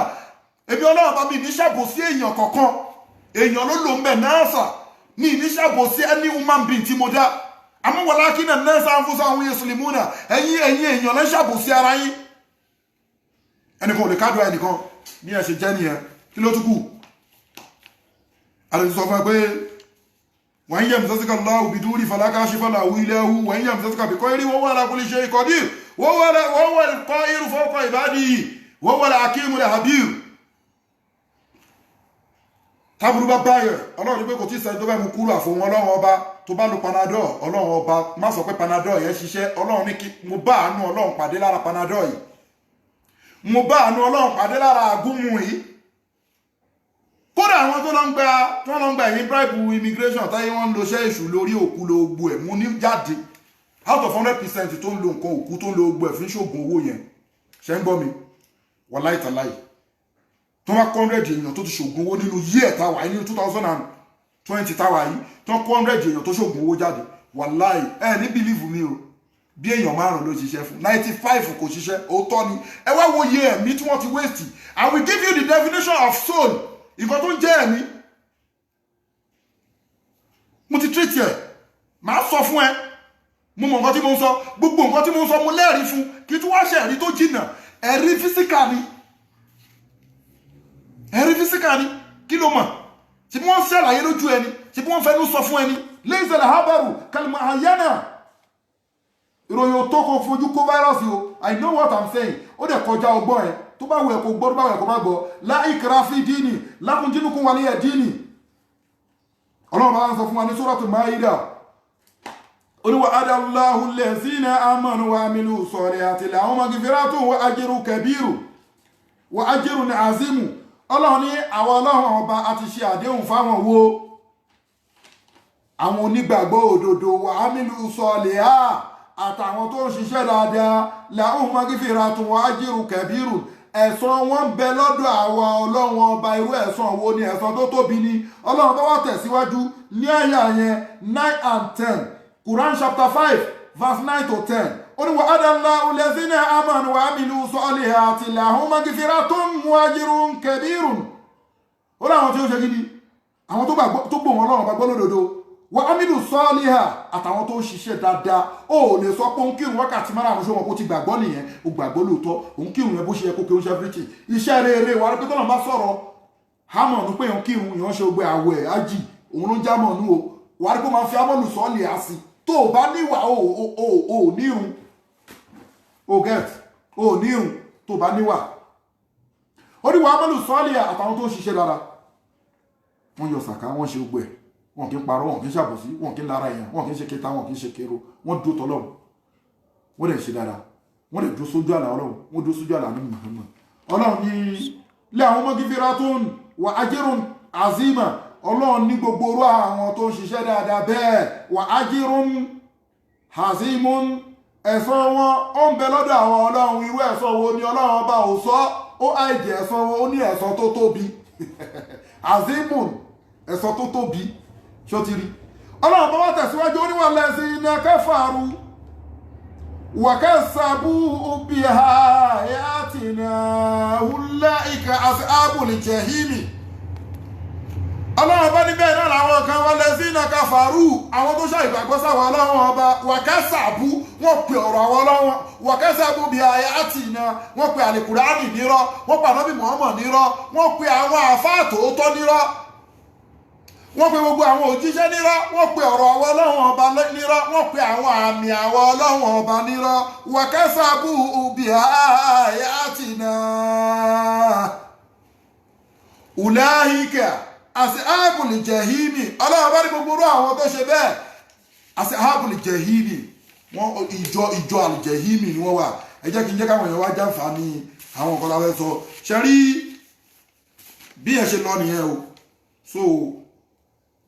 Èmi Ọlọ́run bá mi ní ṣàbòsí èèyàn kankan. Èèyàn ló lò ń bẹ̀ náà ní ìníṣàbòsí ẹni human being tí mo dá. Àmọ́ walakinna nasa anfusahum yaslimuna. Ẹ̀yin èèyàn lẹ́ ṣàbòsí ara yín. Ẹnìkan ò lè kádùá ẹnìkan ní ẹ̀ ṣe jẹ́ nìyẹn. Kí ló tún kù? Àdètí sọ fún ẹ pé wa in yamsaska Allahu bidurrin fala kashifa lahu illa hu wa in yamsaska bi khairin wa huwa ala kulli shay'in qadir wa huwa al-qahiru fawqa ibadihi wa huwa al-hakimul khabir. Táburú bá báyẹ̀, Ọlọ́run ní pé kò tí ì sẹ́ni tó bá mú kúrò àfòwọn Ọlọ́run ọba. Tó bá lo Panadol, Ọlọ́run ọba má sọ pé Panadol yẹn ṣiṣẹ́. Ọlọ́run ní kí mo bá àánú Ọlọ́run pàdé lára Panadol yìí, mo bá àánú Ọlọ́run pàdé lára àgúnmu yìí. Kódà àwọn tó lọ ń gba ẹ̀yìn bribe immigration táyé, wọ́n ń lo iṣẹ́ èṣù lórí òkú lo gbogbo ẹ̀ mú ní jáde. Out of 100% tó ń lo nǹkan òkú, tó ń lo gbogbo ẹ̀ fi ń ṣoògùn owó yẹn, ṣe ń gbọ́ mi? Wàláì tàláì, tó bá 100 èèyàn tó ti ṣoògùn owó nínú year táwa yìí, nínú 2020 táwa yìí, tó 100 èèyàn tó ṣoògùn owó jáde, wàláì, ẹ ní believe mi o, bí èèyàn márùn ló ṣiṣẹ́ fún, 95 kò ṣiṣẹ́. Òótọ́ ni. Ẹ wá wo iye ẹ̀mí tí wọ́n ti waste. I will give you the definition of soul, nǹkan tó ń jẹ́ ẹ̀mí. Mo ti treat ẹ̀, màá sọ fún ẹ. Mo mọ nǹkan tí mo ń sọ. Gbogbo nǹkan tí mo ń sọ, mo lẹ́rìí fún. Kí tí wọ́n ṣe ẹ̀rí tó jìnnà, ẹ̀rí physical ni, ẹ̀rí physical ni. Kí ló mọ̀? Tí wọ́n ṣàlàyé lójú ẹni, tí wọ́n fẹ́nu sọ fún ẹni, laysa al-khabaru kal-mu'ayyana. Ìròyìn ò tó kó fojú kó virus o. I know what I'm saying. Ó dẹ̀ kọjá ọgbọ́n ẹ. Tó bá wù ẹ́ kó gbọ́, tó bá wù ẹ́ kó má gbọ́. La ikraha fi dini, lakum dinukum waliya dini. Ọlọ́run bá ń sọ fún wa ní Suratul Maida, ó ní wa'ada Allahu allazina amanu wa amilu salihati lahum magfiratun wa ajrun kabiru wa ajrun azimu. Ọlọ́run ní àwọn Ọlọ́run ọba a ti ṣe àdéhùn fáwọn wo? Àwọn onígbàgbọ́ òdodo, wa amilu salihati, àtàwọn tó ń ṣiṣẹ́ dáadáa, lahum magfiratun wa ajrun kabiru. Ẹ̀san wọn ń bẹ lọ́dọ̀ àwa Ọlọ́run ọba. Irú ẹ̀san wo ni? Ẹ̀san tó tóbi ni. Ọlọ́run bá wá tẹ̀síwájú ní àyà yẹn, 9 and 10, Quran chapter 5 verse 9 to 10. Ó ní wa'ada Allahu allazina amanu wa amilu salihati lahum magfiratun wa ajrun kabirun. Ó láwọn tí ó ṣe kí ni? Àwọn tó gbàgbọ́, tó gbò wọn Ọlọ́run bá gbọ́ lódodo, wa amilu saliha, àtàwọn tó ń ṣiṣẹ́ dáadáa. Ó lè sọ pé òun kírun wákàtí márùn-ún, ṣé wọn kò ti gbàgbọ́ nìyẹn? Ó gbàgbọ́ lóòótọ́, òun kírun yẹn bó ṣe yẹ kó kírun, ṣe everything, iṣẹ́ rere wà á rí pé tọ́lọ̀ bá sọ̀rọ̀ hámọ̀nù pé òun kírun, ìyẹn ṣe gbé àwẹ̀ ájì, òun ló ń jámọ̀nù o. Wà á rí pé ó máa fi amọ̀lù sọ́ọ̀lì á sí. Tó o bá níwà, o ò nírun o, get o ò nírun. Tó o bá níwà, ó ní wàá amọ̀lù sọ́ọ̀lì, àtàwọn tó ń ṣiṣẹ́ dára. Wọ́n yọ sàká, wọ́n ṣe gbogbo ẹ̀, wọn kì í parọ́, wọn kì í ṣàbòsí, wọn kì í lára èèyàn, wọn kì í ṣe kẹta, wọn kì í ṣe kérò. Wọ́n dúró tọ́lọ́run, wọ́n dẹ̀ ṣe dáadáa, wọ́n dẹ̀ dúró sójú àlà Ọlọ́run, wọ́n dúró sójú àlà ní Muhammad. Ọlọ́run ní lé àwọn magfiratun wa ajrun azima. Ọlọ́run ní gbogbo orú àwọn tó ń ṣiṣẹ́ dáadáa bẹ́ẹ̀, wa ajrun azimun, ẹ̀san wọn ó ń bẹ lọ́dọ̀ àwọn Ọlọ́run. Irú ẹ̀san wo ni? Ọlọ́run ọba ò sọ. Ó àìjẹ́ ẹ̀san wọn, ó ní ẹ̀san tó tóbi, azimun, ẹ̀san tó tóbi. Ṣó ti rí? Ọlọ́run bá wá tẹ̀síwájú, ó ní wallazina kafaru wa kazzabu bi ayatina ulaika ashabul jahimi. Ọlọ́run bá ní bẹ́ẹ̀ náà làwọn kan, wallazina kafaru, àwọn tó ṣàìgbàgbọ́ sáwọn Ọlọ́run ọba, wa kazzabu, wọ́n pe ọ̀rọ̀ àwọn Ọlọ́run, wa kazzabu bi ayatina, wọ́n pe àlìkùránì nírọ́, wọ́n pe ànábì Muhammad nírọ́, wọ́n pe àwọn àfáà tòótọ́ nírọ́, wọ́n pe gbogbo àwọn òjíṣẹ́ nírọ́, wọ́n pe ọ̀rọ̀ àwọn Ọlọ́run ọba nírọ́, wọ́n pe àwọn àmì àwọn Ọlọ́run ọba nírọ́. Wa kazzabu bi ayatina ulaika ashabul jahimi. Ọlọ́run bá ní gbogbo orú àwọn tó ṣe bẹ́ẹ̀, ashabul jahimi, wọ́n ìjọ àlùjahimi ni wọ́n wà. Ẹ jẹ́ kí n jẹ́ káwọn èèyàn wá jàǹfààní àwọn nǹkan lábẹ́ sọ. Ṣe rí bí ẹ ṣe lọ nìyẹn o. So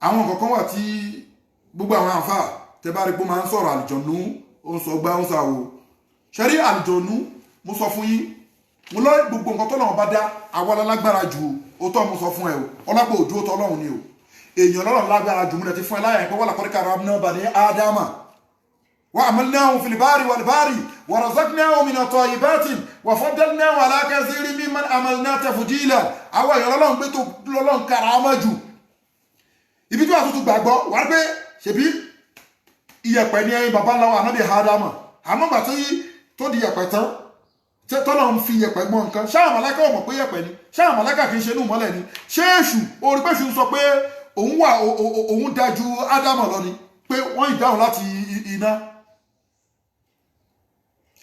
àwọn nǹkan kan wà tí gbogbo àwọn àǹfà tẹ bá rí pé ó máa ń sọ̀rọ̀ àlùjọ̀nú, ó ń sọ gbá, ń sàwò. Ṣe rí àlùjọ̀nú, mo sọ fún yín, mo lọ gbogbo nǹkan tó lọ́wọ́ bá dá, àwa la lágbára jù o. Tọ́ mo sọ fún ẹ o, ọlápò òdúró tọ́ Ọlọ́run ni o. Èèyàn lọ́rọ̀ lágbára jù. Mo dẹ̀ ti fún ẹ láyà pé wa laqad karramna bani Ádámà wa hamalnahum fil barri wal bahri wa razaqnahum minat tayyibati wa faddalnahum ala kathirin mimman khalaqna tafdila. Àwọn èèyàn lọ́lọ́run gbé tó lọ́lọ́run karama jù. Ibi tí wàá tuntun gbàgbọ́ wà á pé ṣèbí iyẹ̀pẹ̀ ni ẹyin baba ńlá wa ànábì Ádámọ̀. Àmọ́ gbà tó di iyẹ̀pẹ̀ tán, tọ́lọ̀ ń fi iyẹ̀pẹ̀ gbọ́n nǹkan, ṣáà màláíkà ò mọ̀ pé iyẹ̀pẹ̀ ni? Ṣáà màláíkà kì í ṣe inú mọ́lẹ̀ ni? Ṣé èṣù orí pé èṣù ń sọ pé òun wà, òun da ju Ádámọ̀ lọ ni, pé wọ́n ìdáhùn láti iná?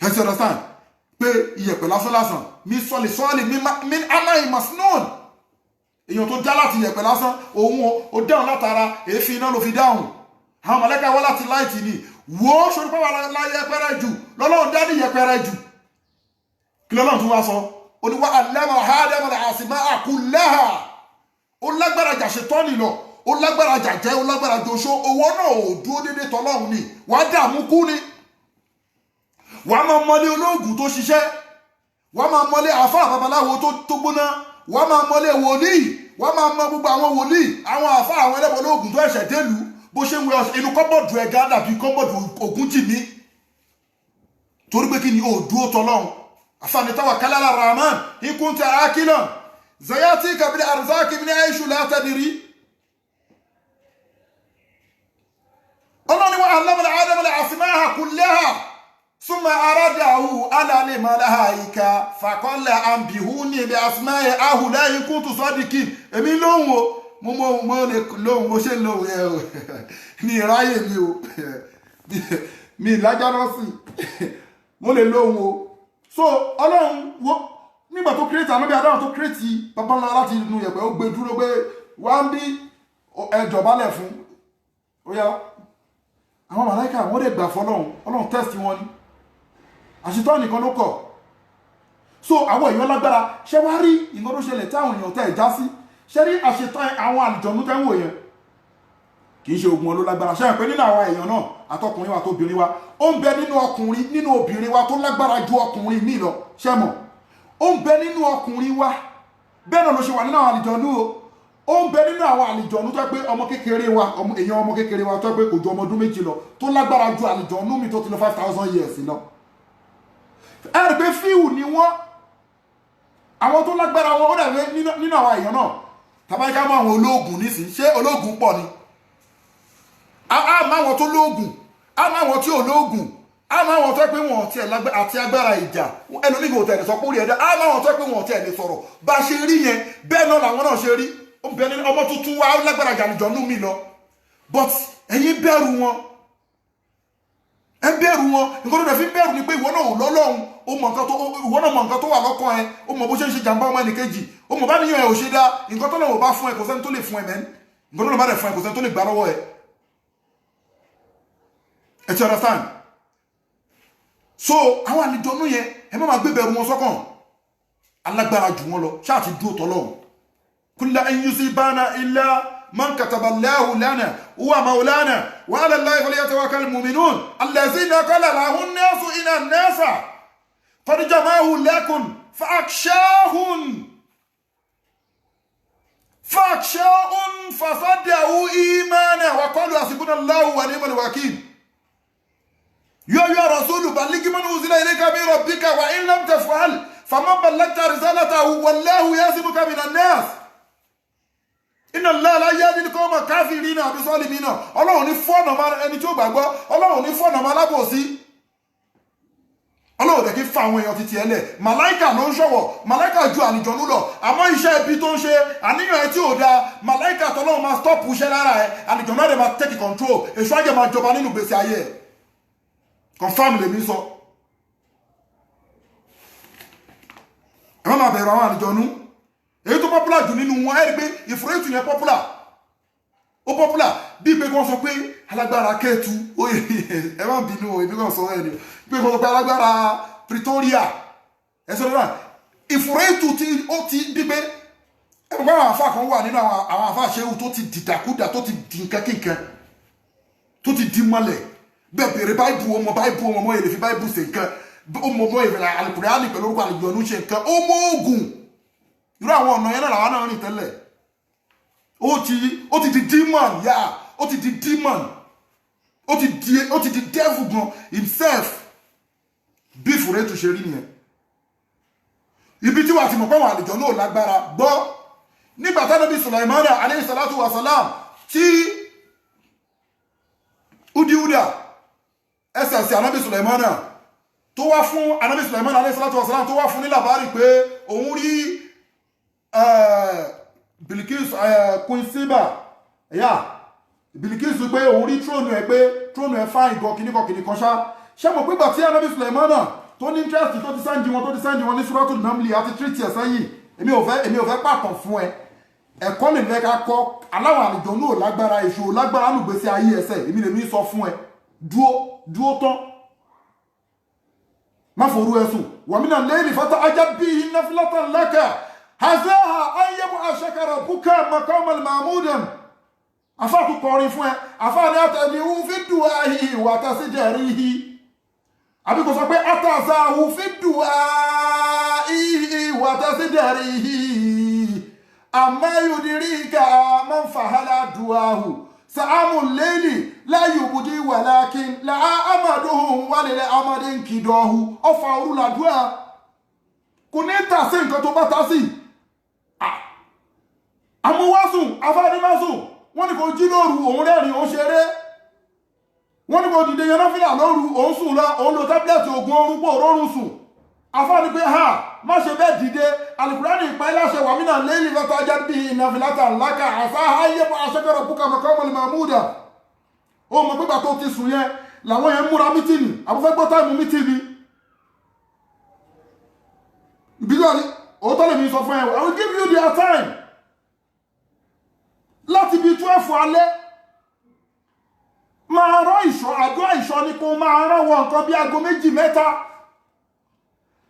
Ẹ ti understand pé iyẹ̀pẹ̀ lásán lásán mi sọ́ọ̀lì sọ́ọ̀lì mi aláì masnoon, èèyàn tó dá láti iyẹ̀pẹ̀ lásán, òun ó dáhùn látara èéfín iná ló fi dáhùn. Àwọn màláíkà wá láti light ni. Wò ó, ṣorí pé wà láyé pẹ́rẹ́ jù lọ́lọ́run dá ní iyẹ̀pẹ̀rẹ̀ jù. Kí lọ́lọ́run tún wá sọ? Ó ní wa allama Ádámà al-asma'a kullaha. Ó lágbára jà ṣetọ́nì lọ, ó lágbára jà jẹ́, ó lágbára joṣó. Owó náà ò dúró déédéé tọ́lọ́run ni, wàá dààmú kú ni. Wàá máa mọlé olóògùn tó ṣiṣẹ́, wàá máa mọlé àáfàá babaláwo tó gbóná, wàá máa mọlé wòlíì, wàá máa mọ gbogbo àwọn wòlíì, àwọn àáfàá, àwọn ẹlẹ́bọ olóògùn tó ẹ̀ṣẹ̀ délùú. Bó ṣe ń wẹ inú cupboard ẹ̀gá dàbí cupboard Ògúnjìmí, torí pé kí ni? Ò dúró tọ́lọ́run. Àfààní tawakkal ala rahman in kunta akilan zayatika bil arzaki min aishu la tadri. Ọlọ́ni wa allama Ádámà al-asma'a kullaha summa aradahu ala al-malaika faqala anbihuni bi asma'i ha'ula'i in kuntum sadiqin. Èmi lóhùn o, mo lè lóhùn, mo ṣe lóhùn yẹn o, ní ìráyè mi o, mi ìlájà náà sí, mo lè lóhùn o. So Ọlọ́run wo nígbà tó create ànábì Ádámù, tó create bàbá ńlá láti inú yẹ̀pẹ̀, ó gbé dúró pé wá ń bí ẹjọ́ balẹ̀ fún ó yá. Àwọn màláìka wọ́n lè gbà fọlọ́run. Ọlọ́run test wọn ni, àṣetọ́ nìkan ló kọ̀. So àwọn èèyàn lágbára. Ṣé wá rí nǹkan tó ṣẹlẹ̀ tí àwọn èèyàn tẹ̀ já sí? Ṣé rí àṣetọ́ àwọn àlùjọ̀nú tẹ́ ń wò yẹn, kì í ṣe ogun ló lágbára. Ṣé pé nínú àwọn èèyàn náà, àtọkùnrin wa tóbìnrin wa, ó ń bẹ nínú ọkùnrin, nínú obìnrin wa tó lágbára ju ọkùnrin míì lọ. Ṣé mọ̀? Ó ń bẹ nínú ọkùnrin wa, bẹ́ẹ̀ náà ló ṣe wà nínú àwọn àlùjọ̀nú o. Ó ń bẹ nínú àwọn àlùjọ̀nú tó pé ọmọ kékeré wa, èèyàn ọmọ kékeré wa tó pé kò ju ọmọ ọdún 2 lọ, tó lágbára ju àlùjọ̀nú mi tó ti lọ 5,000 years lọ. Ẹ rí pé fíù ni wọ́n, àwọn tó lágbára wọn. Ó dàbí nínú àwọn èèyàn náà, tàbí ká mọ àwọn olóògùn nísìnyí. Ṣé olóògùn pọ̀ ni? A máa wọn tó lóògùn, a máa wọn tí ò lóògùn, a máa wọn tó pé wọn ti àti agbára ìjà ẹlòmíì kò tẹ̀lé sọ pé ó rí ẹ̀dá. A máa wọn tó pé wọn tẹ̀lé sọ̀rọ̀. Bá a ṣe rí yẹn, bẹ́ẹ̀ náà làwọn náà ṣe rí. Ó bẹ ní ọmọ tuntun wa, ó lágbára jàǹjọ̀nú mi lọ, but ẹ̀yin bẹ̀rù wọn, ẹ bẹ̀rù wọn. Nǹkan tó dẹ̀ fi bẹ̀rù ni pé ìwọ náà ò lọ́lọ́run. Ó mọ nǹkan tó, ìwọ náà mọ nǹkan tó wà lọ́kàn ẹ. Ó mọ bó ṣe ń ṣe jàǹbá ọmọ ẹnìkejì. Ó mọ bá níyàn ẹ ò ṣe dá. Nǹkan tó lọ́wọ́ bá fún ẹ, kò sẹ́ni tó lè fún ẹ mẹ́ni. Nǹkan tó lọ́wọ́ bá dẹ̀ fún ẹ, kò sẹ́ni tó lè gbà lọ́wọ́ ẹ. Ẹ ti understand? So àwọn àlejòónú yẹn, ẹ má máa gbé bẹ̀rù wọn sọ́kàn. Alágbára jù wọn lọ, ṣáà ti dúró tọ́lọ́hùn. Kulla an yusibana illa man kataba Allahu lana huwa maulana wa ala Allahi falyatawakkal mu'minun allazina qala lahun nasu inna an-nasa qad jama'u lakum fa'akshahum fa'akshahum fasaddahu imana wa qalu hasbunallahu wa ni'mal wakil. Ya ayyuha rasulu balligh man unzila ilayka min rabbika wa in lam taf'al faman ballagta risalatahu wallahu yasimuka minan nas. Inna Allaha la yahdi al-qawma kafirina àbí zalimina. Ọlọ́run ní fọ́nà máa ẹni tí ó gbàgbọ́, Ọlọ́run ní fọ́nà máa lábòsí. Ọlọ́run tẹ̀ kí fa àwọn èèyàn títí ẹ lẹ̀. Màláìkà ló ń ṣọ̀wọ̀, màláìkà ju àlìjọ̀nú lọ. Àmọ́ iṣẹ́ ibi tó ń ṣe, àníyàn ẹ tí ò dáa, màláìkà tọ́lọ́run máa stop iṣẹ́ lára ẹ, àlìjọ̀nú á dẹ̀ máa take control, èṣù àjẹ́ máa jọba nínú gbèsè ayé ẹ. Confirm lèmi sọ. Ẹ má máa bẹ̀rù àwọn àlìjọ̀nú. Èyí tó popular jù nínú wọn, ẹ rí pé ìfúrẹ́tù yẹn popular, ó popular bí pé kí wọ́n sọ pé alágbára Kétu, ẹ má bínú o, èmi kàn sọ ẹ ni pé kí wọ́n sọ pé alágbára Pretoria, ẹ sọ lọ́nà ìfúrẹ́tù tí ó ti bí pé ẹ mọ̀ pé àwọn àfa kan wà nínú àwọn àfa ṣéwù tó ti dìdàkudà, tó ti di nǹkan kíkan, tó ti di mọ́lẹ̀ bẹ́ẹ̀. Bèrè báìbù, ọmọ báìbù, ọmọ ọmọ èlè fi báìbù ṣe nǹkan, ọmọ ọmọ èlè Al-Qur'ani pẹ̀lú orúkọ àlùjọ̀nú ṣe nǹkan, ó mọ oògùn. Irú àwọn ọ̀nà yẹn náà làwọn náà rìn tẹ́lẹ̀. Ó ti di demon, yá, ó ti di demon, ó ti di devil gan himself. Bí ìfúrẹ́tù ṣe rí nìyẹn. Ibi tí wàá ti mọ̀ pé àwọn àlejò náà lágbára gbọ́, nígbà tí Ànábì Sulaimana alayhi salatu wa salam Tí Udiuda ẹsẹ̀ Anabi Sulaimana tó wá fún Anabi Sulaimana alayhi salatu wa salam, tó wá fún ní làbárì pé òun rí Bilkis, Queen Siba ya Bilkis, pé òun rí throne ẹ̀, pé throne ẹ̀ fine gan, kìnnìkan kìnnìkan ṣá. Ṣé mo pé gbà tí Anabi Sulaimana tó ní interest, tó ti send wọn, tó ti send wọn ní Suratul Namli àti treat ẹ̀ sẹ́yìn. Èmi ò fẹ́ pàtàn fún ẹ, ẹ̀kọ́ lè fẹ́ ká kọ́ aláwọ̀. Àlùjọ náà lágbára, èṣù ò lágbára nùgbésí ayé ẹsẹ̀. Èmi lèmi sọ fún ẹ, dúó dúó tán, má forú ẹsùn. ومن الليل فتهجد به نافلة لك عسى أن يبعثك ربك مقاما محمودا. Àfáà tún kọrin fún ẹ, àfáà ní àtẹ̀lé fi دعائه وتزجره, àbí kò sọ pé àtàzáhù fi دعائه وتزجره أما يدريك من فعل دعاه سهام الليل لا يبدي ولكن لها أمد وللأمد انقضاء. Ọfà òru làdúrà, kò ní tà sí nǹkan tó bá tà sí. Àmúwásùn afáàdímásùn, wọ́n ní kò jí lóru, òun rẹ́rìn, òun ṣeré. Wọ́n ní kò dìde yan náfìlà lóru, òun sùn lọ, òun lo tablet oògùn oorun pò rọrùn sùn. Afáàní pé ha, má ṣe bẹ́ẹ̀, dìde. Alukurani ìpa iláṣẹ ومن الليل فتهجد به نافلة لك عسى أن يبعثك ربك مقاما محمودا. Ó mọ̀ pípa tó ti sùn yẹn làwọn yẹn múra meeting, àbúfẹ́ gbọ́ time meeting. Ìbílẹ̀ ni òótọ́ lèmi sọ fún ẹ. I will give you their time láti bí 12 alẹ́. Máa rán ìṣọ́, àdúrà ìṣọ́ ni kó máa rán wọn. Nǹkan bí aago 2, 3,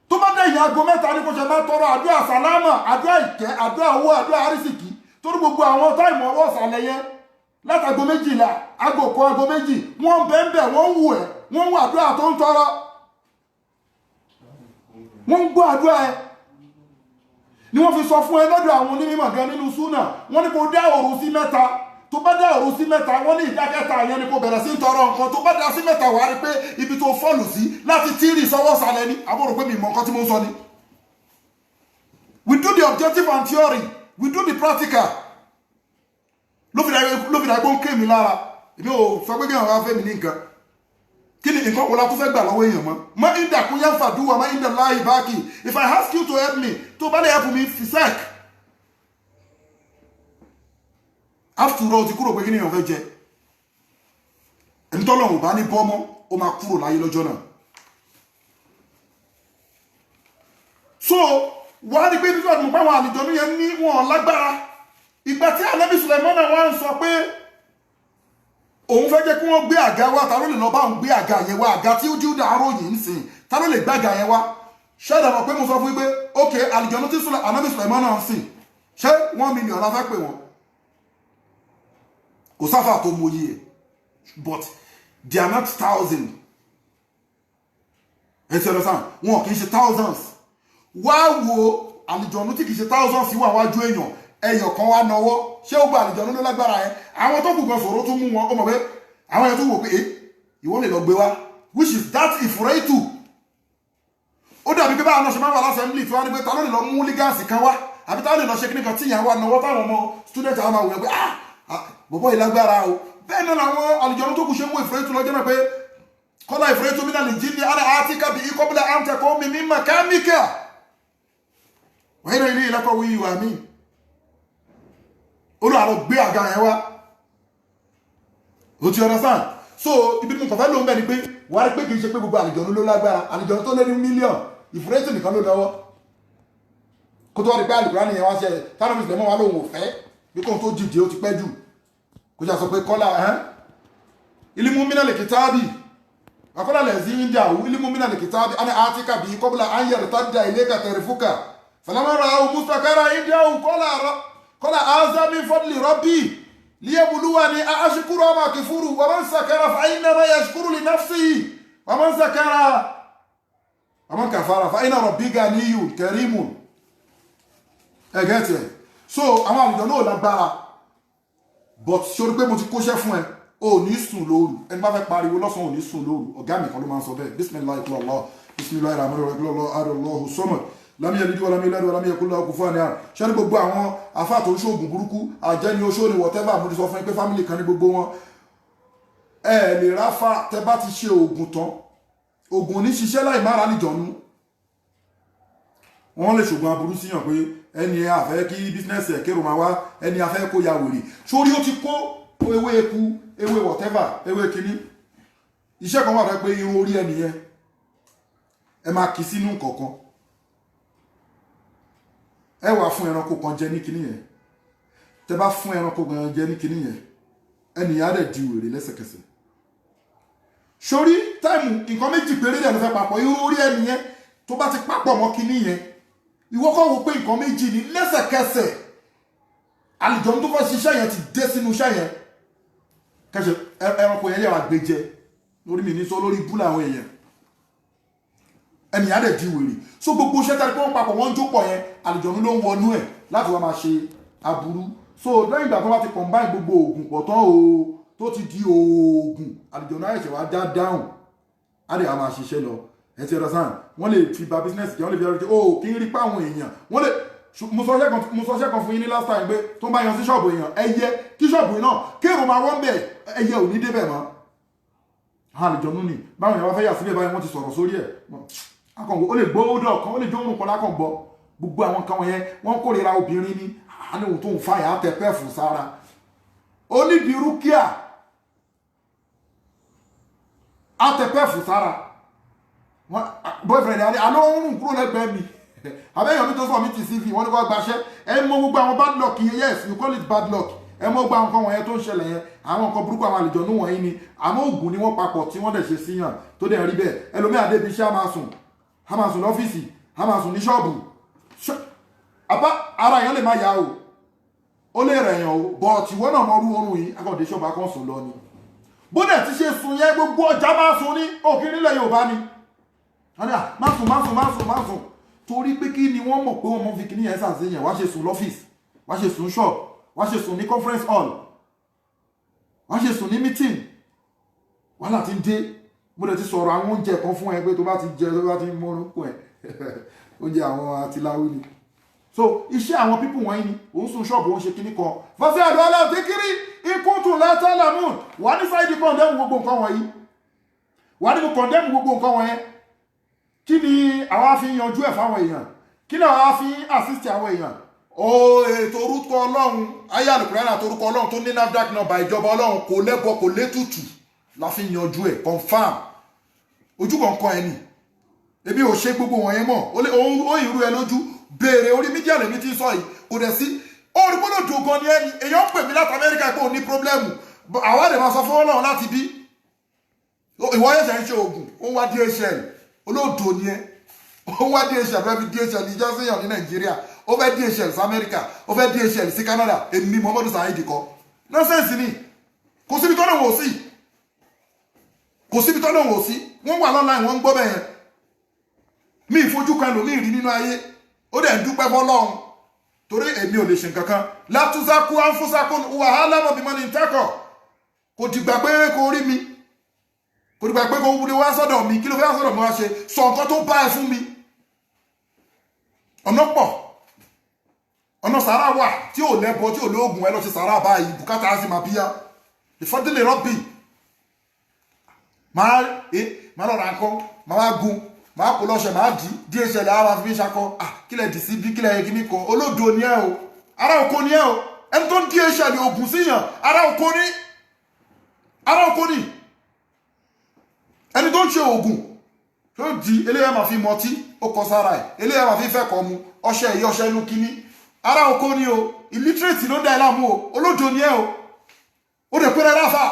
tó bá dẹ̀yìn aago 3 ní kó ṣe máa tọrọ àdúrà sàlámà, àdúrà ìkẹ́, àdúrà owó, àdúrà àrísìkí, torí gbogbo àwọn time ọwọ́ ìsàlẹ̀ yẹn, látago 12, aago 1, aago 2, wọ́n bẹ́ẹ̀, wọ́n ń wù ẹ́, wọ́n ń wù àdúrà tó ń tọrọ, wọ́n ń gbọ́ àdúrà ẹ. Ni wọ́n fi sọ fún ẹ lọ́dọ̀ àwọn onímọ̀ gan nínú súnà, wọ́n ní kó dá òru sí mẹ́ta. Tó bá dá òru sí mẹ́ta, wọ́n ní ìdákẹ́ta yẹn ni kó bẹ̀rẹ̀ sí ń tọrọ nǹkan. Tó bá dá sí mẹ́ta, wàá rí pé ibi tó fall sí láti tírì sọ́wọ́ sàlẹ̀ ni. Àbúrò pé mi mọ nǹkan tí mo ń sọ ni. We do the objective and theory, we do the practical. Ló fi dà gbó ń ké mi lára. Èmi ò sọ pé kí àwọn afẹ́ mi ní nǹkan. Kí ni nǹkan wo la tún fẹ́ gbà lọ́wọ́ èèyàn mọ́? ما عندكم ينفد وما عند الله باق. If I ask you to help me, tó bá lè help me, fisek. After all, ti kúrò pé kí ni èèyàn fẹ́ jẹ. Ẹni tọ́lọ́run bá ní bọ́mọ́, ó máa kúrò láyé lọ́jọ́ náà. So wàá rí pé bí wọ́n mọ̀ pé àwọn àlùjọ yẹn ní wọn lágbára. Ìgbà tí Ànábì Sùlẹ̀mánà wá ń sọ pé òun fẹ́ jẹ́ kí wọ́n gbé àga wá, ta ló lè lọ bá òun gbé àga yẹn wá? Àga tí ó jíúdà aróyìn ń sìn, ta ló lè gbé àga yẹn wá? Ṣé ìdàgbọ́ pé mo sọ fún yín pé ok, àlùjọ̀nú tí Ànábì Sùlẹ̀mánà ń sìn, ṣé 1 million la fẹ́ pè wọ́n? Kò sáfà tó mọ iye ẹ̀, but they are not thousand. Ẹ ti understand? Wọn kì í ṣe thousands. Wá wo àlùjọ̀nú tí kì í ṣe thousands wà wájú èèyàn, ẹyọ kan wá nọwọ́. Ṣé ó gba àlùjọ̀nú ló lágbára yẹn? Àwọn tó kù gan sọ̀rọ̀ tún mú wọn. Ó mọ̀ pé àwọn yẹn tún wò pé ẹ ìwọ lè lọ gbé wá, which is that ìfúrẹ́tù. Ó dàbí pé báwọn náà ṣe máa wà l'assembly tí wọ́n á ní pé ta ló lè lọ mú lígáàsì kan wá, àbí ta ló lè lọ ṣe kíní kan, tí ìyẹn wà náwó, táwọn ọmọ student àwọn máa wò pé ah, bọ̀bọ̀ yìí lágbára o. Bẹ́ẹ̀ náà làwọn àlùjọ̀nú tó kù ṣe mú ìfúrẹ́tù lọ́jọ́ náà pé قال عفريت من الجن أنا آتيك به قبل أن تقوم من مقامك وإني عليه لقوي أمين. Olú àlọ́ gbé àga yẹn wá. O ti understand? So ibi tí mo kàn fẹ́ lóun bẹ́ẹ̀ ni pé wàá rí pé kì í ṣe pé gbogbo àlùjọ̀nú ló lágbára. Àlùjọ̀nú tó lé ní mílíọ̀nù, ìfúrẹ́tì nìkan ló lọ́wọ́. Kó tó wá rí pé àlùkùránì yẹn wá ṣe táwọn mùsùlùmí wa lóun ò fẹ́ bí kóun tó dìde, ó ti pẹ́ jù. Kó jà sọ pé kọ́lá ẹ̀hán علم من الكتاب وقال الذي عنده علم من الكتاب أنا آتيك به قبل أن يرتد إليك طرفك فلما رآه مستقرا عنده قال هذا من فضل ربي ليبلوني أأشكر أم أكفر ومن شكر فإنما يشكر لنفسه ومن كفر فإن ربي غني كريم. Ẹ get ẹ̀? So àwọn àlùjọ náà lágbára, but sórí pé mo ti kóṣẹ́ fún ẹ, o ò ní sùn lóru. Ẹni bá fẹ́ pariwo lọ́sàn-án ò ní sùn lóru. Ọ̀gá mi kan ló máa ń sọ bẹ́ẹ̀. بسم الله الرحمن الرحيم الله الله الصمد. Lam yalid wa lam yulad wa lam yakul lahu kufuwan ahad. Ṣé ní gbogbo àwọn àfáà tó ń ṣoògùn burúkú, àjẹni, oṣó ni, whatever, mo ti sọ fún yín pé family kan ní gbogbo wọn. Ẹ lè ráfà tẹ bá ti ṣe oògùn tán, oògùn ò ní ṣiṣẹ́ láì má ra níjọ̀nú. Wọ́n lè ṣògùn aburú síyàn pé ẹni àfẹ́ kí business ẹ̀ kérò máa wá, ẹni afẹ́ kó ya wèrè sórí, ó ti kó ewé eku, ewé whatever, ewé kínní. Iṣẹ́ kan wà fẹ́ pé irun orí ẹni yẹn, ẹ máa kì í sínú kọ̀ọ̀kan, ẹ wà fún ẹranko kan jẹ ní kinní yẹn. Tẹ bá fún ẹranko kan jẹ ní kinní yẹn, ẹnìyàn á dẹ̀ di wèrè lẹ́sẹ̀kẹsẹ̀. Sórí time, nǹkan méjì péré dẹ̀ ló fẹ́ papọ̀. Irun orí ẹni yẹn tó bá ti papọ̀ mọ́ kinní yẹn, ìwọ kọ́ wo pé nǹkan méjì ní, lẹ́sẹ̀kẹsẹ̀ àlùjọ̀nnú tó fẹ́ ṣiṣẹ́ yẹn ti dé sínú iṣẹ́ yẹn. Kẹsẹ̀ ẹranko yẹn yẹ wà gbé jẹ lórí mi ní sọ lórí ibú làwọn èèyàn, ẹnìyàn dẹ̀ di wèrè. So gbogbo iṣẹ́ tàbí pé wọ́n papọ̀, wọ́n ń jó pọ̀ yẹn, àlùjọ̀nnú ló ń wọnú ẹ̀ láti wá máa ṣe aburú. So lẹ́yìn ìgbà tó bá ti combine gbogbo oògùn pọ̀ tán o, tó ti di oògùn, àlùjọ̀nnú àìsàn wá dá dáhùn, á dẹ̀ á máa ṣiṣẹ́ lọ. Ẹ ti understand? Wọ́n lè fi ba business jẹ́, wọ́n lè fi ọrọ̀ o kí n rí pa àwọn èèyàn. Wọ́n lè, mo sọ ṣẹ́ kan fún yín ní last time pé tó ń bá yan sí ṣọ́ọ̀bù èèyàn, ẹyẹ kí ṣọ́ọ̀bù yìí náà kéèrò máa wọ́n bẹ̀, ẹyẹ ò ní débẹ̀ mọ́. Àlùjọ̀nnú ni. Báwọn èèyàn wá fẹ́ yà síbẹ̀ báyìí, wọ́n ti sọ̀rọ̀ sórí ẹ̀. Akọ̀ǹgbọ́ ó lè gbọ́ ó dọ̀ kan, ó lè jó orun kan lákọ̀ǹgbọ́. Gbogbo àwọn nǹkan wọ̀nyẹn, wọ́n kórìíra obìnrin ni àní ohun tó ń fa yà á tẹ pẹ́ẹ̀fù sára onídìí rúkìá, á tẹ pẹ́ẹ̀fù sára. Boyfriend àní àlọ́ ń rùn kúrò lẹ́gbẹ̀ẹ́ mi. Àbẹ́yàn mi tó sọ mi ti CV, wọ́n ní kó gbaṣẹ́. Ẹ mọ gbogbo àwọn bad luck yẹn. Yes, you call it bad luck. Ẹ mọ gbogbo àwọn nǹkan wọ̀nyẹn tó ń ṣẹlẹ̀ yẹn, àwọn nǹkan burúkú, àwọn àlùjọ̀nnú wọ̀nyí ni. Àmọ́ ògùn ni wọ́n papọ̀ tí wọ́n dẹ̀ ṣe síyàn tó dẹ̀ rí bẹ́ẹ̀. Ẹlòmíà débi iṣẹ́, á máa sùn, á máa sùn lọ́fíìsì, á máa sùn ní ṣọ́ọ̀bù. Àbá ara èèyàn lè má yá o, ó lè rẹ̀yàn o, but ìwọ náà mọ orú oorun yìí, akọ̀dé ṣọ́ọ̀bù, akọ̀ sùn lọ ni. Bó dẹ̀ ti ṣe sùn yẹn, gbogbo ọjà máa sùn ní òkè nílẹ̀ Yorùbá ni wọ́n ní à má sùn, má sùn, má sùn, má sùn, torí pé kí ni? Wọ́n mọ̀ pé wọ́n mọ̀ fi kíní yẹn sàṣeyàn. Wá ṣe sùn lọ́fíìsì, wá ṣe sùn ṣọ́ọ̀bù, wá ṣe sùn ní conference hall, wá ṣe sùn ní meeting, wàhálà ti ń dé. Mo dẹ̀ ti sọ̀rọ̀ àwọn oúnjẹ kan fún ẹ pé tó bá ti jẹ, tó bá ti ń mọ́rún ẹ, oúnjẹ àwọn atiláwí ni. So iṣẹ́ àwọn people wọ̀nyí ni. Òun sùn ṣọ́ọ̀bù, òun ṣe kíní kan fọ́sẹ̀ àdó aláàdékiri ikú tún látàlámù wà ní sáìdì condemn gbogbo nǹkan wọ̀nyí, wà ní mo condemn gbogbo nǹkan wọ̀nyẹn. Kí ni àwa fi ń yanjú ẹ̀ fáwọn èèyàn? Kí ni àwa fi ń assist àwọn èèyàn? Ó ètò orúkọ Ọlọ́run, ayé àlùkùránì àti orúkọ Ọlọ́run tó ní NAFDAC number ìjọba Ọlọ́run, kò lẹ́bọ, kò létùtù, la fi ń yanjú ẹ̀. Confam ojú kọ̀ọ̀kan ẹ̀ ni. Ebi ò ṣe gbogbo wọ̀nyẹn mọ̀, ó ìrú ẹ lójú. Béèrè orí media lèmi ti ń sọ yìí, kò dẹ̀ sí orí gbọ́dọ̀ dùn gan ni. Ẹni èèyàn ń pè mí láti Amẹ́ríkà pé òun ní problem, àwa lè máa sọ fún Ọlọ́run láti bí ìwọ ẹ̀ṣẹ̀ ń ṣe oògùn, ó ń wá DHL. Olóòdò ni ẹ. Ó ń wá DHL, fẹ́ fi DHL ìjọ síyàn ní Nàìjíríà, ó fẹ́ DHL sí Amẹ́ríkà, ó fẹ́ DHL sí Canada. Èmi Muhammadu Saheed kọ́, nonsense ni. Kò síbi tọ́lọ̀ wò sí, kò síbi tọ́lọ̀ wò sí. Wọ́n wà lọ́la, wọ́n ń gbọ́ bẹ́ẹ̀. Mi ìfojú kan lòmí rí nínú ayé, ó dẹ̀ ń dúpẹ́ fọlọ́run torí èmi ò lè ṣe nǹkan kan. Látúnṣákú ánfúnṣákú wàhálà mọ̀ bímọ ní tẹ́kọ̀. Kò dìgbà pé kò rí mi, kò dìgbà pé kò wúlé wá sọ́dọ̀ mi. Kí ló fẹ́ wá sọ́dọ̀ mi wá ṣe? Sọ nǹkan tó bá ẹ fún mi. Ọ̀nà pọ̀, ọ̀nà sàrà wà tí ò lẹ́bọ, tí ò lóògùn. Ẹ lọ ṣe sàrà báyìí, bùkátà á sì máa bíyá ìfọ́dílé rọ́bì. Máa lọ ra nǹkan, máa wá gun, máa kó lọ́ṣẹ̀, máa dì DHL, àwọn afi ṣakọ. Kílẹ̀ dì sí bí kílẹ̀ kíní kan. Olódo ni ẹ o, ará oko ni ẹ o. Ẹni tó ń DHL oògùn síyàn, ará oko ni, ará oko ni. Ẹni tó ń ṣe oògùn tó di eléyà máa fi mọtí, ó kọ sára ẹ, eléyà máa fi fẹ́ kọ́ mu ọṣẹ yìí, ọṣẹ inú kíní, ará oko ni o. Illiterate ló ń dá ẹ láàmú o. Olódo ni ẹ o. Ó dẹ̀ pé rárá fà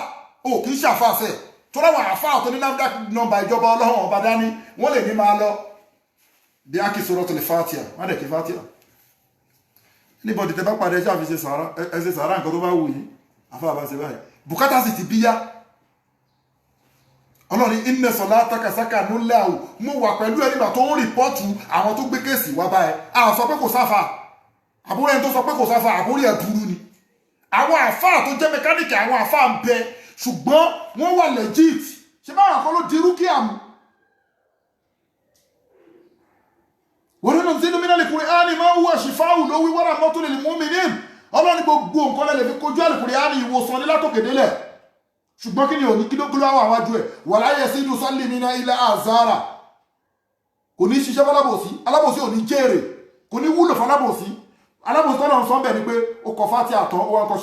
o, kì í ṣàfàṣẹ tó láwọn àfáà tó ní NAFDAC number ìjọba Ọlọ́run ọba dání. Wọ́n lè ní máa lọ bí a kì í sọ̀rọ̀ tó lè fatia, wọ́n dẹ̀ kí fatia. Anybody tẹ bá pàdé, ẹ ṣáà fi ṣe sàárà, ẹ ṣe sàárà, nǹkan tó bá wù yín. Àfáà bá ṣe báyìí, bùkátà sì ti bíyá. Ọlọ́run ní inna salataka sakanun lahu. Mo wà pẹ̀lú ẹ nígbà tó ń report àwọn tó gbé case wá báyìí. A sọ pé kò sáfà, àbúrò ẹni tó sọ pé kò sáfà, àbúrò ẹ̀ burú ni. Àwọn àfáà tó jẹ́ mẹkáníìkì, àwọn àfáà ń bẹ, ṣùgbọ́n wọ́n wà legit. Ṣé báwọn kan ló di rúkìá mu? Wọ́n nínú sínú mí Al-Qur'ani máa ń wá ṣìfáwù ló wí wọ́n mọ́tò lil mu'minin. Ọlọ́ni gbogbo nǹkan lẹ́lẹ̀ fi kojú Al-Qur'ani, ìwòsàn ní látòkè délẹ̀. Ṣùgbọ́n kí ni òní kí ló kí ló wà wájú ẹ̀? Wala yasidu sallimina illa azara. Kò ní ṣiṣẹ́ fọlábòsí, alábòsí ò ní jèrè, kò ní wúlò fọlábòsí. Alábòsí tọ́lọ̀ ń sọ bẹ́ẹ̀ ni pé ó kọ fatia tán, ó wá ń kọ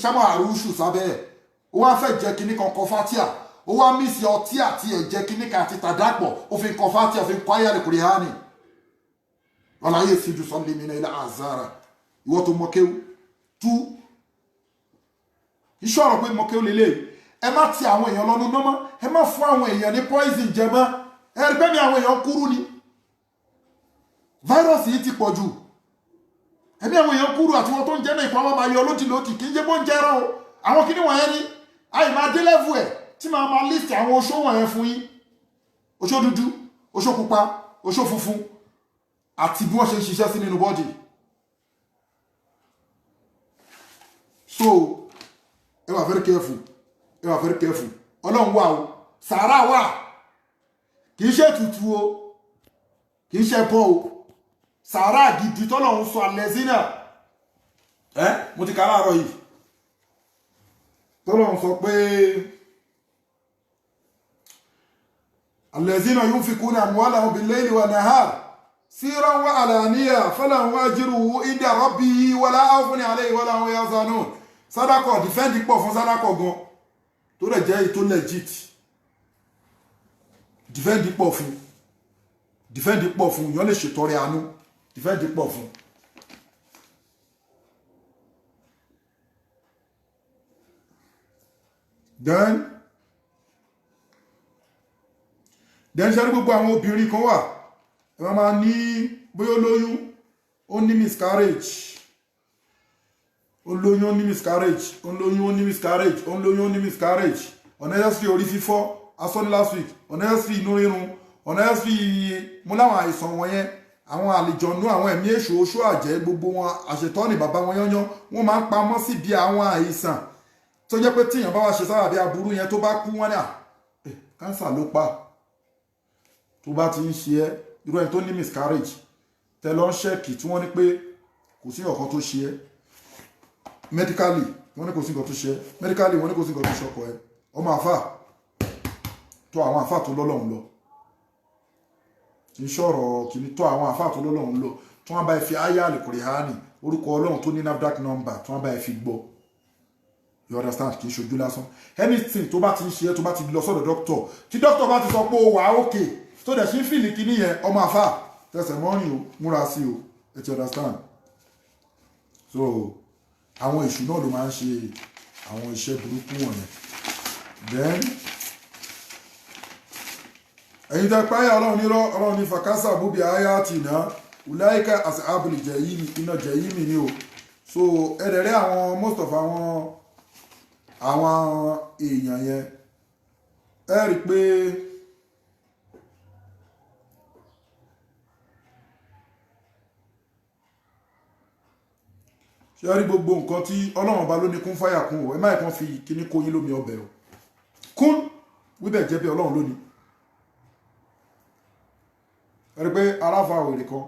ṣámọ́ àrùṣù sábẹ́ ẹ̀, ó wá fẹ́ jẹ́ kinní kan kọ fatia, ó wá mísì ọtí àti ẹ̀jẹ̀ kinní kan àti tàdápọ̀, ó fi kọ fatia, ó fi kọ ayé Al-Qur'ani. Wala yasidu sallimina illa azara. Ìwọ tó mọ kéwú tú iṣẹ́ ọ̀rọ̀ pé mọ kéwú lélẹ̀. Ẹ má ti àwọn èèyàn lọ́nu nọ́mọ́, ẹ má fún àwọn èèyàn ní poison jẹ mọ́. Ẹ rí pé mi àwọn èèyàn kúrú ni, virus yìí ti pọ̀ jù, ẹ̀mí àwọn èèyàn kúrú àti wọn tó ń jẹ́ náà ìpamọ́ máa yọ lódìlódì. Kì í jẹ́ bó ń jẹ́rán o, àwọn kíní wọ̀nyẹn ni àyè máa dé level ẹ̀ tí màá máa list àwọn oṣó wọ̀nyẹn fún yín: oṣó dúdú, oṣó pupa, oṣó funfun, àti bí wọ́n ṣe ń ṣiṣẹ́ sí nínú body. So ẹ wà very careful, ẹ wà very careful. Ọlọ́run wà o, sàárà wà, kì í ṣe ètùtù o, kì í ṣe bọ́ o, sàárà gidi tọ́lọ́run sọ alẹ́ sínú ẹ. Mo ti kà láàárọ̀ yìí, tọ́lọ́run sọ pé alladhina yunfikuna amwalahum bil-layli wan-nahar sirran wa alaniya falahum ajruhum inda rabbihim wala khawfun alayhim wala hum yahzanun. Sádàkọ̀ defend pọ̀ fún sádàkọ̀ gan tó rẹ̀ jẹ́ ètò legit. Defend pọ̀ fún, defend pọ̀ fún, èèyàn lè ṣètọrẹ àánú, defend pọ̀ fún. Then ṣe rí gbogbo àwọn obìnrin kan wà, ẹ máa máa ní bóyá ó lóyún, ó ní miscarriage, ó lóyún, ó ní miscarriage, ó lóyún, ó ní miscarriage, ó lóyún, ó ní miscarriage, unnecessary orí fífọ́ asọ́ ní last week, unnecessary inú rírun, unnecessary. Mo láwọn àìsàn wọ̀nyẹn, àwọn àlìjọ̀nú, àwọn ẹ̀mí èṣù, oṣó, àjẹ́, gbogbo wọn, àṣetọ́ni bàbá wọn yányán, wọ́n máa ń pamọ́ síbi àwọn àìsàn tó jẹ́ pé tíyàn bá wá ṣe sábàbí aburú yẹn, tó bá kú, wọ́n ní à cancer ló pa. Tó bá ti ń ṣe ẹ́, irú ẹni tó ní miscarriage, tẹ lọ ń check, tí wọ́n ní pé kò sí ọ̀kan tó ṣe ẹ́ medically, wọ́n ní kò sí nǹkan tó ṣe ẹ́ medically, wọ́n ní kò sí nǹkan tó ṣe ọkọ ẹ, ọmọ àfà tó àwọn àfà tó lọ́lọ́run lọ, kì í ṣọ̀rọ̀ kìíní, tó àwọn àfà tó lọ́lọ́run lọ, tí wọ́n bá fi áyà Al-Qur'ani, orúkọ Ọlọ́run tó ní NAFDAC number, tí wọ́n bá fi gbọ́, you understand? Kì í ṣojú lásán. Anything tó bá ti ń ṣe é, tó bá ti lọ sọ́dọ̀ doctor, tí doctor bá ti sọ pé ó wà okay, tó dẹ̀ ṣe ń feel kíní yẹn, ọmọ àfà, tẹsẹ̀ mọ́rin o, múra sí o. Ẹ ti understand? So àwọn èṣù náà ló máa ń ṣe àwọn iṣẹ́ burúkú wọ̀nyẹn. Then ẹ̀yin tẹ́ páyà Ọlọ́run nírọ́, Ọlọ́run ní fàkásà búbi àyà tìǹà ulaika ashabul jahim, iná jahim ni o. So ẹ̀rẹ̀rẹ̀ àwọn most of àwọn èèyàn yẹn, ẹ rí i pé ṣé rí gbogbo nǹkan tí Ọlọ́run ọba ló ní kún fáyà kún o. Ẹ má kàn fi kíní kó yín lómi ọbẹ̀ o. Kún wíbẹ̀ jẹ́ bí Ọlọ́run lónìí. Ẹ rí pé aráfa wèrè kan,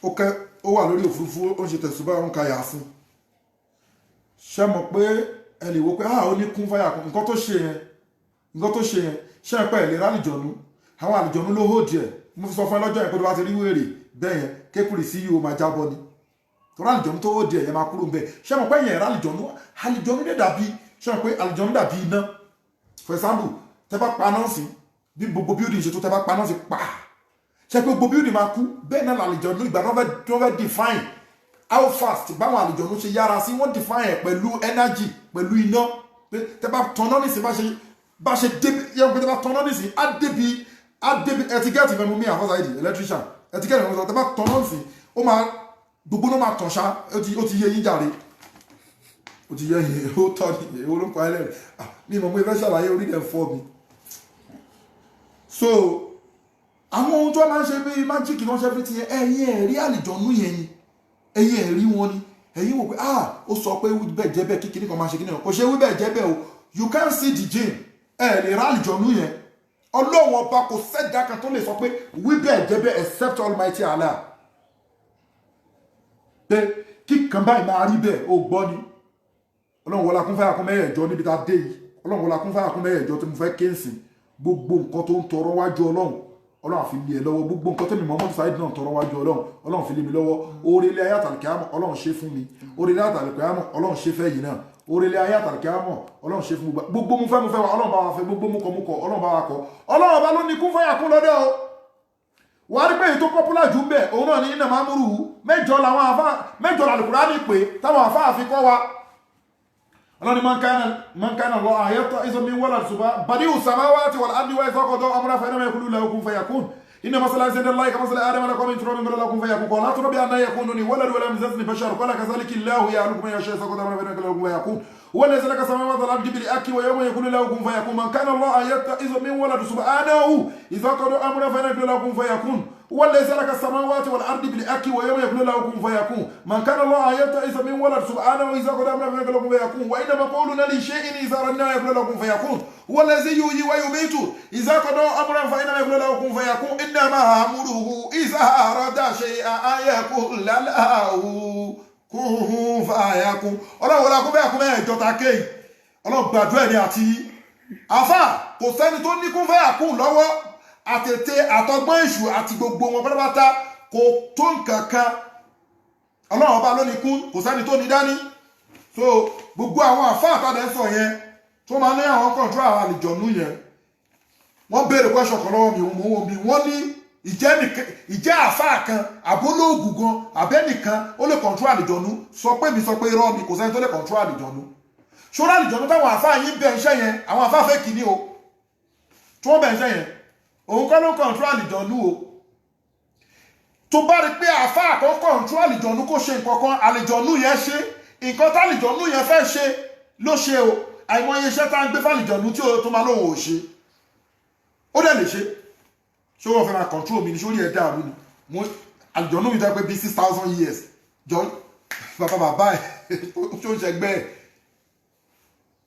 ó kẹ́, ó wà lórí òfurufú, ó ń ṣe tẹ̀sùbá, ó ń ka yàásín. Ṣé mọ̀ pé ẹ lè wo pé ah, ó ní kún fáyà kún, nǹkan tó ṣe yẹn, nǹkan tó ṣe yẹn, ṣé ẹ pẹ́ ẹ̀ lè rálìjọ̀nú? Àwọn àlìjọ̀nú ló hó díẹ̀. Mo fi sọ fún ẹ lọ́jọ́ yẹn pé tó bá ti rí wèrè bẹ́ẹ̀ yẹn, kékùrì sí yìí, ó máa jábọ́ ni, torí àlìjọ̀nú tó hó díẹ̀ yẹn máa kúrò ń bẹ̀. Ṣé mọ̀ pé yẹn rálìjọ̀nú? Àlìjọ̀nú dẹ̀ dàbí, ṣé mọ̀ pé àlìjọ̀nú dàbí iná? For example, tẹ́ bá pa náà sí bí gbogbo building ṣe tó, tẹ́ bá pa náà sí pa, ṣe pé gbogbo building máa kú. Bẹ́ẹ̀ náà làlìjọ̀nú. Ìgbà tó fẹ́ define how fast báwọn àlìjọ̀nú ṣe yára sí, wọ́n define ẹ̀ pẹ̀lú energy, pẹ̀lú iná, pé tẹ́ bá tanná nísìn, bá ṣe débi yẹn, pé tẹ́ bá tanná nísìn, á débi. Ẹ ti get ìfẹ́ mu mi àfọ́sà ìdí electrician, ẹ ti get ìfẹ́ mu. Tẹ́ bá tanná nísìn, ó máa gbogbo náà máa tàn ṣá. Ó ti yé yín jàre, ó ti yé yín. Ó tọ́ ni èwo ló ń pa ẹlẹ́rìí? Mi mọ̀, mo fẹ́ ṣàlàyé, orí ẹ̀ fọ́ mi. So àwọn ohun tó máa ń ṣe bíi magic ló ń ṣe fi ti yẹn, ẹ̀yin ẹ̀rí àlìjọ̀nú yẹn ni, ẹ̀yin ẹ̀rí wọn ni. Ẹ̀yin wò pé ah, ó sọ pé wí bẹ́ẹ̀ jẹ́ bẹ́ẹ̀, kíkiní kan máa ṣe kíní kan, kò ṣe wí bẹ́ẹ̀ jẹ́ bẹ́ẹ̀ o. You can't see the jinn. Ẹ̀ lè rá àlìjọ̀nú yẹn. Ọlọ́run ọba, kò sẹ́dá kan tó lè sọ pé wí bẹ́ẹ̀ jẹ́ bẹ́ẹ̀ except Almighty Allah, pé kíkan báyìí máa rí bẹ́ẹ̀. Ó gbọ́ ni. Ọlọ́run wọlá kún fáyà kún mẹ́yẹ̀ẹ́jọ níbi tá a dé yìí. Ọlọ́run wọlá kún fáyà kún mẹ́yẹ̀ẹ́jọ tí mo fẹ́ kéǹsì. Gbogbo nǹkan tó ń tọrọ wájú Ọlọ́run, Ọlọ́run àfi lé ẹ lọ́wọ́. Gbogbo nǹkan tẹ́mi Muhammadu Saheed náà tọrọ wájú Ọlọ́run, Ọlọ́run fi lé mi lọ́wọ́. Oore ilé ayé àtàlùkẹ́ Ọlọ́run ṣe fún mi. Oore ilé àtàlùkẹ́ Ọlọ́run ṣe fẹ́ yìí náà. Oore ilé ayé àtàlùkẹ́ Ọlọ́run ṣe fún gbogbo. Mu fẹ́ mu fẹ́ wa, Ọlọ́run bá wa fẹ́. Gbogbo mu kọ mu kọ, Ọlọ́run bá wa kọ. Ọlọ́run ọba ló ní kún fáyà kún lọ́dọ̀ o. Wà á rí pé èyí tó popular jù ń bẹ̀, òun náà ní iná máa múrù mẹ́jọ làwọn àfa mẹ́jọ làlùkùránì pé táwọn àfa àfikọ́ wa. Ọlọ́ni man kana lọ àyẹ́tọ̀ ìsọmi wọ́lá ṣùgbọ́n badi'u samawati wal ardi wa idha qada amran fa innama yaqulu lahu kun fayakun. Inna masala inda Allahi ka masali adama khalaqahu min turabin thumma lahu kun fayakun. Qala rabbi anna yakunu li walad wa lam yamsasni bashar. Qala kadhalika Allahu yakhluqu ma yasha idha qada amran fa innama yaqulu lahu kun fayakun. Huwa alladhi khalaqa samawati wal ardi bil haqqi wa yawma yaqulu lahu kun fayakun. Man kana Allah yattakhidhu min walad subhanahu idha qada amran fa innama yaqulu lahu kun fayakun. هو الذي خلق السماوات والارض بالحق ويوم يقول له كن فيكون. من كان الله يتخذ من ولد سبحانه اذا قضى امرا فيقول له كن فيكون. وانما قولنا لشيء اذا اردنا يقول له كن فيكون. هو الذي يحيي ويميت اذا قضى امرا فانما يقول له كن فيكون. انما امره اذا اراد شيئا ان يقول له كن فيكون. Ọlọ́run wọlé akúnfẹ́ àkúnfẹ́ ìjọta kéyì. Ọlọ́run gbàdúrà ẹni àti àfà. Kò sẹ́ni tó ní kúnfẹ́ àkún lọ́wọ́. Àtètè àtọgbọ́n èṣù àti gbogbo wọn pátápátá kò tó nǹkan kan. Ọlọ́run ọba ló ní kún, kò sẹ́ni tó ní dání. So gbogbo àwọn àfáà àtàdé sọ yẹn tó máa ní àwọn control àwọn àlìjọ̀nú yẹn, wọ́n béèrè question kan lọ́wọ́ mi. Mò ń wo bí wọ́n ní ìjẹ́ àfáà kan àbólóògùn gan àbẹ́nìkan ó lè control àlìjọ̀nú. Sọ pé mi sọ pé irọ́ ni, kò sẹ́ni tó lè control àlìjọ̀nú. Ṣọ́ra àlìjọ̀nú táwọn àfáà yín bẹ̀ ń ṣẹ́ yẹn, àwọn àfáà fẹ́ kìíní o tí wọ́n bẹ̀ ń ṣẹ́ yẹn, òun kọ́ ló ń control àlìjọ̀nú o. Tó bá rí pé àáfàá kan control àlìjọ̀nú kó ṣe nǹkan kan, àlìjọ̀nú yẹn ṣe nǹkan tálìjọ̀nú yẹn fẹ́ ṣe ló ṣe o. Àìmọye iṣẹ́ tá ń gbé fàlìjọ̀nú tí o tó máa lóun ò ṣe, ó dẹ̀ lè ṣe. Ṣé wọ́n fẹ́ máa control mi ní sórí ẹ̀ dàrú ni mo àlìjọ̀nú mi dá pé bíi 6,000 years jọ bàbá bàbá ẹ̀ tó ń ṣẹgbẹ́ ẹ̀,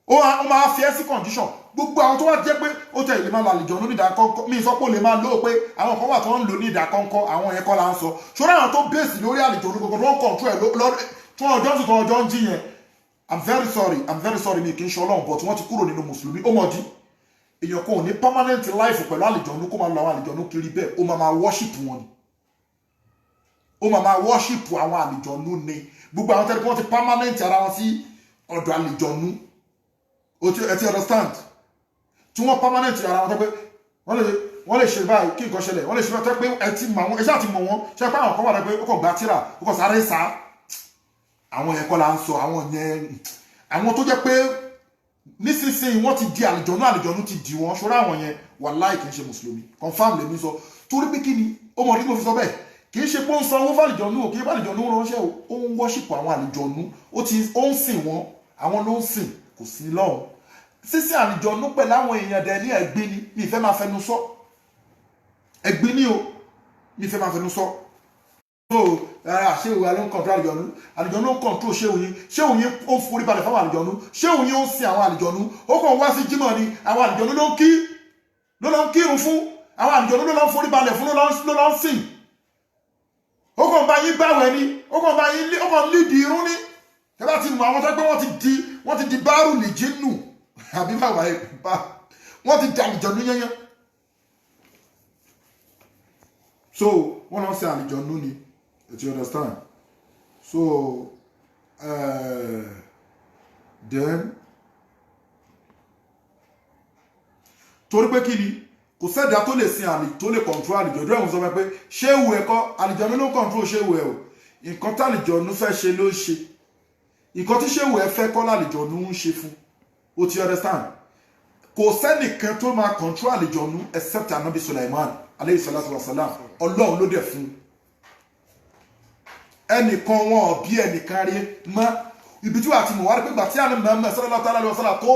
ó máa fi ẹ́ sí condition. Gbogbo àwọn tó wá jẹ́ pé ó tẹ̀ lè máa lo àlìjọ̀nú ní ìdákọ́ńkọ́, mi sọ pé ó lè máa lò ó, pé àwọn kan wà tó ń lò ní ìdákọ́ńkọ́, àwọn yẹn kọ́ la ń sọ. Ṣọ́ra àwọn tó bèsì lórí àlìjọ̀nú gbogbo tó ń control ẹ̀ tí wọ́n ọjọ́ ń sùn tí wọ́n ọjọ́ ń jí yẹn, I'm very sorry, I'm very sorry, mi kì í ṣe Ọlọ́run, but wọ́n ti kúrò nínú mùsùlùmí. Ó mọ̀ dí èèyàn kan ò ní permanent life pẹ̀lú àlìjọ̀nú kó máa lo àwọn àlìjọ̀nú kiri bẹ́ẹ̀. Ó máa máa worship wọn ni, ó máa máa worship àwọn àlìjọ̀nú ni. Gbogbo àwọn tẹ́lẹ̀ kí wọ́n ti permanent ara wọn sí ọ̀dọ̀ àlìjọ̀nú, o ti ẹ ti understand, tí wọ́n permanent ara wọn tẹ́ pé wọ́n lè ṣe báyìí kí nǹkan ṣẹlẹ̀, wọ́n lè ṣe báyìí tẹ́ pé ẹ ti mọ̀ wọn, ẹ ṣáà ti mọ̀ wọn. Ṣe pé àwọn kan wà pé ó kàn gba tíra, ó kàn sáré sá, àwọn yẹn kọ́ la ń sọ. Àwọn yẹn, àwọn tó jẹ́ pé nísinsìnyí wọ́n ti di àlìjọ̀nú, àlìjọ̀nú ti di wọn. Ṣọ́ra àwọn yẹn, wàláì kì í ṣe mùsùlùmí, confam lèmi sọ. Torí pé kí ni ó mọ̀ ní mo fi sọ bẹ́ẹ̀? Kì í ṣe pé ó ń sanwó fàlìjọ̀nú o, kì í fàlìjọ̀nú ránṣẹ́ o. Ó ń worship àwọn àlìjọ̀nú, ó ń sìn wọn, àwọn ló ń sìn, kò sí lọ́hùn. Sísìn àlìjọ̀nú pẹ̀lú àwọn èèyàn dẹ̀ ní ẹ̀gbin ni. Mi ìfẹ́ máa fẹnu sọ, ẹ̀gbin ni o, mi ìfẹ́ máa fẹnu sọ. So rárá, ṣéwù wa ló ń control àlìjọ̀nú? Àlìjọ̀nú ló ń control ṣéwù yín. Ṣéwù yín ó ń forí balẹ̀ fáwọn àlìjọ̀nú. Ṣéwù yín ó ń sin àwọn àlìjọ̀nú. Ó kàn wá sí jímọ̀ ni. Àwọn àlìjọ̀nú ló ń kí, ló lọ ń kírun fún. Àwọn àlìjọ̀nú ló lọ ń forí balẹ̀ fún, ló lọ ń sìn. Ó kàn bá yín gbàwẹ̀ ni, ó kàn bá yín, ó kàn lídìí irun ní. Ẹ bá ti mọ àwọn tó pé wọ́n ti di báàrù lìjínù àbí bàbá ẹ bá wọ́n ti di àlìjọ̀nú yányán. So wọ́n lọ sin àlìjọ̀nú ni, you understand? So then torí pé kí ni, kò sẹ́dá tó lè sin àlè tó lè control àlìjọ̀nú. Ẹ̀wọ̀n sọ pé ṣéwù ẹ̀kọ́ àlìjọ̀nú ló ń control ṣéwù ẹ̀ o. Nǹkan tí àlìjọ̀nú fẹ́ ṣe ló ń ṣe, nǹkan tí ṣéwù ẹ fẹ́ kọ́ làlìjọ̀nú ń ṣe fún o, ti understand? Kò sẹ́nìkan tó máa control àlìjọ̀nú except anabi Sulaiman aleyhi salatu wa salam. Ọlọ́run ló dẹ̀ fún ẹnìkan wọn ò bí ẹnìkan rí mọ́. Ibi tí wàá ti mọ̀ wá rí pé gbà tí àná Muhammad sallallahu alaihi wa sallam tó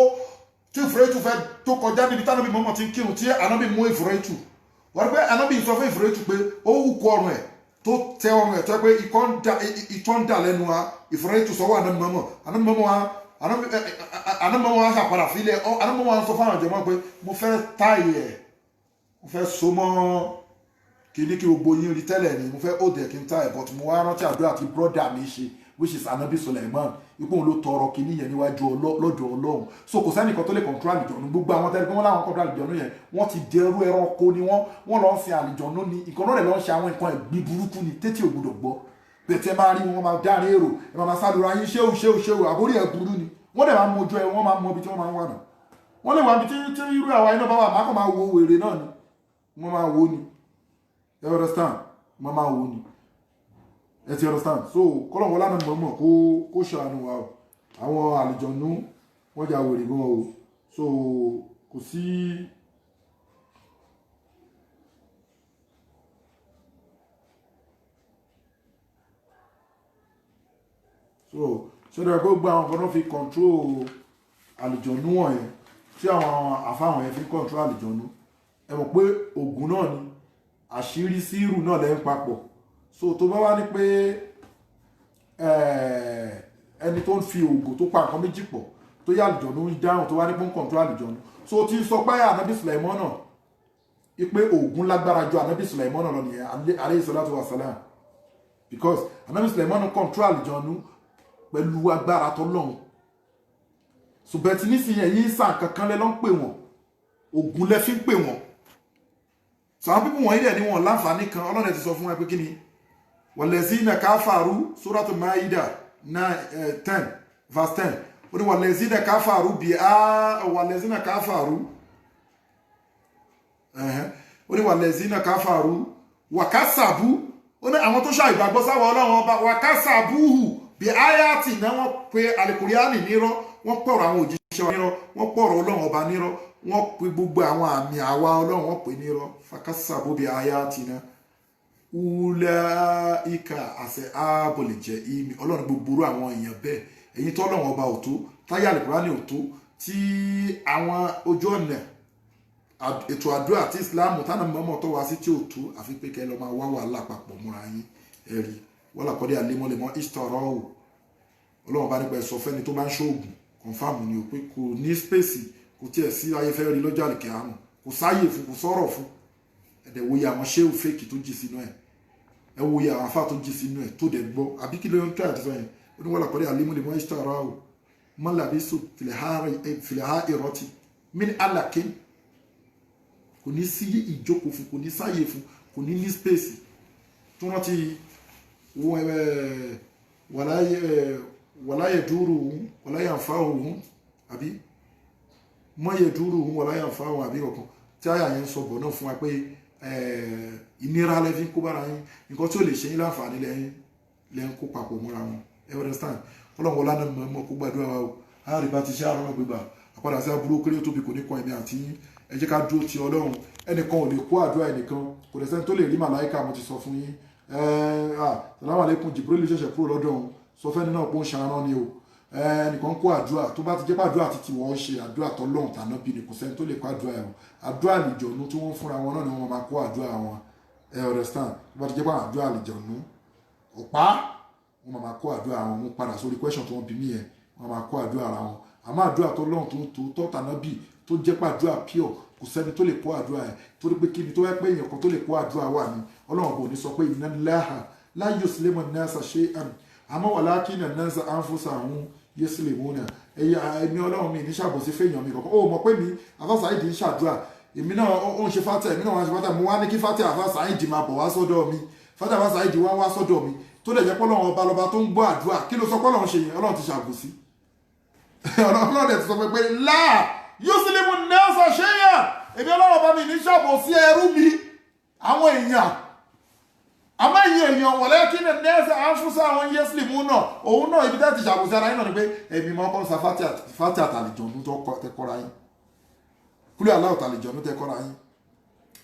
tí ìfúrẹ́tù fẹ́ tó kọjá níbi tánábì mọ́mọ́ ti ń kírun, tí ànábì mú ìfúrẹ́tù wọ́n rí pé ànábì sọ fún ìfúrẹ́tù pé ó wù kó ọrùn ẹ̀ tó tẹ ọrùn ẹ̀ tó pé ìtọ́ ń dà lẹ́nu wa. Ìfúrẹ́tù sọ́wọ́ ànábì mọ́mọ́, ànábì mọ́mọ́ wa, ànábì mọ́mọ́ wa ṣàpadà fílẹ̀. Ànábì mọ́mọ́ wa sọ fún àwọn jẹ̀mọ́ pé mo fẹ́ táì ẹ̀. Mo fẹ́ so mọ́ kíní kí gbogbo yín rí tẹ́lẹ̀ ni, mo fẹ́ ó dẹ̀ kí n ta ẹ̀, but mo wá rántí àdúrà tí brọ́dà mi ṣe, which is Anabi Suleiman, ipò òun ló tọrọ kíní yẹn níwájú lọ́dọ̀ Ọlọ́run. So kò sẹ́nìkan tó lè control àlìjọ̀nù. Gbogbo àwọn tẹ́lẹ̀ pé wọ́n láwọn control àlìjọ̀nù yẹn, wọ́n ti dẹrú ẹranko ni wọ́n lọ ń sin àlìjọ̀nù ni. Ìkànnà rẹ̀ lọ ń ṣe àwọn nǹkan ẹ̀gbin burúkú ni tètè ò gbọdọ̀ gbọ́. Bẹ̀tẹ̀ máa rí wọn máa dárin èrò, ẹ máa sálura yín ṣéwù ṣéwù ṣéwù, àbórí ẹ̀ burú ni. Wọ́n dẹ̀ máa mọ ojú ẹ, wọ́n máa mọ ibi tí wọ́n máa ń wà náà. Wọ́n lè wà ibi tí irú àwa iná bá wà, máa kàn máa wo wèrè náà ni. Wọ́n máa wo ni. You understand? Wọ́n máa wo ni. Ẹ ti understand? So kọ́lọ̀ wọn lánàá mọ̀ọ́mọ̀ kó ṣàánú wa o. Àwọn àlìjọ̀nú wọ́n jà wèrè gan o. So kò sí. So ṣé gbogbo àwọn kan náà fi control àlìjọ̀nú wọ̀nyẹn, tí àwọn àfáwọn yẹn fi control àlìjọ̀nú, ẹ mọ̀ pé ògùn náà ni, àṣírí sírù náà lẹ́ ń papọ̀. So tó bá wá ní pé ẹni tó ń fi ògùn tó pa nǹkan méjì pọ̀ tó yá àlìjọ̀nú ń dáhùn, tó wá ní pé ń control àlìjọ̀nú, so ti ń sọ pé Ànábì Sùlàímánà náà pé ògùn lágbára ju Ànábì Sùlàímánà lọ nìyẹn, alayhi salatu wa salam, because Ànábì Sùlàímánà control àlìjọ̀nú pẹ̀lú agbára tọ́lọ́hun. Ṣùgbọ́n tí nísìnyí ẹ̀yìn sàn kankan lẹ́ ló ń pè wọ́n, ògùn lẹ́ fi ń pè wọ́n. So àwọn pípọ̀ wọ̀nyí dẹ̀ ni wọ́n láǹfààní kan. Ọlọ́run ti sọ fún wa pé kí ni wallazina kafaru, Suratu Maida 10 verse 10, ó ní wallazina kafaru bí a wallazina kafaru, ó ní wallazina kafaru wakasabu, ó ní àwọn tó ṣàìgbàgbọ́ sáwọ́ Ọlọ́run ọba wakasabuhu bí ayati náà, wọ́n pe alikuriani nírọ́, wọ́n pọ̀rọ̀ àwọn òjíṣẹ́ wa nírọ́, wọ́n pọ̀rọ̀ Ọlọ́run ọba nírọ́, wọ́n pe gbogbo àwọn àmì àwa Ọlọ́run wọ́n pe nírọ́. Fakasabu bí ayati náà ulaika àṣẹ ààbò lè jẹ ìmì. Ọlọ́run gbogbo àwọn èèyàn bẹ́ẹ̀, ẹ̀yin tó Ọlọ́run ọba ò tó, táyà alikuriani ò tó, tí àwọn ojú ọ̀nà ètò àdúrà tí Islam tánà mọ́mọ́ tó wá sí tí ò tó, àfi pé kẹ́ lọ́ máa wá wàhálà papọ̀ múra yín. Ẹ̀rí wọ́n làkọ́dé àlémọ́lẹ́mọ́ ìṣtọ̀rọ̀ o. Ọlọ́run bá nípa ẹ̀sọ́ fẹ́ni tó bá ń ṣoògùn kọ̀ǹfàmù ni o, pé kò ní spéèsì, kò tiẹ̀ sí ayé fẹ́ rí lọ́jọ́ àlìkẹ́ àmọ́, kò sáàyè fún, kò sọ̀rọ̀ fún. Ẹ̀dẹ̀ wòye àwọn ṣéwù fèkì tó jì sínú ẹ̀, ẹ wòye àwọn afá tó jì sínú ẹ̀ tó dẹ̀ gbọ́, àbí kí ló ń tọ́ àti sọ yẹn? Ó ní wọ́n làkọ́dé àlémọ́lẹ́mọ́ ìṣtọ̀rọ̀ o mọ́làbísù fìlẹ̀há ìrọ́tì mí alákẹ́. Kò ní sí ìjókòó fún, kò ní sáàyè fún, kò ní ní spéèsì tó rántí. Wàlá yẹ̀dúrù wàlá yànfàhùn, àbí mọ́ yẹ̀dúrù wàlá yànfàhùn, àbí ọ̀kan tí àyà yẹn ń sọ bọ̀ náà fún wa pé ìnira lẹ́ fi ń kó bára yín, nǹkan tí ó lè ṣe yín láǹfààní lẹ́ ń kó papọ̀ mọ́ra wọn. Ẹ understand? Ọlọ́run wọlá náà mọ̀ kó gbàdúrà wa o. Àárẹ̀ bá ti ṣe àrùn gbígbà àpadà sí aburú kéré tóbi kò ní kan èmi àti yín. Ẹ jẹ́ ká dúró ti Ọlọ́run. Ẹnìkan ò lè kó àdúrà ẹnìkan, kò lè sẹ́ni tó lè rí màláìka. Mo ti sọ fún yín, salamu alaikum, Jibril ṣẹ̀ṣẹ̀ kúrò lọ́dọ̀ òun, sọ fẹ́ni náà pé ó ń ṣaran ni o. Ẹnìkan kó àdúrà tó bá ti jẹ́ pé àdúrà títí wọ́n ń ṣe àdúrà tọ́lọ́hun tàná bí ni, kò sẹ́ni tó lè kó àdúrà ẹ̀ o. Àdúrà àlìjọ̀nú tí wọ́n ń fúnra wọn náà ni wọ́n máa kó àdúrà wọn. Ẹ understand? Tó bá ti jẹ́ pé àdúrà àlìjọ̀nú ọ̀pá, wọ́n máa kó àdúrà wọn. Mú padà sórí question tí wọ́n bí mí yẹn, wọ́n máa kó àdúrà ara wọn. Àmọ́ àdúrà tọ́lọ́hun tó tọ́ tàná bí tó jẹ́ pé àdúrà pure, kò sẹ́ni tó lè kó àdúrà ẹ̀. Torí pé kíni tó wẹ́ pé èèyàn kan tó lè kó àdúrà wà ní Ọlọ́run kò ní sọ pé inna Allaha la yuslimu an-nasa shay'an, àmọ́ walakinna an-nasa anfusahum yuslimuna. Ẹ̀yà ẹ̀mí Ọlọ́run mi ní ṣàbòsí fẹ́yàn mi kankan. Ó mọ̀ pé mi Àfáà Saheed ń ṣàdúrà, èmi náà ó ń ṣe fátẹ̀, èmi náà wá ń ṣe fátẹ̀. Mo wá ní kí fátẹ̀ Àfáà Saheed máa bọ̀ wá sọ́dọ̀ mi, fátẹ̀ Àfáà Saheed wá wá sọ́dọ̀ mi, tó lè jẹ́ pọ́lọ́run ọba lọ́ba tó ń gbọ́ àdúrà. Kí ló sọ pọ́lọ́run ṣe yẹn? Ọlọ́run ti ṣàbòsí. Ọlọ́run dẹ̀ ti sọ pé láà yuslimu an-nasa shay'an, èmi Ọlọ́run ọba mi ní ṣàbòsí ẹrú mi àwọn èèyàn. Àmọ́ ìyẹn èèyàn walakinna an-nasa anfusahum yuslimuna, òun náà ibi tẹ́ ti ṣàbòsí ara yín náà ni pé ẹ̀mí mọ́ kọ́ sa fati àtàlìjọ̀nù tó tẹ kọ́ra yín, kúlẹ̀ aláwọ̀ tàlìjọ̀nù tẹ kọ́ra yín,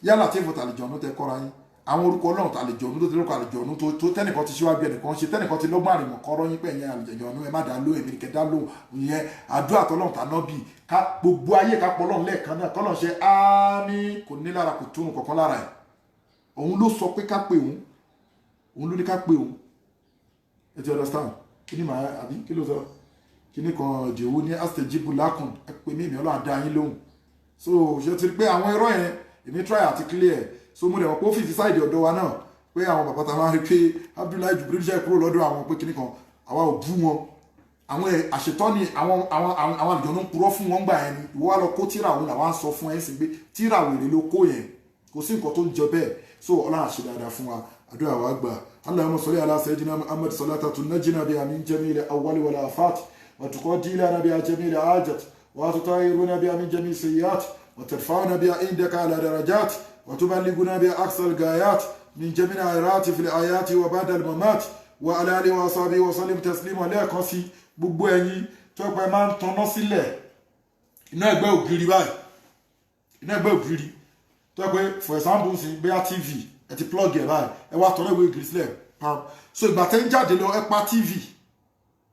yálà tífù tàlìjọ̀nù tẹ kọ́ra yín, àwọn orúkọ Ọlọ́run tàlìjọ̀nù tó ti lórúkọ àlìjọ̀nù tó tẹ́nìkan ti ṣíwájú ẹnìkan ṣe, tẹ́nìkan ti lọ́gbọ́n àrìmọ̀ kọ́rọ́ yín pé ẹ̀yin àlìjọ̀nù ẹ má dá lóhùn, èmi kẹ́ dá lóhùn. Ìyẹn àdúrà tọ́lọ́run tàná bì ká gbogbo ayé ká pọ̀ Ọlọ́run lẹ́ẹ̀kan náà, kọ́lọ́run ṣe ámì, kò ní lára, kò túnú kankan lára ẹ̀. Òun ló sọ pé ká pè òun, òun ló ní ká pè òun. Ẹ ti understand? Kí ni màá àbí kí ló sọ? Kí ni kan dìwú ní astajibu lakum, ẹ pè mí, èmi Ọlọ́run á dá yín lóhùn. So ṣe ti rí pé àwọn irọ́ yẹn Èmi try àti clear. So mo dẹ̀ wọ́n pé ó fìfì side ọ̀dọ̀ wa náà pé àwọn bàbá ta máa ń rí pé Abdullahi Jubril jẹ́ kúrò lọ́dọ̀ àwọn pé kíní kan, àwa ò bú wọn. Àwọn àṣetọ́ ni àwọn àlùjọ̀nnú ń purọ́ fún wọn gbà yẹn ni. Ìwọ wá lọ kó tíra òun làwọn á sọ fún ẹ sí pé tíra wèrè ló kó yẹn, kò sí nǹkan tó ń jọ bẹ́ẹ̀. So Ọlọ́run àṣẹ dáadáa fún wa, àdúrà wa gbà. اللهم صل على سيدنا محمد صلاة تنجنا بها من جميع الأول والآفات، وتقضي لنا بها جميع الحاجات، وتطهرنا بها من جميع السيئات، وترفعنا بها عندك على درجات، وتبلغنا بها أقصى الغايات من جميع الخيرات في الحياة وبعد الممات، وعلى آله وصحبه وسلم تسليما. Lẹ́ẹ̀kan sí, gbogbo ẹ̀yin tó pẹ́ máa ń tanná sílẹ̀ iná ẹgbẹ́ ògiri báyìí, iná ẹgbẹ́ ògiri tó pé, for example, sí bóyá TV ẹ ti plug ẹ báyìí, ẹ wá tọ́lá ìwé ògiri sílẹ̀ pam. So ìgbà tẹ́ ń jáde lọ, ẹ pa TV.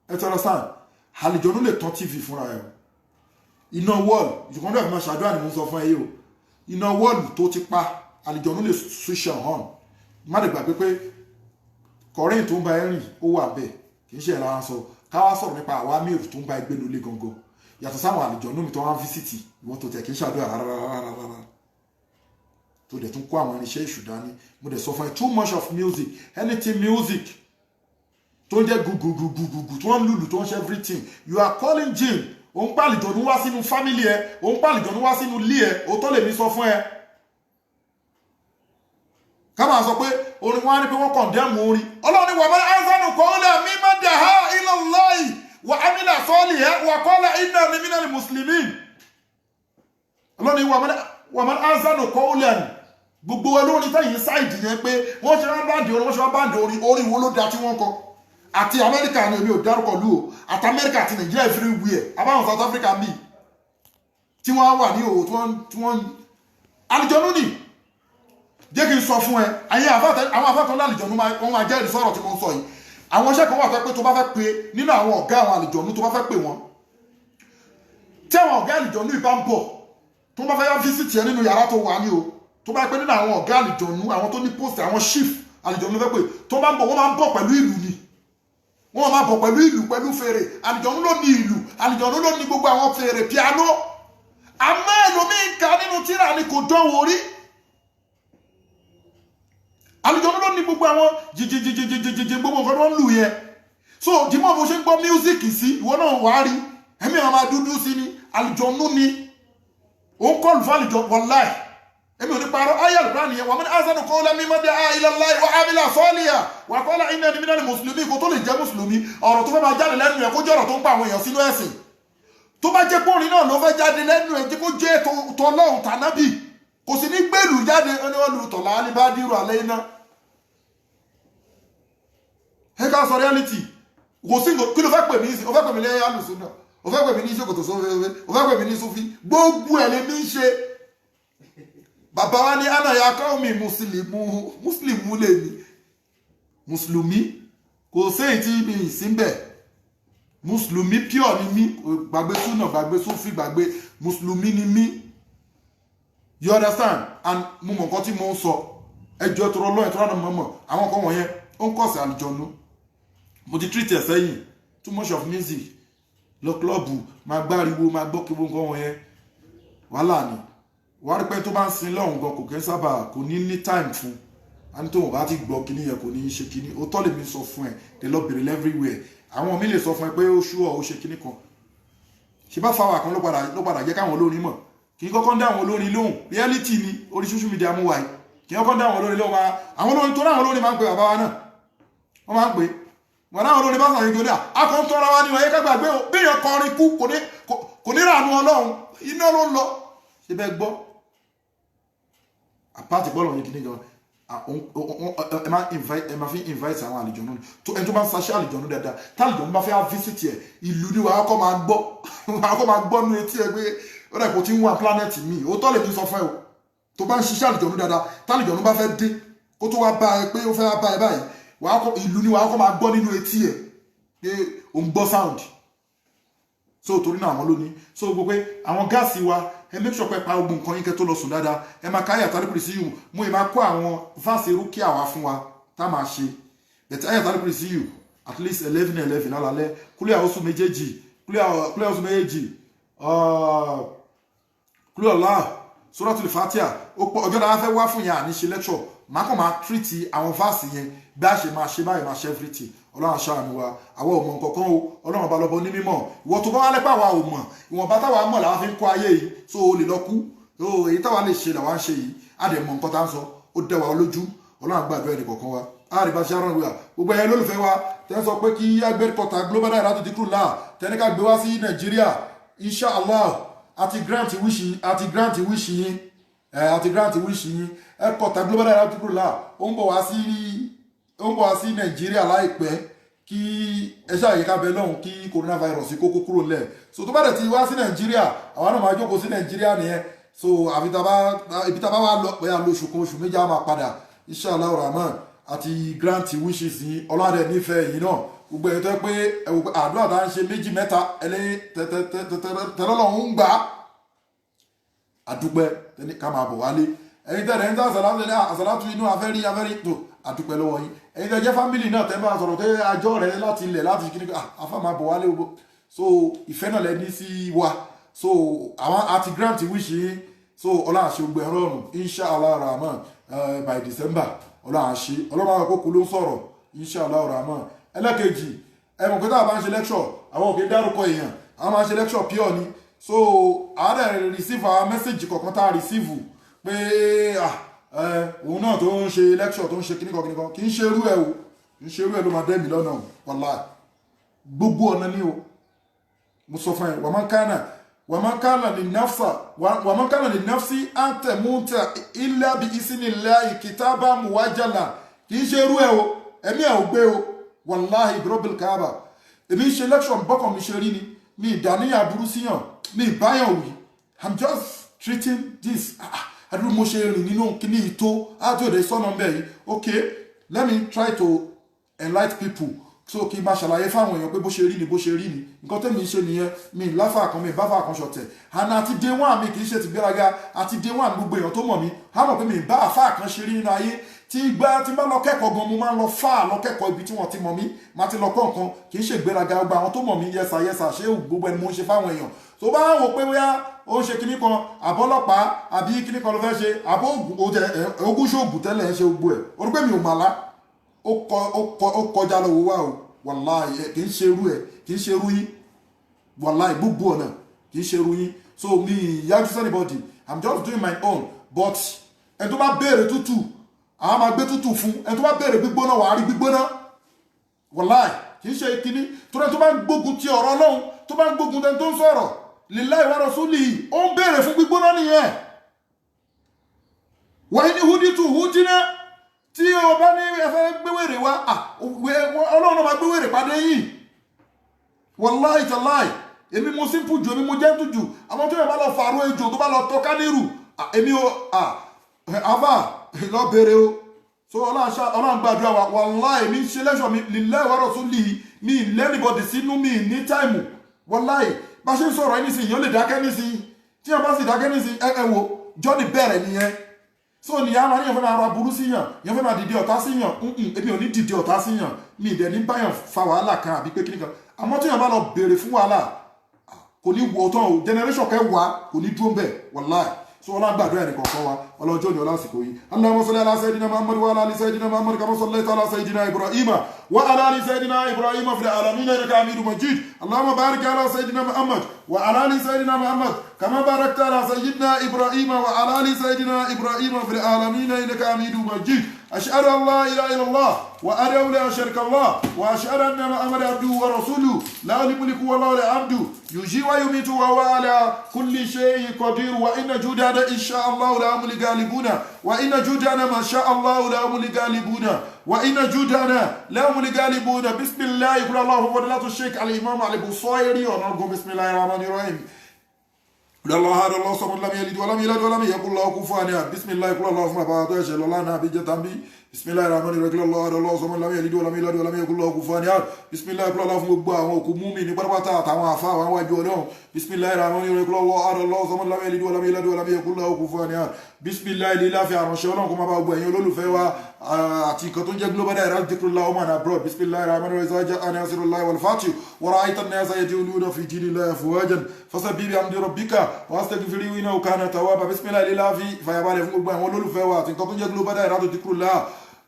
Ẹ ti understand? Àlùjọ̀nnú lè tán TV fúnra ẹ o. Iná wall ìṣùkọ́ndọ̀ ẹ̀ máa ṣàdúrà ni mo ń sọ fún ẹ yìí o. Iná wall tó ti pa, àlùjọ̀nnú lè switch on. Má lè gbàgbé pé kọrin tó ń bá ẹ rìn ó wà bẹ́ẹ̀, kì í ṣe ẹ̀ lára sọ. Káwá sọ̀rọ̀ nípa àwa mẹ́rù tó ń bá ẹgbẹ́ lólé gangan, yàtọ̀ sáwọn àlùjọ̀nnú mi tó wá ń visit ìwọ́n tó tẹ̀ kì í ṣàdúrà rárá rárá rárá, tó dẹ̀ tún kó àwọn irinṣẹ́ èṣù dání. Mo dẹ̀ sọ fún ẹ, too much of music, anything music tó ń jẹ́ gugugugugugu, tó ń lùlù, tó ń ṣe everything, you are calling jinn. Òun pàlìjọ̀nù wá sínú family ẹ, òun pàlìjọ̀nù wá sínú ilé ẹ. Òótọ́ lèmi sọ fún ẹ. Ká máa sọ pé orin wọn á ní pé wọ́n condemn orin. Ọlọ́run ní ومن أحسن قولا ممن دعا إلى الله وعمل صالحا وقال إنني من المسلمين. Ọlọ́run ní ومن أحسن قولا. Gbogbo olórin tẹ̀yìn side yẹn pé wọ́n ṣe wọ́n ban orin, wọ́n ṣe wọ́n ban orin, orin wo ló da tí wọ́n kọ? Àti Amẹ́ríkà ni, èmi ò dárúkọ lù o, àti Amẹ́ríkà àti Nàìjíríà, everywhere, àbáwọn South Africa míì tí wọ́n wà ní òwò tí wọ́n àlùjọ̀nnú ni. Jẹ́ kí n sọ fún ẹ, àyè àwọn àfáàtàn lálùjọ̀nnú, wọ́n máa jẹ́rìí sọ̀rọ̀ tí mo ń sọ yìí. Àwọn iṣẹ́ kan wà tó pé tó bá fẹ́ pe nínú àwọn ọ̀gá àwọn àlùjọ̀nnú, tó bá fẹ́ pè wọ́n, tí àwọn ọ̀gá àlùjọ̀nnú ìbá ń bọ̀, tó bá fẹ́ yá visit ẹ nínú yàrá tó wà ní o, tó bá pẹ́ nínú àwọn ọ̀gá àlùjọ̀nnú, àwọn tó ní post, àwọn chief àlùjọ̀nnú fẹ́ pè, tó bá ń bọ̀, wọ́n máa ń bọ̀ pẹ̀lú ìlú ni. Wọ́n máa bọ̀ pẹ̀lú ìlú, pẹ̀lú fèrè. Àlùjọ̀nnú ló ní ìlú, àlùjọ̀nnú ló ní gbogbo àwọn fèrè, piano. Àmọ́ ẹlòmíín ka nínú tíra ni, kò dánwò rí. Àlùjọ̀nnú ló ní gbogbo àwọn jìjìjìjìjìjì, gbogbo nǹkan tó ń lù yẹn. So dìmọ̀ bó ṣe ń gbọ́ music sí, ìwọ náà wàá rí ẹ̀mí àwọn máa dúdú sí ni. Àlùjọ̀nnú ni ó ń kọlù fún àlùjọ. Wàláì, èmi ò ní parọ́. Ayé àlùkò nìyẹn. ومن أحسن قولا ممن دعا إلى الله وعمل صالحا وقال إنني من المسلمين. Kó tó lè jẹ́ mùsùlùmí, ọ̀rọ̀ tó fẹ́ máa jáde lẹ́nu ẹ̀, kó jẹ́ ọ̀rọ̀ tó ń pa àwọn èèyàn sínú ẹ̀sìn. Tó bá jẹ́ pọ́nrin náà ló fẹ́ jáde lẹ́nu ẹ̀, jẹ́ kó jẹ́ tọlọ́hun tànábì. Kò sì ní gbèlú jáde ẹni wọ́n lu tọ̀lá alibadiru alẹ́ iná. Ẹ ká sọ reality. Kò sí kí ló fẹ́ pè mí sí. O fẹ́ pè mí lẹ́yìn alùsùn náà, o fẹ́ pè mí ní ṣòkòtò sófin, o fẹ́ pè mí ní sufi, gbogbo ẹ̀ lè mí ṣe. Bàbá wa ní أنا يا قوم mùsùlùmí, mùsùlùmí lè mi, mùsùlùmí. Kò séyìí tí mi ì sí bẹ́ẹ̀. Mùsùlùmí pure ni mí. Gbàgbé súnà, gbàgbé súfì, gbàgbé, mùsùlùmí ni mí. You understand? And mo mọ̀ nǹkan tí mo ń sọ. Ẹjọ́ tó rọ lọ́yìn tó rán mọ̀mọ́ àwọn kan wọ̀nyẹn, ó ń kọ̀sẹ̀ àlùjọ̀nú. Mo ti treat ẹ̀ sẹ́yìn. Too much of music, lọ club, máa gbáriwo, máa gbọ́ kí gbogbo nǹkan wọ̀nyẹn, wàhálà ni. Wàá rí pé tó bá ń sin lọ́hùn gan, kò kí ń sábà, kò ní ní time fún a ní tóun bá ti gbọ́ kíní yẹn, kò ní í ṣe kíní. Ó tọ́ lèmi sọ fún ẹ. They lọ bèrè everywhere. Àwọn mi lè sọ fún ẹ pé ó ṣú ọ, ó ṣe kíní kan. Ṣe bá fáwọn kan ló padà jẹ́ káwọn olórin mọ̀. Kì í kọ́kọ́ ń dá àwọn olórin lóhùn. Reality ni orí social media mú wa yìí. Kì í kọ́kọ́ ń dá àwọn olórin lóhùn. Máa àwọn olórin tó ráwọn olórin máa ń pe bàbá wa náà, wọ́n máa ń pè wọn náà. Olórin bá sàyẹn gbọdọ̀ akọ̀ ń tọ́ra wa ní wọ́n yẹ ká gbàgbé o. Bí èèyàn kọrin kú, kò ní ràánú Ọlọ́run, iná ló ń lọ. Ṣe bẹ́ẹ̀ gbọ́ àpáàtì bọ́ọ̀lù yẹn kìíní gan, ẹ máa fi invite àwọn àlùjọ̀nnú. Tó ẹni tó bá ń saṣẹ́ àlùjọ̀nnú dáadáa, tá àlùjọ̀nnú bá fẹ́ visit ẹ̀, ìlú ni wàá kọ́ máa gbọ́ nínú etí ẹ pé ó dà kó tí ń wà planet mi. Òótọ́ lè fi sọ fún ẹ o. Tó bá ń ṣiṣẹ́ àlùjọ̀nnú dáadáa, tá àlùjọ̀nnú bá fẹ́ dé, kó tó wá bá ẹ pé ó fẹ́ wá bá ẹ báyìí, wàá kọ́ ìlú ni wàá kọ́ máa gbọ́ nínú etí ẹ pé ò ń gbọ́ sound. So torí náà, àwọn lónìí so gbogbo pé àwọn gas wa, ẹ make sure pé pa ogun nǹkan yín kẹ́ tó lọ sùn dáadáa. Ẹ máa káyà tálípìrì sí yù mú ẹ, máa kó àwọn verse rúkìá wá fún wa tá a máa ṣe bẹ̀tẹ̀. Ayà tálípìrì sí yù at least 11 11 lálálẹ́, kúlẹ̀ àwòsùn méjèèjì, kúlẹ̀ àwòsùn méjèèjì, kúlẹ̀ ọ̀la. Suratul Fatiha ó pọ̀. Ọjọ́ náà fẹ́ wá fún yẹn, àní ṣe lecture, màá kàn máa treat àwọn verse yẹn bí a ṣe máa ṣe báyìí, máa ṣe everything. Ọlọ́run aṣáàánú wa. Àwa ò mọ̀ nǹkan kan o, Ọlọ́run ọba lọ́bọ ní mímọ̀. Ìwọ tó bá wá lẹ́pẹ́, àwa ò mọ̀, ìwọ̀nba táwa mọ̀ làwa fi ń kọ́ ayé yìí, so o lè lọ kú. So èyí táwa lè ṣe làwa ń ṣe yìí. Á dẹ̀ mọ̀ nǹkan tá ń sọ, ó dẹ̀ wá lójú. Ọlọ́run àgbàdo ẹnì kọ̀ọ̀kan wa. Àríbá ṣe àrùn ìwà. Gbogbo ẹ̀yẹ lólùfẹ́ wa tẹ́ ń sọ pé kí agbẹ́kọ̀tà Global Dahiratu Dhikrlahi tẹ́ni ká gbé wá sí Nàìjíríà, inshallah, àti grant wish, àti grant wish yín, àti grant wish yín. Ẹ̀kọ́tà Global Dahiratu Dhikrlahi ó ń bọ̀ wá sí Nàìjíríà láìpẹ́. Kí ẹ ṣàyè ká bẹ lọ́hùn kí coronavirus kókó kúrò lẹ̀. So tó bá dẹ̀ ti wá sí Nàìjíríà, àwa náà máa jókòó sí Nàìjíríà nìyẹn. So àfi tá a bá ibi tá a bá wà lọ bóyá lóṣù kan, oṣù 2, á máa padà, inshallah rahman. Àti grant wishes yín, ọlọ́dẹ nífẹ̀ẹ́ yìí náà. Gbogbo ẹ̀yin tó yẹ pé ẹ wò pé àdúrà tá à ń ṣe méjì mẹ́ta ẹlẹ́yìn tẹ́lọ́lọ́hún ń gbà á, àdúpẹ́. Tẹ́ni ká máa bọ̀ wálé, ẹ̀yin tẹ́lẹ̀ ń tẹ́ àsàlátù ní àsàlátù inú afẹ́rí afẹ́rí tó, àdúpẹ́ lọ́wọ́ yín. Ẹ̀yin tẹ́ jẹ́ family náà, tẹ́ bá sọ̀rọ̀ tẹ́ àjọ rẹ̀ láti ilẹ̀ láti kí afá máa bọ̀ wálé gbogbo. So ìfẹ́ náà lẹ ní sí wa. So àwọn àti grant wish yín. So Ọlọ́run àṣẹ gbogbo ẹ̀rọ ọ̀run, inshallah rahman, by December, Ọlọ́run àṣẹ. Ọlọ́run àwọn àkókò ló ń sọ̀rọ̀, inshallah rahman. Ẹlẹ́kejì, ẹ mọ̀ pé tá a bá ń ṣe lecture, àwọn òkè dárúkọ èèyàn, àwọn máa ń ṣe lecture pure ni. So àwọn dẹ̀ receive àwọn message kọ̀ọ̀kan tá a receive pé òun náà tó ń ṣe lecture, tó ń ṣe kíníkan kíníkan, kì í ṣe irú ẹ̀ o, kì í ṣe irú ẹ̀ ló máa dẹ́mi lọ́nà o. Wàláì, gbogbo ọ̀nà ni o. Mo sọ fún ẹ, wàmán kánà ní nafsa, wàmán kánà ní nafsi àǹtẹ̀múntẹ̀ illa bi isnillahi kitaba muwajjala. Kì í ṣe irú ẹ̀ o, ẹ̀mí ẹ̀ ò gbé o. Wàláhì birabil kaaba, èmi ń ṣe lecture bọ́kàn mi ṣe rí ni. Mi ìdàníyàn burú síyàn, mi ìbáyàn wí. I'm just treating this. Àdúró mo ṣe rìn nínú kíní ìtó àti òde sọ́nà bẹ́ẹ̀ yìí. Okay, let me try to enlighten people. So kí n máa ṣàlàyé fáwọn èèyàn pé bó ṣe rí ni, bó ṣe rí ni. Nǹkan tẹ́mi ń ṣe nìyẹn. Mi láfà kan, mi báfà kan ṣọ̀tẹ̀ àná. Àti day one mi kì í ṣe ti gbéraga. Àti day one, gbogbo èèyàn tó mọ̀ mí á mọ̀ pé mi bá àfà kan ṣe rí nínú ayé. Tí gbá tí bá lọ kẹ́kọ̀ọ́ gan, mo máa ń lọ fà lọ kẹ́kọ̀ọ́ ibi tí wọ́n ti mọ̀ mí, máa ti lọ kọ́ nǹkan. Kì í ṣe ìgbéraga. Gbogbo àwọn tó mọ̀ mí, yẹsà yẹsà ṣé gbogbo ẹni mo ń ṣe fáwọn èèyàn tó bá wò pé bóyá ó ń ṣe kinní kan, àbọ́lọ́pàá àbí kinní kan ló fẹ́ ṣe, àbó ogún ṣoògùn tẹ́lẹ̀ ń ṣe gbogbo ẹ̀. Ó rí pé mi ò màlá, ó kọjá lọ wò wá o. Wàláì, kì í ṣe irú ẹ̀, kì í ṣe irú yín. Wàláì, gbogbo ọ̀nà, kì í ṣe irú yín. So mi yájú sí anybody, I'm just doing my own. But ẹni tó bá béèrè tútù, àwọn máa gbé tútù fún. Ẹni tó bá béèrè gbígbóná, wàá rí gbígbóná. Wàláì, kì í ṣe kíní torí ẹni tó bá ń gbógun ti ọ̀rọ̀ Ọlọ́run, tó bá ń gbógun tẹni tó ń sọ̀rọ̀ lillahi wa rasuli, ó ń béèrè fún gbígbóná nìyẹn. Wàá ní húdítù húdínà. Tí o bá ní ẹ fẹ́ gbéwèrè wá, Ọlọ́run náà máa gbéwèrè pàdé yìí. Wàláì tàláì, èmi mo simple jù, èmi mo gentle jù. Àwọn tó yẹ bá lọ fàrọ ejò, tó bá lọ tọ́ kánírù, èmi ò àfà lọ bèrè o. So Ọlọ́run gbàdúrà wa. Wàláì, mi ń ṣe lẹ́ṣọ̀ mi lillahi wa rasuli, mi l'anybody sínú mi ní time. Wàláì, bá ṣe ń sọ̀rọ̀ yìí nísìnyí, yóò lè dákẹ́ nísìnyí. Tí wọ́n bá sì dákẹ́ nísìnyí, ẹ wo journey bẹ̀rẹ̀ nìyẹn. So ní àwọn àníyàn fẹ́ máa ra burú síyàn, yẹn fẹ́ máa dìde ọ̀tá síyàn. Èmi ò ní dìde ọ̀tá síyàn, mi ìdẹ̀ ní báyàn fa wàhálà kan àbí pé kíní kan. Àmọ́ tí yàn bá lọ béèrè fún wàhálà, kò ní wò tán o. Generation kẹwàá kò ní dúró bẹ́ẹ̀, wàláì. So ọlá gbàdúrà ẹnì kọ̀ọ̀kan wa. Ọlọ́jọ́ ní ọlásìkò yìí. Allahumma salli ala sayyidina Muhammad wa ala ali sayyidina Muhammad kama sallaita ala sayyidina Ibrahim wa ala ali sayyidina Ibrahim fil alamin innaka hamidum majid. Allahumma barik ala sayyidina Muhammad wa ala ali sayyidina Muhammad kama barakta ala sayyidina Ibrahim wa ala ali sayyidina Ibrahim fil alamin innaka hamidum majid. Ashhadu an la ilaha illallah wa ashhadu la sharika Allah wa ashhadu anna Muhammadan abduhu wa rasuluhu. Lahu al-mulku wa lahu al-hamdu, yuhyi wa yumitu wa huwa ala kulli shay'in qadir. Wa inna jundana insha Allah lahumul ghalibuna, wa inna jundana ma sha Allah lahumul ghalibuna, wa inna jundana lahumul ghalibuna. Bismillah, qul Allahu. Fadilatu Sheikh al-Imam al-Busayri ọ̀nàgún. Bismillahir rahmanir rahim. الله هذا الله صمد، لم يلد ولم يولد ولم يكن له كفوا احد. بسم الله، قل الله. Fún bàbá tó ẹ̀ṣẹ̀ lọ lánàá àbí jẹta bí. Bisimilayi rahman rahim. Allahu ahad, Allahu samad, lam yalid walam yulad walam yakul lahu kufuwan ahad. Bisimilayi kúlọ̀ lọ́wọ́ fún gbogbo àwọn òkú múmi ní pátápátá àtàwọn àfa àwọn wájú Ọlọ́run. Bisimilayi rahman rahim. Allahu ahad, Allahu samad, lam yalid walam yulad walam yakul lahu kufuwan ahad. Bisimilayi lílá fi àránṣẹ́ Ọlọ́run kó máa bá gbogbo ẹ̀yin olólùfẹ́ wa àti nǹkan tó ń jẹ́ Global Dahiratu Dhikrlahi Home and Abroad. Bisimilayi rahman rahim. Idha ja'a nasrullahi wal fath wa ra'ayta an-nasa yadkhuluna fi dinillahi afwajan fasabbih bihamdi rabbika wastaghfirhu innahu kana tawwaba. Bisimilayi lílá fi ìfàyàbalẹ̀ fún gbogbo àwọn olólùfẹ́ wa àti nǹkan tó ń jẹ́ Global Dahiratu Dhikrlahi.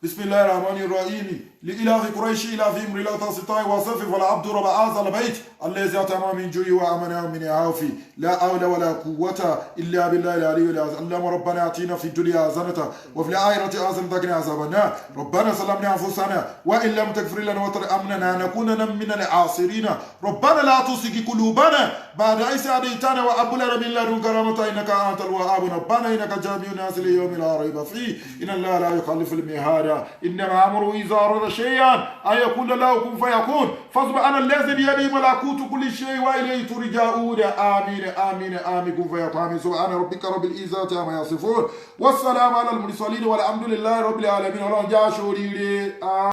بسم الله الرحمن الرحيم. لإلاف قريش إلافهم رحلة الشتاء والصيف فليعبدوا رب هذا البيت الذي أطعمهم من جوع وآمنهم من خوف. لا حول ولا قوة إلا بالله العلي العظيم. اللهم ربنا آتنا في الدنيا حسنة وفي الآخرة حسنة وقنا عذاب النار. ربنا ظلمنا أنفسنا وإن لم تغفر لنا وترحمنا لنكونن من الخاسرين. ربنا لا تزغ قلوبنا بعد إذ هديتنا وهب لنا من لدنك رحمة إنك أنت الوهاب. ربنا إنك جامع الناس ليوم لا ريب فيه إن الله لا يخلف الميعاد. إنما أمره إذا أراد شيئا أن يقول له كن فيكون. فسبحان الذي بيده ملكوت كل شيء وإليه ترجعون. آمين آمين آمين. كن فيكون. آمين. سبحان ربك رب العزة عما يصفون والسلام على المرسلين والحمد لله رب العالمين. Ọlọ́run já sóríire.